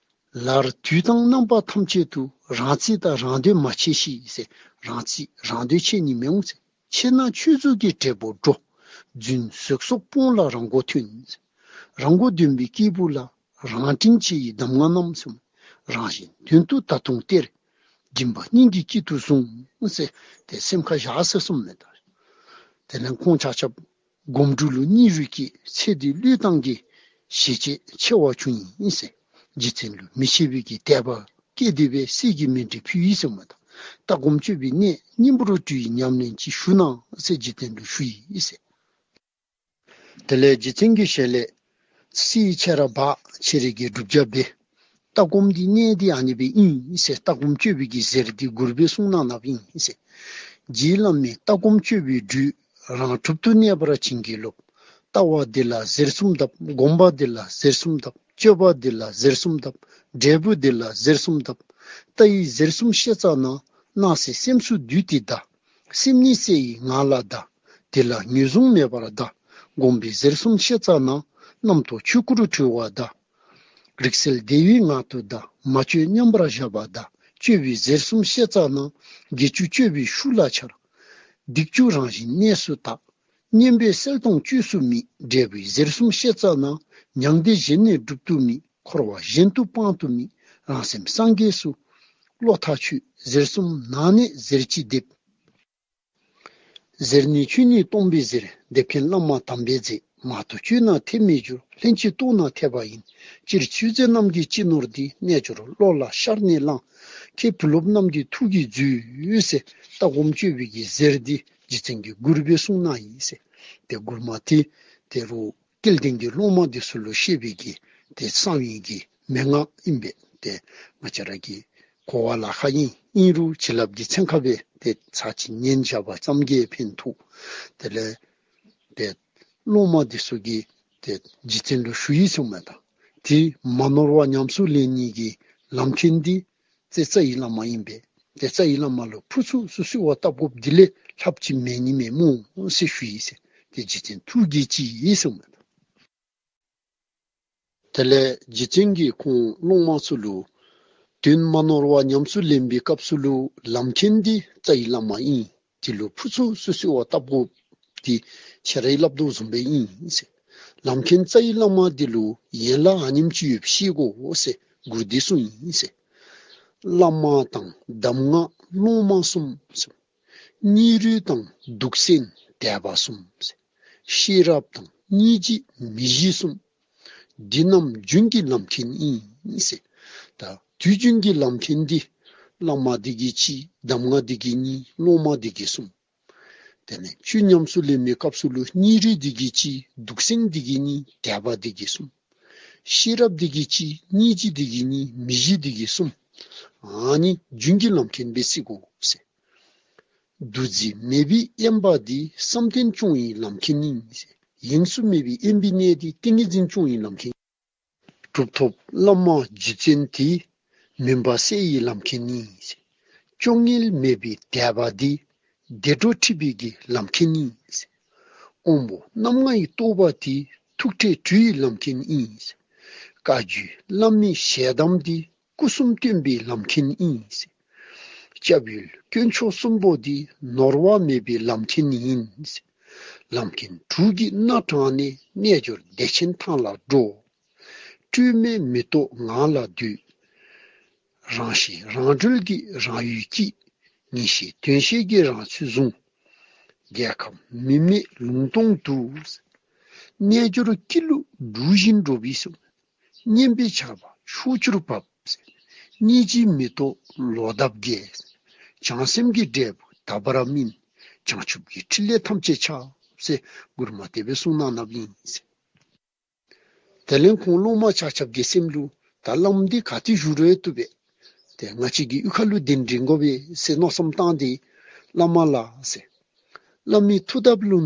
ལར་དུས་དང་རྣམ་པ་ཐམས་ཅད་དུ། རང་ཚིག་དང་རང་འདོད་མ་ཆེ་ཞིག་ཟེར། རང་ཚིག་རང་འདོད་ཆེ་ནི་མི་འོང་ཟེར། ཆེ་ན་ཆོས་མཛོད་ཀྱི་གྲལ་མགོར་འགྲོ། རྫུན་ཟོལ་ཟོག་སྤོང་ལ་རང་མགོ་ཐོན་ཟེར། རང་མགོ་ཐོན་པའི་སྐྱེས་བུ་ལ། རང་དྲིན་ཆེ་ཡི་གདམས་ངག་རྣམས་ཟེར། རང་གཞན་དོན་དུ་ད་དུང་སྟེར། སྦྱིན་པ་སྙིང་གི་དཀྱིལ་དུ་བཟུང་ཟེར། ཏེ་སེམས་ཁར་བཞག་ཟེར་གསུངས་མས་ད། དེ་ལས་ཁོང་ཆ་ཁྱབ་སྒོམ་སྒྲུབ་ལུ་སྙིང་རུས་བསྐྱེད། ཚེ་འདི་བློས་བཏང་གི་ཞེ་བཅད་ཆེ་བ་བྱུང་ཡི་ཟེར། རྗེ་བཙུན་ལུ་མི་ཕྱེད་པའི་གི་དད་པ་བསྐྱེད་དེ་སྦེ་གསེར་གྱི་མཎྜལ་ཕུལ་ཡི་ཟེར་མས་ད། ལྟ་སྒོམ་སྤྱོད་པའི་གནད་སྙིང་པོར་གྲུབ་པའི་ཉམས་ལེན་ཅིག་ཞུ་གནང་ཟེར་རྗེ་བཙུན་ལུ་ཞུ་ཡི་ཟེར། དེ་ལས་རྗེ་བཙུན་གྱི་ཞལ་ལས། སྲིད་ཁྱེད་ར་འབག་ཁྱེད་རའི་གི་བསྒྲུབ་བྱ་འབད། ལྟ་སྒོམ་འདི་གནད་འདི་ཨ་ནི་སྦེ་ཨིན་ཟེར། ལྟ་སྒོམ་སྤྱོད་པའི་གི་གཟེར་འདི་མགུར་སྦེ་གསུངས་གནང་གནངམ་ཨིན་ཟེར། རྗེ་བླ་མས་ལྟ་སྒོམ་སྤྱོད་པའི་སྦྲུལ། རང་གྲུབ་ཏུ་གནས་པར་བྱིན་གྱིས་རློབས། ལྟ་བ་འདི་ལ་གཟེར་གསུམ་བརྡབ། སྒོམ་པ་འདི་ལ་གཟེར་གསུམ་བརྡབ། སྤྱོད་པ་འདི་ལ་གཟེར་གསུམ་བརྡབ། འབྲས་བུ་འདི་ལ་གཟེར་གསུམ་བརྡབ། ལྟ་བའི་གཟེར་གསུམ་ཤེས་ཙ་ན། སྣང་སྲིད་སེམས་སུ་འདུས་ཏེ་གདའ། སེམས་ནི་གསལ་བའི་ངང་ལ་གདའ། དེ་ལ་ངོས་བཟུང་མེད་པར་གདའ། སྒོམ་པའི་གཟེར་གསུམ་ཤེས་ཙ་ན། རྣམ་རྟོག་ཆོས་སྐུར་གྲོལ་བར་གདའ། རིག་གསལ་བདེ་བའི་ངང་དུ་གདའ། མ་བཅོས་མཉམ་པར་བཞག་པར་གདའ། སྤྱོད་པའི་གཟེར་གསུམ་ཤེས་ཙ་ན། དགེ་བཅུ་སྤྱོད་པའི་ཤུགས་ལ་འཆར། སྡིག་བཅུ་རང་བཞིན་གནས་སུ་དག། སྙན་པའི་གསལ་སྟོང་བཅོས་སུ་མེད། འབྲས་བུའི་གཟེར་གསུམ་ཤེས་ཙ་ན། མྱང་འདས་གཞན་ནས་སྒྲུབ་ཏུ་མེད། འཁོར་བ་གཞན་དུ་སྤང་དུ་མེད། རང་སེམས་སངས་རྒྱས་སུ་བློ་ཐག་ཆོད། གཟེར་གསུམ་ནང་ནས་གཟེར་གཅིག་འདེབས། གཟེར་ནི་ཆོས་ཉིད་སྟོང་པའི་གཟེར། དེ་ཕན་བླ་མ་དམ་པའི་རྫས། མང་དུ་སྤྱོད་ན་ཐེབས་མེད་འགྱུར། ལྷན་ཅིག་རྟོགས་ན་ཐེབས་པ་ཡིན། སྤྱིར་ཆོས་མཛད་རྣམས་ཀྱི་སྤྱི་ནོར་འདི། རྣལ་འབྱོར་བློ་ལ་ཤར་ནས་བླང་། ཁྱེད་བུ་སློབ་རྣམས་ཀྱི་ཐུགས་ཀྱི་མཛོད་ཟེར། ལྟ་སྒོམ་སྤྱོད་པའི་གི་གཟེར་འདི་རྗེ་བཙུན་གྱིས་མགུར་སྦེ་གསུངས་གནང་ཡི་ཟེར། ཏེ་མགུར་མ་འདི་ཏེ་རུང་སྐལ་ལྡན་གྱི་སློབ་མ་འདི་ཚུ་ལུ་བཤད་པའི་གི་ཏེ་གསང་བའི་གི་མན་ངག་ཨིན་པས། ཏེ་ང་བཅས་ར་གིས་གོ་བ་ལ་ཁག་ཨིན། ཨིན་རུང་བྱིན་རླབས་ཀྱི་ཚན་ཁ་སྦེ་ཏེ་ཚར་གཅིག་ཉན་བཞག་པ་ཙམ་གྱིས་ཕན་ཐོགས། དེ་ལས་ཏེ་སློབ་མ་འདི་ཚུ་གིས་ཏེ་རྗེ་བཙུན་ལུ་ཞུ་ཡི་གསུངས་མས་ད། ཏེ་མ་ནོར་བ་ཉམས་སུ་ལེན་ནི་གི་ལམ་མཁན་འདི་ཏེ་རྩ་བའི་བླ་མ་ཨིན་པས། ཏེ་རྩ་བའི་བླ་མ་ལུ་ཕུར་ཚུགས་སུ་གསོལ་བ་བཏབ་དགོཔ་འདི་ལས་ལྷགཔ་ཅིག་མེད་ནི་མེད་སྨོ་ཟེར་ཞུ་ཡི་ཟེར། ཏེ་རྗེ་བཙུན་ཐུགས་དགྱེས་ཅི་ཡིན་གསུངས་མས་ད། དེ་ལས་རྗེ་བཙུན་གྱིས་ཁོང་སློབ་མ་ཚུ་ལུ་དོན་མ་ནོར་བ་ཉམས་སུ་ལེན་པའི་སྐབས་སུ་ལུ་ལམ་མཁན་འདི་རྩ་བའི་བླ་མ་ཨིན། དེ་ལུ་ཕུར་ཚུགས་སུ་གསོལ་བ་བཏབ་དགོཔ་འདི་ཁྱེད་རའི་སླབ་དོ་བཟུམ་སྦེ་ཨིན་ཟེར། ལམ་མཁན་རྩ་བའི་བླ་མ་འདི་ལུ་ཡན་ལག་ཨ་ནེམ་ཅིག་ཡོདཔ་ཤེས་དགོ་ཟེར་མགུར་འདི་གསུངས་ཡི་ཟེར། བླ་མ་དང་གདམས་ངག་སློབ་མ་གསུམ་ཟེར། སྙིང་རུས་དང་གདུགས་སེམས་དད་པ་གསུམ་ཟེར། ཤེས་རབ་དང་སྙིང་རྗེ་མི་གཞི་གསུམ། འདི་རྣམས་རྒྱུན་གྱི་ལམ་མཁན་ཡིན་ཟེར། ད་དུས་རྒྱུན་གྱི་ལམ་མཁན་འདི་བླ་མ་འདི་གིས་གཅིག། གདམས་ངག་འདི་གིས་གཉིས། སློབ་མ་འདི་གིས་གསུམ། དེ་ལས་ཆོས་ཉམས་སུ་ལེན་པའི་སྐབས་སུ་ལུ་སྙིང་རུས་འདི་གིས་གཅིག། གདུགས་སེམས་འདི་གིས་གཉིས། དད་པ་འདི་གིས་གསུམ། ཤེས་རབ་འདི་གིས་གཅིག། སྙིང་རྗེ་འདི་གིས་གཉིས། མི་གཞི་འདི་གིས་གསུམ། ཨ་ནི་རྒྱུན་གྱི་ལམ་མཁན་སྦེ་བརྩི་དགོ་ཟེར། འདུ་འཛི་མེད་པའི་དབེན་པ་འདི་བསམ་གཏན་སྐྱོང་བའི་ལམ་མཁན་ཡིན། ཡེངས་སུ་མེད་པའི་དབེན་པའི་གནས་འདི་ཏིང་ངེ་འཛིན་སྐྱོང་བའི་ལམ་མཁན། གྲུབ་ཐོབ་བླ་མ་རྗེ་བཙུན་དེ་མུན་པ་སེལ་བའི་ལམ་མཁན་ཡིན། སྐྱོ་ངལ་མེད་པའི་དད་པ་འདི་བདེ་འགྲོ་ཁྲིད་པའི་གི་ལམ་མཁན་ཡིན། དབང་པོ་རྣམ་ལྔ་ཡི་རྟོགས་པ་འདི་ཐུགས་ཁྲོས་གྲོལ་བའི་ལམ་མཁན་ཡིན། བཀའ་བརྒྱུད་བླ་མའི་ཞལ་གདམས་འདི་སྐུ་གསུམ་སྟོན་པའི་ལམ་མཁན་ཡིན། སྐྱབས་ཡུལ་དཀོན་མཆོག་གསུམ་པོ་འདི་ནོར་བ་མེད་པའི་ལམ་མཁན་ཡིན། ལམ་མཁན་དྲུག་གིས་སྣ་དྲངས་ནས། རྣལ་འབྱོར་བདེ་ཆེན་ཐང་ལ་འགྲོ། སྤྲོས་མེད་མི་རྟོག་ངང་ལ་སྡོད། རང་ཤེས་རང་གྲོལ་གྱིས་རང་ཡུལ་སྐྱིད། ངེས་ཤེས་དོན་ཤེས་ཀྱིས་རང་ཚུལ་བཟུང་། རྒྱལ་ཁམས་མི་མེད་ལུང་སྟོང་དུ། རྣལ་འབྱོར་སྐྱིད་ལུ་འགྲོ་བཞིན་འགྲོ་བའི་གསུང་། སྙན་པའི་ཆར་པ་ཕྱོགས་བཅུར་བབས། སྙིང་རྗེ་མི་རྟོག་ལོག་འདབ་རྒྱས། བྱང་སེམས་ཀྱི་འབྲས་བུ་དག་པར་སྨིན། བྱང་ཆུབ་ཀྱི་ཕྲིན་ལས་ཐམས་ཅད་ཁྱབ། ཟེར་མགུར་མ་དེ་སྦེ་གསུངས་གནང་གནངམ་ཨིན། དེ་ལས་ཁོང་སློབ་མ་ཆ་ཁྱབ་ཀྱི་སེམས་ལུ་ད་བླམ་འདི་ག་ཏེ་བཞུགས་རུང་བཏུབ་པས། ཏེ་ང་བཅས་ཀྱི་གཡུས་ཁ་ལུ་གདན་འདྲེན་དགོ་པས་ཟེར་མནོ་བསམ་བཏང་སྟེ། བླ་མ་ལགས་ཟེར། བླ་མའི་ཐུགས་དམ་ལུ་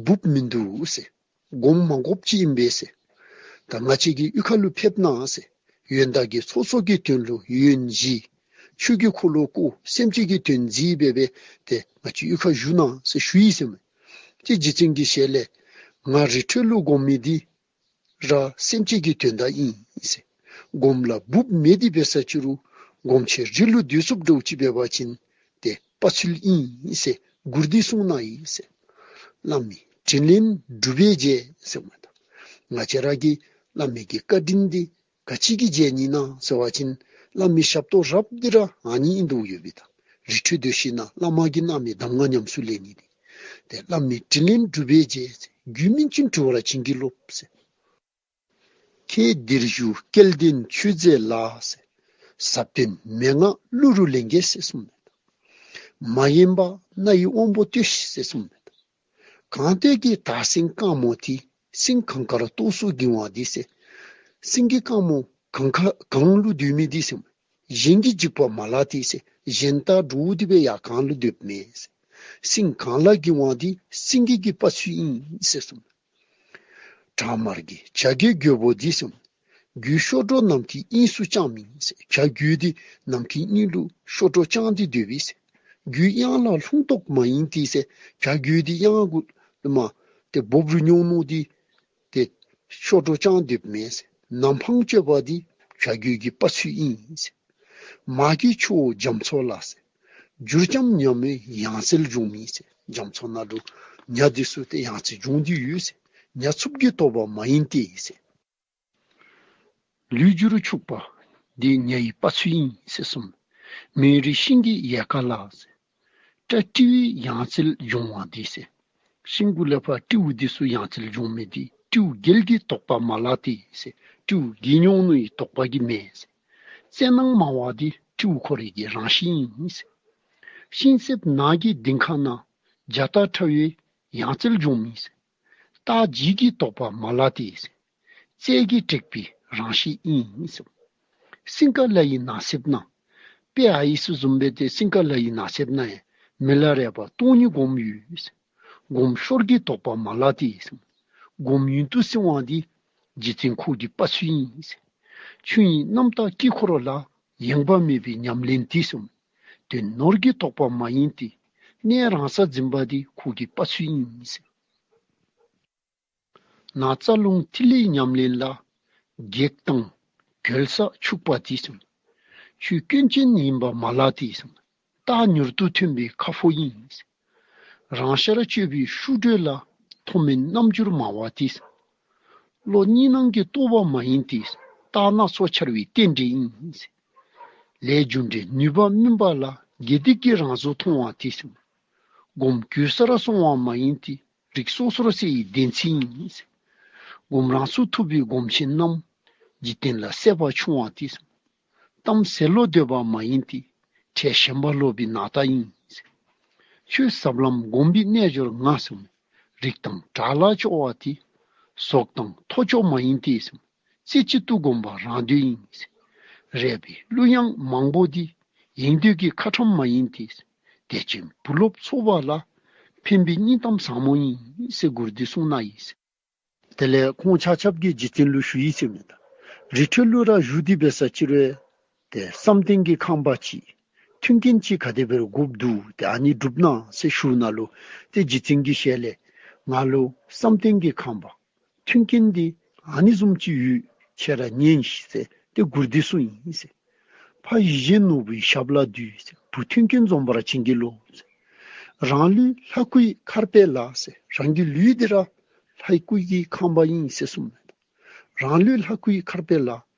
འབུཔ་མིན་འདུག་ཟེར། སྒོམ་མ་དགོཔ་ཅིག་ཨིན་པས་ཟེར། ད་ང་བཅས་ཀྱི་གཡུས་ཁ་ལུ་ཕེབས་གནང་ཟེར། ཡོན་བདག་གི་ཚོགས་གསོག་གི་དོན་ལུ་ཡོན་བཞེས། ཆོས་ཀྱི་འཁོར་ལོ་བསྐོར། སེམས་ཅན་གྱི་དོན་མཛད་སྦེ་སྦེ་ཏེ་ང་བཅས་གཡུས་ཁར་བཞུགས་གནང་ཟེར་ཞུ་ཡི་ཟེར་མས། ཏེ་རྗེ་བཙུན་གྱི་ཞལ་ལས། ང་རི་ཁྲོད་ལུ་སྒོམ་མི་འདི་ར་སེམས་ཅན་གྱི་དོན་དག་ཨིན་ཟེར། སྒོམ་ལ་འབུཔ་མེད་དེ་འབད་ས་ཅིག་རུང་སྒོམ་ཆེན་རི་ལུ་སྡོད་ཚུགསཔ་འདྲཝ་ཅིག་འབད་བ་ཅིན་ཏེ་དཔའ་ཚུལ་ཨིན་ཟེར་མགུར་འདི་གསུངས་གནང་ཡི་ཟེར། བླ་མའི་དྲིན་ལན་སྒྲུབ་པའི་རྗེས་ཟེར་མས་ད། ང་བཅས་ར་གིས་བླ་མའི་གི་བཀའ་དྲིན་འདི་ག་ཅི་གི་རྗེས་ཨིན་ན་ཟེར་བ་ཅིན་བླ་མའི་ཞབས་ཏོག་རབ་འདི་ར་ཨ་ནི་ཨིན་དོ་ཡོད་པས་ད། རི་ཁྲོད་སྡོད་ཞིནམ་ལས་བླ་མ་གིས་གནང་མི་གདམས་ངག་ཉམས་སུ་ལེན་ནི་འདི། ཏེ་བླ་མའི་དྲིན་ལན་སྒྲུབ་པའི་རྗེས། རྒྱུད་སྨིན་ཅིང་གྲོལ་བར་བྱིན་གྱིས་རློབས་ཟེར། ཁྱེད་འདིར་བཞུགས་སྐལ་ལྡན་ཆོས་མཛད་ལགས་ཟེར། ཟབ་དོན་མན་ངག་གླུ་རུ་ལེན་གེ་ཟེར་གསུངས་མས། མ་ཡེངས་པར་རྣ་ཡི་དབང་པོ་གཏོད་ཤིག་ཟེར་གསུངས་མས། གངས་སྟོད་ཀྱི་དར་སེང་དཀར་མོ་དེ། སེང་གངས་དཀར་ཏོག་སུ་འགྱིང་བ་འདི་ཟེར། སེང་གེ་དཀར་མོ་གངས་ཁ་གངས་ལུ་སྡོད་མི་འདི་ཟེར། གཞན་གྱིས་འཇིགས་པ་མ་ལགས་ཏེ་ཟེར། གཞན་ལྟར་འདྲོག་སྟེ་སྦེ་ཡར་གངས་ལུ་སྡོདཔ་མེན་ཟེར། སེང་གངས་ལ་འགྱིང་བ་འདི་སེང་གེ་གི་དཔའ་ཚུལ་ཨིན་ཟེར་གསུངས། བྲག་དམར་གྱི་བྱ་རྒོད་རྒོད་པོ་འདི་ཟེར། རྒོད་གཤོག་སྒྲོ་ནམ་མཁའི་དབྱིངས་སུ་བརྐྱངས་མི་ཟེར། བྱ་རྒོད་འདི་ནམ་མཁའི་དབྱིངས་ལུ་གཤོག་སྒྲོ་བརྐྱངས་ཏེ་སྡོད་པས་ཟེར། རྒོད་གཡང་ལ་ལྷུང་དོགས་མ་ཡེངས་ཏེ་ཟེར། བྱ་རྒོད་འདི་གཡང་གུ་མ་ཏེ་འབོབ་རུང་ཉོག་ནོག་འདི་ཏེ་གཤོག་སྒྲོ་བརྐྱངས་སྡོདཔ་མེན་ཟེར། ནམ་འཕང་གཅོད་པ་འདི་བྱ་རྒོད་ཀྱི་དཔའ་ཚུལ་ཨིན་ཟེར། མ་གི་ཆུ་བོ་རྒྱ་མཚོ་ལ་ཟེར། བསྒྱུར་བྱའམ་ཉ་མོའི་ཡང་རྩལ་སྦྱོང་མི་ཟེར། རྒྱ་མཚོ་ནང་ལུ་ཉ་འདི་ཚུ་ཏེ་ཡང་རྩལ་སྦྱོང་སྟེ་ཡོད་ཟེར། ཉ་འཚུབ་ཀྱི་དོགས་པ་མ་ཡེངས་ཏེ་ཟེར། ལུས་བསྒྱུར་ཕྱུག་པ་འདི་ཉ་ཡི་དཔའ་ཚུལ་ཨིན་ཟེར་གསུངས། མེ་རི་ཤིང་གི་ཡལ་ག་ལ་ཟེར། སྤྲ་སྤྲེའུའི་ཡང་རྩལ་སྦྱོང་བ་འདི་ཟེར། ཤིང་གུ་ལས་ཕར་སྤྲེའུ་འདི་ཚུ་ཡང་རྩལ་སྦྱོང་མི་འདི་སྤྲེའུ་རྒྱལ་གྱི་དོགས་པ་མ་ལགས་ཏེ་ཟེར། སྤྲེའུ་རྒོད་ཉོག་ནོག་གི་དོགས་པ་གིས་མེན་ཟེར། རྩལ་སྣང་མང་བ་འདི་སྤྲེའུ་ཁོ་རའི་གི་རང་བཞིན་ཨིན་ཟེར། ཤིང་གསེབ་ནགས་ཀྱི་ལྡིང་ཁ་ན། རྒྱ་སྟག་ཁྲ་བོའི་ཡང་རྩལ་སྦྱོང་མི་ཟེར། སྟག་འཇིགས་ཀྱི་དོགས་པ་མ་ལགས་ཏེ་ཟེར། རྩལ་གྱིས་དྲེགས་པའི་རང་བཞིན་ཨིན་ཟེར། སིང་ག་ལ་ཡི་ནགས་གསེབ་ན། དཔེ་ཨ་ཡི་ཚུ་བཟུམ་སྦེ་ཏེ་སིང་ག་ལ་ཡི་ནགས་གསེབ་ན་ཡང་མི་ལ་རས་པ་སྟོང་ཉིད་སྒོམ་ཡོད་ཟེར། སྒོམ་ཤོར་གྱི་དོགས་པ་མ་ལགས་ཏེ་ཟེར། སྒོམ་ཡུན་དུ་བསྲིང་བ་འདི་རྗེ་བཙུན་ཁོ་གི་དཔའ་ཚུལ་ཨིན་ཟེར། ཆོས་ཉིད་རྣམ་དག་དཀྱིལ་འཁོར་ལ། ཡེངས་པ་མེད་པའི་ཉམས་ལེན་འདི་ཟེར། དོན་ནོར་གྱི་དོགས་པ་མ་ཡེངས་ཏེ། གནས་རང་ས་འཛིན་པ་འདི་ཁོ་གི་དཔའ་ཚུལ་ཨིན་ཟེར། ནགས་རྩ་རླུང་ཐིག་ལེའི་ཉམས་ལེན་ལ། བགེགས་དང་གོལ་ས་འཆུགས་པ་དེ་གསུངས། ཆོས་སྐྱོན་ཅན་ཡིན་པ་མ་ལགས་དེ་གསུངས། རྟགས་མྱུར་དུ་ཐོན་པའི་ཁ་ཕོ་ཡིན། རང་ཤར་གཅོད་པའི་ཤུགས་སྒྲོལ་ལ། མཐོ་དམན་རྣམ་འགྱུར་མང་བ་དེ་གསུངས། བློ་གཉིས་སྣང་གི་རྟོག་པ་མ་ཡིན་ཏེ། རྟགས་སྣ་ཚོགས་འཆར་བའི་རྟེན་འབྲེལ་ཡིན། ལས་རྒྱུ་འབྲས་ནུས་པ་སྨིན་པ་ལ། དགེ་སྡིག་གི་རང་གཟུགས་མཐོང་བ་དེ་གསུངས། སྒོམ་གོལ་སར་སོང་བ་མ་ཡིན་ཏེ། རིགས་སོ་སོར་གསལ་བའི་བདེན་ཚིག་ཡིན། སྒོམ་རང་ཚུགས་ཐུབ་པའི་སྒོམ་ཆེན་རྣམས། འཇིག་རྟེན་ལ་སྲེད་པ་ཆུང་བ་དེ་གསུངས། གཏམ་ཟེར་ལོག་འདོད་པ་མ་ཡིན་ཏེ། ཁྲེལ་ཞེན་པ་ལོག་པའི་ནཱ་ད་ཡིན། ཆོས་ཟབ་ལམ་སྒོམ་པའི་རྣལ་འབྱོར་ང་གསུངས། རིགས་དང་དགྲ་ལ་སྐྱོ་བ་དེ། ཟོག་དང་ཐོ་ཅོ་མ་ཡིན་ཏེ་གསུངས། རྩེ་གཅིག་ཏུ་སྒོམ་པ་རང་འདོད་ཡིན། རས་པའི་གླུ་དབྱངས་མང་པོ་འདི། ཡེངས་འདོད་ཀྱི་ཁ་ཁྲམ་མ་ཡིན་ཏེ། དད་ཅན་བུ་སློབ་ཚོགས་པ་ལ། ཕན་པའི་སྙིང་གཏམ་ཟབ་མོ་ཡིན། ཟེར་མགུར་འདི་གསུངས་གནང་ཡི། དེ་ལས་ཁོང་ཆ་ཁྱབ་ཀྱིས་རྗེ་བཙུན་ལུ་ཞུ་ཡི་ཟེར་མི་ད། རི་ཁྲོད་ལུ་ར་བཞུགས་ཏེ་འབད་ས་ཅིག་རུང་ཏེ་བསམ་གཏན་གྱི་ཁང་པ་ཅིག་མཐུན་རྐྱེན་ཅིག་ག་དེ་སྦེ་ར་དགོཔ་འདུག། ཏེ་ཨ་ནི་སྒྲུབ་གནང་ཟེར་ཞུཝ་ད་ལུ་ཏེ་རྗེ་བཙུན་གྱི་ཞལ་ལས་ང་ལུ་བསམ་གཏན་གྱི་ཁང་པ་མཐུན་རྐྱེན་འདི་ཨ་ནི་བཟུམ་ཅིག་ཡོད། ཁྱེད་ར་ཉན་ཤིག་ཟེར་ཏེ་མགུར་འདི་གསུངས་ཡི་ཟེར། ཕ་ཡིད་བཞིན་ནོར་བུའི་ཞབས་ལ་འདུད་ཟེར། བུ་མཐུན་རྐྱེན་འཛོམས་པར་བྱིན་གྱིས་རློབས་ཟེར། རང་ལུས་ལྷ་སྐུའི་མཁར་པས་ལ་ཟེར། རང་གི་ལུས་འདི་ར་ལྷ་སྐུ་གི་ཁང་པ་ཨིན་ཟེར་གསུངས་མས། རང་ལུས་ལྷ་སྐུའི་མཁར་པས་ལ།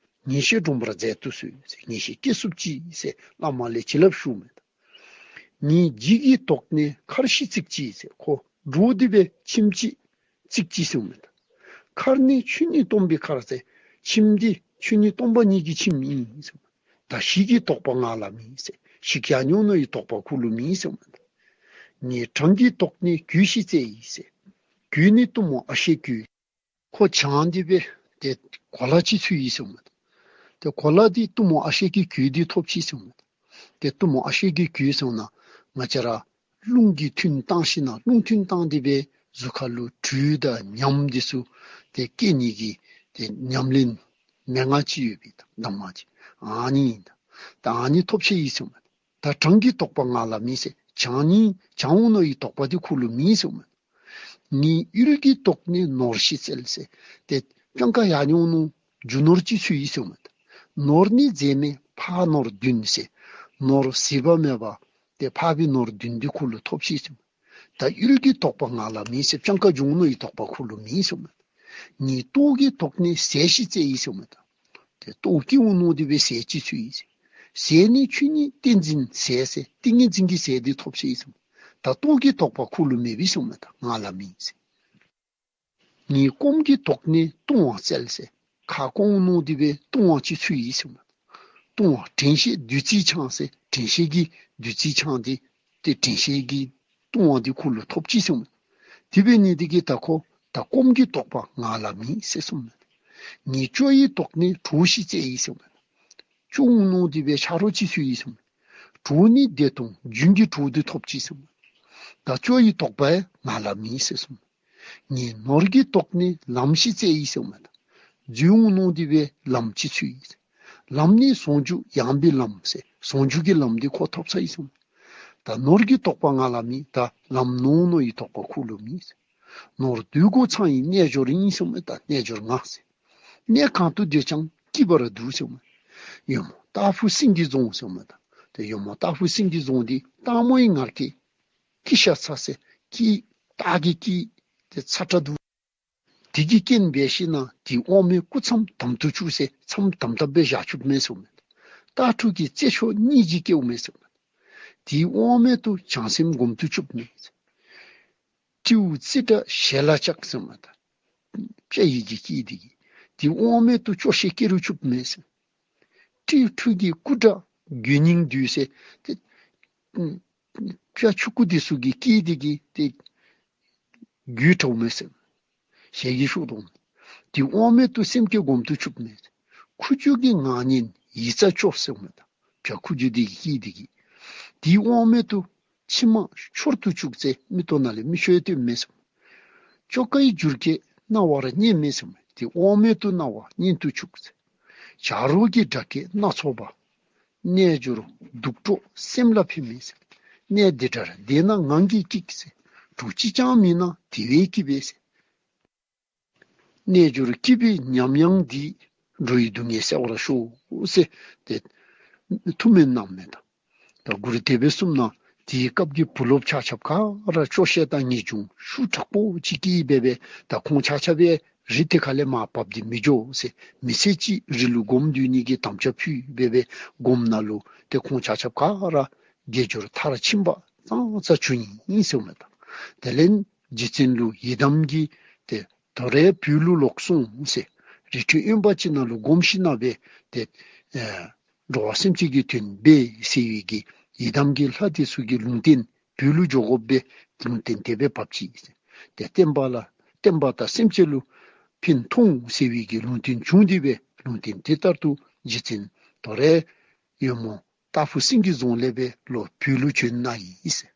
ངེས་ཤེས་འདྲོངས་པར་མཛད་དུ་གསོལ་ཟེར། ངེས་ཤེས་སྐྱེ་ཚུགསཔ་ཅིག་ཟེར་བླ་མ་ལས་བྱིན་རླབས་ཞུཝ་མས། ངེའི་ལྗིད་ཀྱི་དོགས་ནས་མཁར་བཤིག་རྩིག་ཅིག་ཟེར། ཁོ་འདྲོག་སྟེ་སྦེ་ཁྱིམ་ཅིག་རྩིག་ཅིག་གསུངས་མས། མཁར་ནི་ཆོས་ཉིད་སྟོང་པའི་མཁར་ཟེར། ཁྱིམ་འདི་ཆོས་ཉིད་སྟོང་པ་ཉིད་ཀྱི་ཁྱིམ་ཨིན་ཟེར། ད་ཞིག་གི་དོགས་པ་ང་ལ་མེད་ཟེར། ཞིག་ཡར་འོང་མནོ་བའི་དོགས་པ་ཁོ་ལུ་མེད་གསུངས་མས། ངེའི་བྲང་གི་དོགས་ནས་གོས་ཤིག་བཙལ་ཡི་ཟེར། གོས་ནི་གཏུམ་མོ་ཨ་ཤེ་གོས། ཁོ་བྱང་སྟེ་སྦེ་ཏེ་གོ་ལ་ཅིག་འཚོལ་ཡི་གསུངས་མས། ཏེ་གོ་ལ་འདི་གཏུམ་མོ་ཨ་ཤེ་གི་གོས་འདི་ཐོབ་ཅི་གསུངས་མས། ཏེ་གཏུམ་མོ་ཨ་ཤེ་གི་གོས་ཟེར་ན་ང་བཅས་ར་རླུང་གིས་ཐུན་བཏང་ཞིནམ་ལས་རླུང་ཐུན་བཏང་སྟེ་སྦེ་གཟུགས་ཁ་ལུ་དྲོད་དང་ཉམས་འདི་ཚུ་ཏེ་སྐྱེ་ནི་གི་ཏེ་ཉམས་ལེན་མན་ངག་ཅིག་ཡོད་པའི་གདམས་ངག་ཅིག་ཨ་ནི་ཨིན། ད་ཨ་ནི་ཐོབ་ཅི་ཡི་གསུངས་མས། ད་བྲང་གི་དོགས་པ་ང་ལ་མེད་ཟེར། བྱང་ནི་བྱང་འོང་མནོ་བའི་དོགས་པ་འདི་ཁོ་ལུ་མེད་གསུངས་མས། ངེའི་ཡུལ་གྱི་དོགས་ནས་ནོར་ཞིག་བཙལ་ཟེར། ཏེ་སྤྱང་ཀ་ཡར་འོང་མནོ་རྒྱུ་ནོར་ཅིག་འཚོལ་ཡི་གསུངས་མས། ནོར་ནི་རྫས་མེད་འཕགས་ནོར་བདུན་ཟེར། ནོར་ཟད་པ་མེད་པ་ཏེ་འཕགས་པའི་ནོར་བདུན་འདི་ཁོ་ལུ་ཐོབ་ཅི་གསུངས་མས། ད་ཡུལ་གྱི་དོགས་པ་ང་ལ་མེད་ཟེར། སྤྱང་ཀ་འགྱོ་འོང་མནོ་བའི་དོགས་པ་ཁོ་ལུ་མེད་གསུངས་མས། ངེའི་ལྟོ་གི་དོགས་ནས་ཟས་ཤིག་བཙལ་ཡི་གསུངས་མས། ཏེ་ལྟོ་སྐྱེ་འོང་མནོ་སྟེ་སྦེ་ཟས་ཅིག་འཚོལ་ཡི་ཟེར། ཟས་ནི་ཆོས་ཉིད་ཏིང་འཛིན་ཟས་ཟེར། ཏིང་ངེ་འཛིན་གྱི་ཟས་འདི་ཐོབ་ཅི་གསུངས་མས། ད་ལྟོ་གི་དོགས་པ་ཁོ་ལུ་མེད་པས་གསུངས་མས། ད་ང་ལ་མེད་ཟེར། ངེའི་སྐོམ་གྱི་དོགས་ནས་བཏུང་བ་བཙལ་ཟེར། ཁ་སྐོམ་འོང་མནོ་སྟེ་སྦེ་བཏུང་བ་ཅིག་འཚོལ་ཡི་གསུངས་མས། བཏུང་བ་དྲན་ཤེས་བདུད་རྩི་འཆང་ཟེར། དྲན་ཤེས་ཀྱི་བདུད་རྩི་འཆང་སྟེ་ཏེ་དྲན་ཤེས་ཀྱི་བཏུང་བ་འདི་ཁོ་ལུ་ཐོབ་ཅི་གསུངས་མས། དེ་འབད་ནི་འདི་གིས་ད་ཁོ་ད་སྐོམ་གྱི་དོགས་པ་ང་ལ་མེད་ཟེར་གསུངས་མས། ངེའི་སྐྱོ་བའི་དོགས་ནས་གྲོ་ཞིག་བཙལ་ཡི་གསུངས་མས། སྐྱོ་འོང་མནོ་སྟེ་སྦེ་ཆ་རོགས་ཅིག་འཚོལ་ཡི་གསུངས་མས། གྲོ་ནི་བདེ་ཐང་རྒྱུན་གྱི་གྲོ་འདི་ཐོབ་ཅི་གསུངས་མས། ད་སྐྱོ་བའི་དོགས་པ་ཡང་ང་ལ་མེད་ཟེར་གསུངས་མས། ངེའི་ནོར་གྱི་དོགས་ནས་ལམ་ཞིག་བཙལ་ཡི་གསུངས་མས། འཛོལ་འོང་མནོ་སྟེ་སྦེ་ལམ་ཅིག་འཚོལ་ཡི་ཟེར། ལམ་ནི་ཟུང་འཇུག་ཡངས་པའི་ལམ་ཟེར། ཟུང་འཇུག་གི་ལམ་འདི་ཁོ་ཐོབ་ཚར་ཡི་གསུངས་མས། ད་ནོར་གྱི་དོགས་པ་ང་ལ་མེད། ད་ལམ་ནོར་འོང་མནོ་བའི་དོགས་པ་ཁོ་ལུ་མེད་ཟེར། ནོར་འདོད་དགུ་ཚང་བའི་རྣལ་འབྱོར་ཡིན་གསུངས་མས། ད་རྣལ་འབྱོར་ང་ཟེར། གནས་གང་དུ་སྡོད་ཀྱང་སྐྱིད་པར་འདུག་གསུངས་མས། ཡོལ་མོ་སྟག་ཕུ་སེང་གེ་རྫོང་གསུངས་མས། ད་ཏེ་ཡོལ་མོ་སྟག་ཕུ་སེང་གེ་རྫོང་འདི་སྟག་མོ་ཡི་ངར་སྐད་ཀི་ཤ་ཚ་ཟེར། ཀི་སྟག་གི་ཀི་ཏེ་ཚ་དྲགས་འདུག། དེ་གི་རྐྱེན་འབད་ཞིནམ་ལས་དེའི་དབང་མོས་སྐུ་མཚམས་དམ་དུ་བཅུག་ཟེར། མཚམས་དམ་དམ་སྦེ་བཞག་བཅུགཔ་མས་གསུངས་མས། སྟག་ཕྲུག་གི་རྩེ་མཆོག་སྙིང་རྗེ་སྐྱེཝ་མས་གསུངས་མས། དེའི་དབང་མོས་ཏེ་བྱང་སེམས་སྒོམ་དུ་བཅུགཔ་མས། སྤྲེའུ་ཙི་སྒྲ་ཞལ་ལ་བཅག་གསུངས་མས། ད་སྤྱ་ཡི་གི་སྐད་འདི་གིས། དེའི་དབང་མོས་ཏེ་སྐྱོ་ཤས་སྐྱེ་རུ་བཅུགཔ་མས་ཟེར། སྤྲེའུ་ཕྲུག་གི་སྐུ་འདྲ་རྒོད་སྙིང་འདུས་ཟེར། ཏེ་སྤྱ་ཕྲུ་གུ་འདི་ཚུ་གི་སྐད་འདི་གིས་ཏེ་རྒོད་དྲགས་མས་ཟེར། ཞལ་གྱིས་ཤོག་དོང་། དེའི་དབང་མོས་ཏེ་སེམས་བསྐྱེད་སྒོམ་དུ་བཅུགཔ་མས། ཁུ་བྱུག་གི་ངག་སྙན་ཡིག་རྩ་སྐྱོར་གསུངས་མས། ད་སྤྱ་ཁུ་བྱུག་འདི་གི་སྐད་འདི་གིས། དེའི་དབང་མོས་ཏེ་མཆི་མ་འཆོར་དུ་བཅུག་ཟེར། མིག་ཏོ་ནང་ལས་མིག་ཤེལ་བཏོན་མས་གསུངས། ཅོ་ཀའི་འགྱུར་སྐད་རྣ་བར་སྙན་མས་གསུངས་མས། དེའི་དབང་མོས་ཏེ་རྣ་བར་སྙན་དུ་བཅུག་ཟེར། བྱ་རོག་གི་སྒྲ་སྐད་སྣ་ཚོགས་པ། རྣལ་འབྱོར་གདུགས་དྲགས་སེམས་ལ་ཕན་མས་ཟེར། གནས་འདི་འདྲར་བསྡད་ན་ངང་གིས་སྐྱིད་ཟེར། གྲོགས་གཅིག་ཀྱང་མིན་ན་དེ་བས་སྐྱིད་པས་ཟེར། རྣལ་འབྱོར་སྐྱིད་པའི་ཉམས་དབྱངས་འདི། འགྲོ་བའི་སྡུག་བསྔལ་སེལ་བར་ཤོག་ཟེར་ཏེ་ཐུགས་སྨོན་གནངམ་མས་ད། ད་གུ་རུ་དེ་སྦེ་གསུངམ་ད་དེའི་སྐབས་ཀྱི་བུ་སློབ་ཆ་ཁྱབ་ག་ར་སྐྱོ་ཤས་དང་ངེས་འབྱུང་ཤུགས་དྲག་པོ་ཅིག་སྐྱེས་སྦེ་སྦེ་ད་ཁོང་ཆ་ཁྱབ་སྦེ་རི་དེ་ཁ་ལས་མར་བབས་ཏེ་མི་འགྱོ་ཟེར། མི་ཚེ་གཅིག་རི་ལུ་སྒོམ་སྡོད་ནི་གི་དམ་བཅའ་ཕུལ་སྦེ་སྦེ་སྒོམ་ནང་ལུ་ཏེ་ཁོང་ཆ་ཁྱབ་ག་ར་དགེ་སྦྱོར་མཐར་ཕྱིན་པ་ཙང་ཙ་བྱུང་ཡི་ཟེརཝ་མས་ད། དེ་ལས་རྗེ་བཙུན་ལུ་ཡི་དམ་གྱིས་ཏེ་དོ་རུང་བོད་ལུ་ལོག་སོང་ཟེར། རི་ཁྲོད་དབེན་པ་ཅིག་ནང་ལུ་སྒོམ་ཞིནམ་ལས་ཏེ་ཨེ་འགྲོ་བ་སེམས་ཅན་གྱི་དོན་འབད་ཟེར་བའི་གི་ཡི་དམ་གྱི་ལྷ་དེ་ཚུ་གིས་ལུང་བསྟན་བོད་ལུ་འགྱོ་དགོ་པའི་ལུང་བསྟན་དེ་སྦེ་བབས་ཅི། ཏེ་བསྟན་པ་ལ་བསྟན་པ་དང་སེམས་ཅན་ལུ་ཕན་ཐོགས་ཟེར་བའི་གི་ལུང་བསྟན་བྱུང་སྟེ་སྦེ་ལུང་བསྟན་དེ་ལྟར་དུ་རྗེ་བཙུན་དོ་རུང་ཡོལ་མོ་རྟ་ཕུ་སེང་གེ་རྫོང་ལས་སྦེ་ལོག་བོད་ལུ་བྱོན་གནང་ཡི་ཟེར།